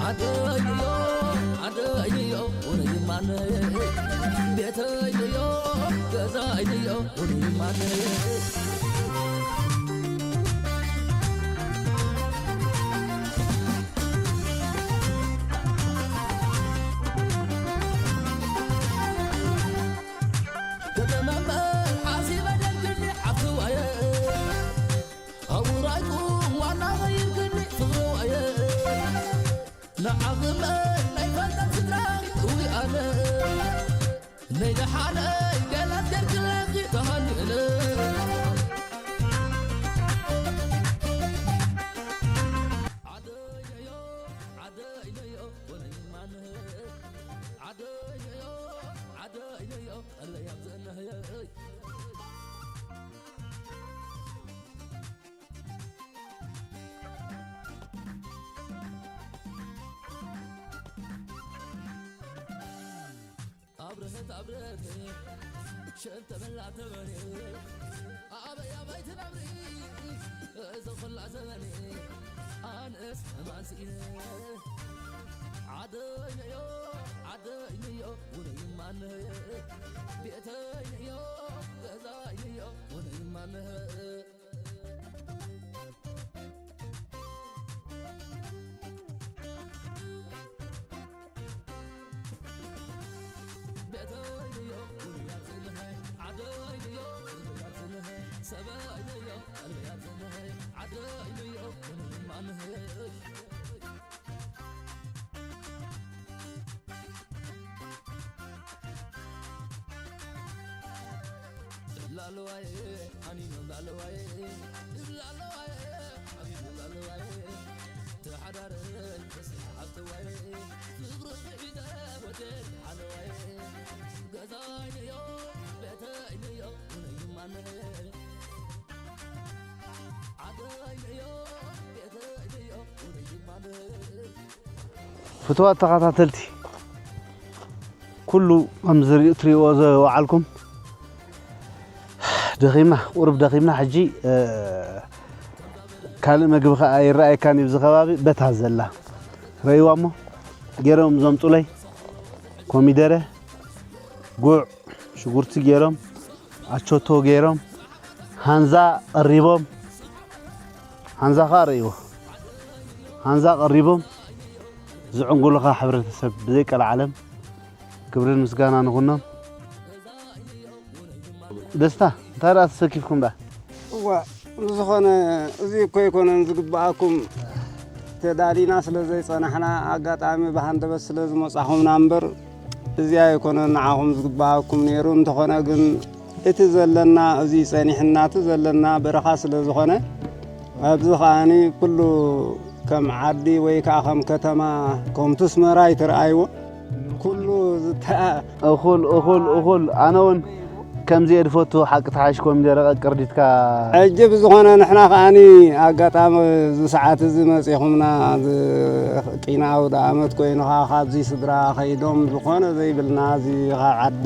ዓደይዮ ዓደይዮ ውንይማነ ቤተይዮ ገዛይዮ ውንይማነ ከተመመ ሓሲበ ደልክኒ ሓፍትዋየ ኣውራይኩም ዋና ኸይርክኒ ፍቕርዋየ ንዓኽመ ናይ ፈልጠት ስድራ እዊ ኣነ ናይ ደሓነይ ገላት ገርክለኺ ተሃኒእነ ዓደይነዮ ዓደይነዮ ወለይማነ ዓደይነዮ ዓደይነዮ ኣለይ ኣብዘነህየይ ኣብርሀት ኣብርሀት ሸንተበላ ተበሬ ኣበይ ኣበይ ትነብሪ እዚ ኹላ ዘበኔ ኣነስ እማን ስኢነ ዓደይነዮ ዓደይነዮ ውነይማነየ ቤተይነዮ ገዛይነዮ ውነይማነየ ላለዋይ ኣኒኖ ላለዋይ ላለዋይ ኣኒኖ ላለዋይ ተሓዳረይ በስመ ኣብ ተዋይ ፍቕሪ ሒዘ ወደይ ሓለዋይ ገዛይንዮ ቤተይንዮ ውነይማነ ዓደይንዮ ቤተይንዮ ውነይማነ ፍትዋት ተኸታተልቲ ኩሉ ከምዚ እትሪእዎ ዝወዓልኩም ደኺምና ቁሩብ ደኺምና ሕጂ ካልእ መግቢ ከዓ ይረኣየካን እዩ ኣብዚ ከባቢ በታ ዘላ ረእይዋ እሞ ገይሮም ዘምፁለይ ኮሚደረ ጉዕ ሽጉርቲ ገይሮም ኣቸቶ ገይሮም ሃንዛ ቀሪቦም ሃንዛ ከዓ ረእይዎ ሃንዛ ቀሪቦም ዝዕንጉሉኻ ሕብረተሰብ ብዘይ ቀልዓለም ክብርን ምስጋና ንኹኖም ደስታ እንታይ ደኣ ተሰኪፍኩም ደኣ እዋ ብዝኾነ እዚ እኮ ኣይኮነን ዝግብኣኩም ተዳሊና ስለ ዘይጸናሕና ኣጋጣሚ ብሃንደበት ስለ ዝመጻኹምና እምበር እዚ ኣይኮነን ንዓኹም ዝግብኣኩም ነይሩ እንተኾነ ግን እቲ ዘለና እዚ ጸኒሕና እቲ ዘለና በረኻ ስለ ዝኾነ ኣብዚ ከኣኒ ኩሉ ከም ዓዲ ወይ ከዓ ከም ከተማ ከምቱ ስመራ ይትርኣይዎ ኩሉ ዝተ እኹል እኹል እኹል ኣነ እውን ከምዚ እየ ዝፈቱ ሓቂ ተሓሽ ኮሚደረ ቀቅርዲትካ ሕጂ ብዝኾነ ንሕና ከኣኒ ኣጋጣሚ እዚ ሰዓት እዚ መፂኹምና ቂና ኣውደ ኣመት ኮይኑኻ ካብዚ ስድራ ከይዶም ዝኾነ ዘይብልና እዚ ካብ ዓዲ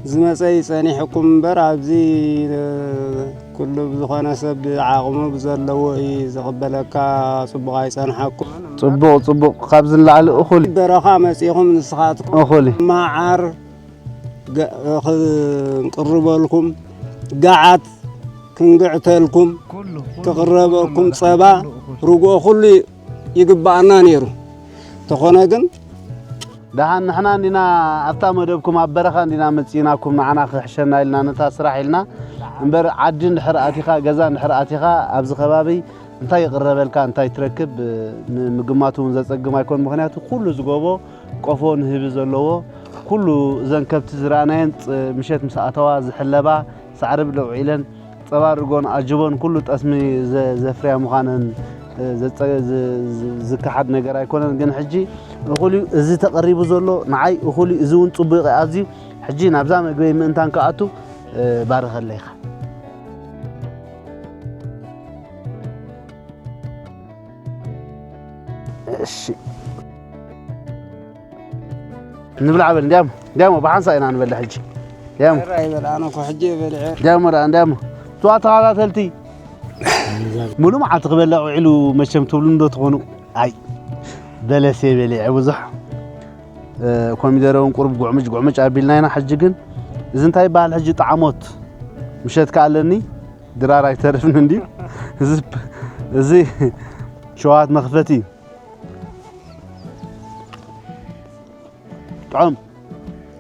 ዝመጸ እዩ ጸኒሕኩም እምበር ኣብዚ ኩሉ ብዝኾነ ሰብ ዓቕሙ ብዘለዎ እዩ ዝቕበለካ። ጽቡቕ ኣይጸንሓኩም። ጽቡቕ ጽቡቕ፣ ካብዚ ንላዕሊ እኹል በረኻ መጺኹም ንስኻትኩም እኹል እዩ። መዓር ገ- ክንቅርበልኩም፣ ገዓት ክንግዕተልኩም፣ ክቕረበኩም፣ ጸባ ርግኦ ኩሉ ይግባኣና ነይሩ። ተኾነ ግን ደሓን ንሕና እንዲና ኣብታ መደብኩም ኣብ በረኻ እንዲና መጺእናኩም፣ ንዓና ክሕሸና ኢልና ነታ ስራሕ ኢልና እምበር፣ ዓዲ እንድሕር ኣቲኻ፣ ገዛ እንድሕር ኣቲኻ ኣብዚ ከባቢ እንታይ ይቕረበልካ እንታይ ትረክብ ንምግማት እውን ዘጸግም ኣይኮን። ምኽንያቱ ኩሉ ዝጎቦ ቆፎ ንህቢ ዘለዎ፣ ኩሉ እዘን ከብቲ ዝረኣናየን ፅ- ምሸት ምስ ኣተዋ ዝሕለባ፣ ሳዕሪ ብልዕ ውዒለን ጸባ ርጎን ኣጅቦን ኩሉ ጠስሚ ዘ- ዘፍርያ ምዃነን እ፣ ዘጸ- ዝ- ዝ- ዝከሓድ ነገር ኣይኮነን። ግን ሕጂ እኹል እዩ እዚ ተቐሪቡ ዘሎ፣ ንዓይ እኹል እዩ፣ እዚ እውን ጽቡቕ እዩ። ኣዝዩ ሕጂ ናብዛ መግበይ ምእንታን ክኣቱ እ፣ ባርኸለይ ኢኻ። እሺ። ንብላዕ በል እንዲያሞ፣ እንዲያሞ ብሓንሳ ኢና ንበልዕ ሕጂ። እንዲያሞ። ራ ይበልዓነ እኮ ሕጂ በልዐ። እንዲያሞ ደኣ፣ እንዲያሞ። እትዋ ተኸታተልቲ ሙሉ መዓልቲ ክበልዕ ውዒሉ መቸም ትብሉ እንዶ ትኾኑ። ኣይ በለሴ በሊዐ ብዙሕ እ፣ ኮሚደረ እውን ቁሩብ ጉዕምጭ ጉዕምጭ ኣቢልና ኢና። ሕጂ ግን እዚ እንታይ ይበሃል ሕጂ ጣዕሞት ምሸት ከኣለኒ ድራር ኣይተርፍን እንዲ እዚ እዚ ሸዋት መኽፈቲ ጥዑም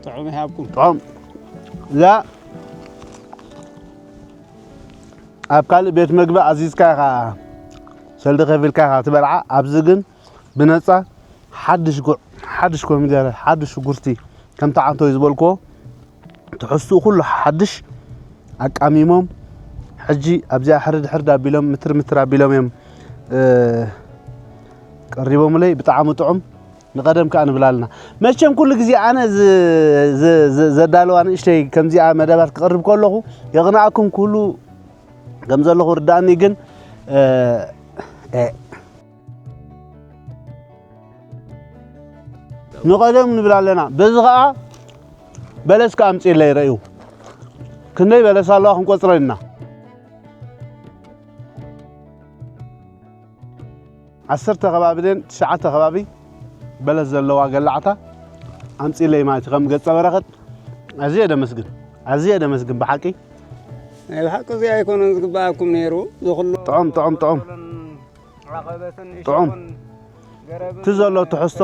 ጥዑም ይሃብኩም። ጥዑም እዛ ኣብ ካልእ ቤት መግቢ ኣዚዝካ ኢኻ ሰልዲ ከፊልካ ኢኻ ትበልዓ። ኣብዚ ግን ብነጻ ሓድሽ ጉዕ፣ ሓድሽ ኮሚደረ፣ ሓድሽ ሽጉርቲ ከምቲ ዓንቶይ ዝበልክዎ ትሕዝትኡ ኩሉ ሓድሽ ኣቃሚሞም ሕጂ ኣብዚኣ ሕርድ ሕርድ ኣቢሎም ምትር ምትር ኣቢሎም እዮም እ፣ ቀሪቦምለይ። ብጣዕሚ ጥዑም። ንቐደም ከኣ ንብል ኣለና። መቸም ኩሉ ግዜ ኣነ ዝ- ዝ- ዝ- ዘዳለዋ ንእሽተይ ከምዚኣ መደባት ክቐርብ ከለኹ የቕንኣኩም ክህሉ ከም ዘለኹ ርዳእኒ። ግን እ፣ እ፣ ንቐደም ንብል ኣለና። በዚ ኸኣ በለስ ከኣ ኣምፅእለይ ረእዩ ክንደይ በለስ ኣለዋ ክንቆፅረ ኢና። ዓሰርተ ከባቢ ደን ትሽዓተ ከባቢ በለስ ዘለዋ ገላዕታ ኣምፅእለይ ማለት እዩ። ከም ገፀ በረከት ኣዝየ ደመስግን ኣዝየ ደመስግን ብሓቂ። ናይ ብሓቂ እዚ ኣይኮነን ዝግባኣኩም ነይሩ። ዝኹሎ ጥዑም ጥዑም ጥዑም ዓቐበትን ጥዑም። እሾኽን ገረብን እቲ ዘሎ ትሕዝቶ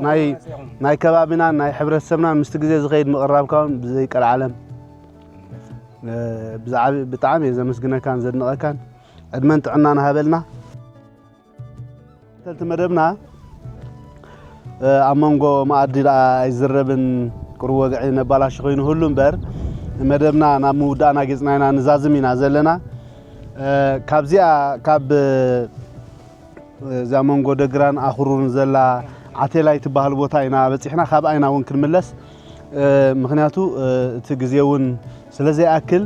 ናይ መሲኹም። ናይ ከባቢናን ናይ ሕብረተሰብናን ምስቲ ግዜ ዝኸይድ ምቕራብካ እውን ብዘይቀልዓለም እ፣ ብዛዕባ ብጣዕሚ እየ ዘመስግነካን ዘድንቐካን። ዕድመን ጥዕናን ሃበልና። ተልቲ መደብና እ፣ ኣብ መንጎ መኣዲ ደኣ ኣይዝረብን፣ ቁሩብ ወግዒ ነባላሽ ኮይኑ ህሉ እምበር፣ መደብና ናብ ምውዳእና ገጽና ኢና ንዛዝም ኢና ዘለና። እ፣ ካብዚኣ፣ ካብ እዛ መንጎ ደግራን ኣኽሩርን ዘላ ዓቴላይ ትበሃል ቦታ ኢና በጺሕና። ካብኣ ኢና እውን ክንምለስ። እ፣ ምኽንያቱ እ፣ እቲ ግዜ እውን ስለ ዘይኣክል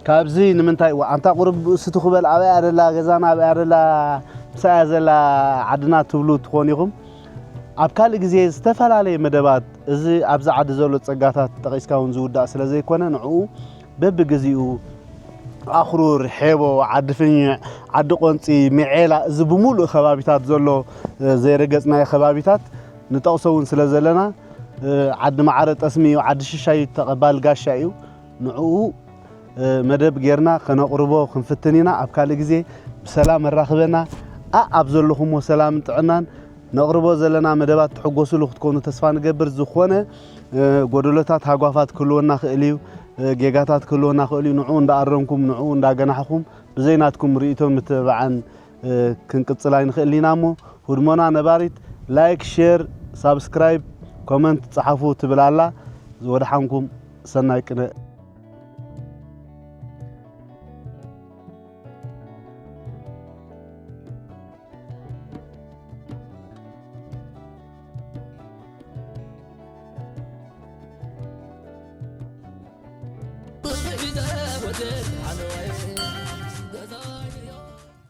ካብዚ ንምንታይ ዋ ኣንታ ቁሩብ ስቲ ክበል ኣበይ ኣደላ ገዛና ኣበይ ኣደላ ምሳያ ዘላ ዓድና ትብሉ ትኾኑ ኢኹም። ኣብ ካልእ ግዜ ዝተፈላለየ መደባት እዚ ኣብዚ ዓዲ ዘሎ ጸጋታት ጠቒስካ እውን ዝውዳእ ስለ ዘይኮነ ንዕኡ በብግዚኡ ኣኽሩር፣ ሔቦ፣ ዓዲ ፍኝዕ፣ ዓዲ ቆንፂ፣ ሚዔላ እዚ ብምሉእ ከባቢታት ዘሎ እ፣ ዘይረገፅናዮ ከባቢታት ንጠቕሶ እውን ስለ ዘለና እ፣ ዓዲ ማዕረ ጠስሚ እዩ፣ ዓዲ ሽሻይ ተቐባሊ ጋሻ እዩ። ንዕኡ እ፣ መደብ ጌርና ከነቕርቦ ክንፍትን ኢና። ኣብ ካልእ ግዜ ብሰላም ኣራኽበና። ኣኣብ ዘለኹሞ ሰላምን ጥዕናን ነቕርቦ ዘለና መደባት ትሕጎስሉ ክትኮኑ ተስፋ ንገብር። ዝኾነ እ፣ ጎደሎታት ሃጓፋት ክህልወና ክእል እዩ፣ እ፣ ጌጋታት ክህልወና ክእል እዩ። ንዕኡ እንዳኣረምኩም ንዕኡ እንዳገናሕኹም ብዘይ ናትኩም ርእይቶን ምትብባዕን እ፣ ክንቅጽል ኣይንኽእልን ኢና እሞ ህድሞና ነባሪት ላይክ፣ ሼር፣ ሳብስክራይብ፣ ኮመንት ጸሓፉ ትብል ኣላ። ዝወድሓንኩም ሰናይ ቅነ።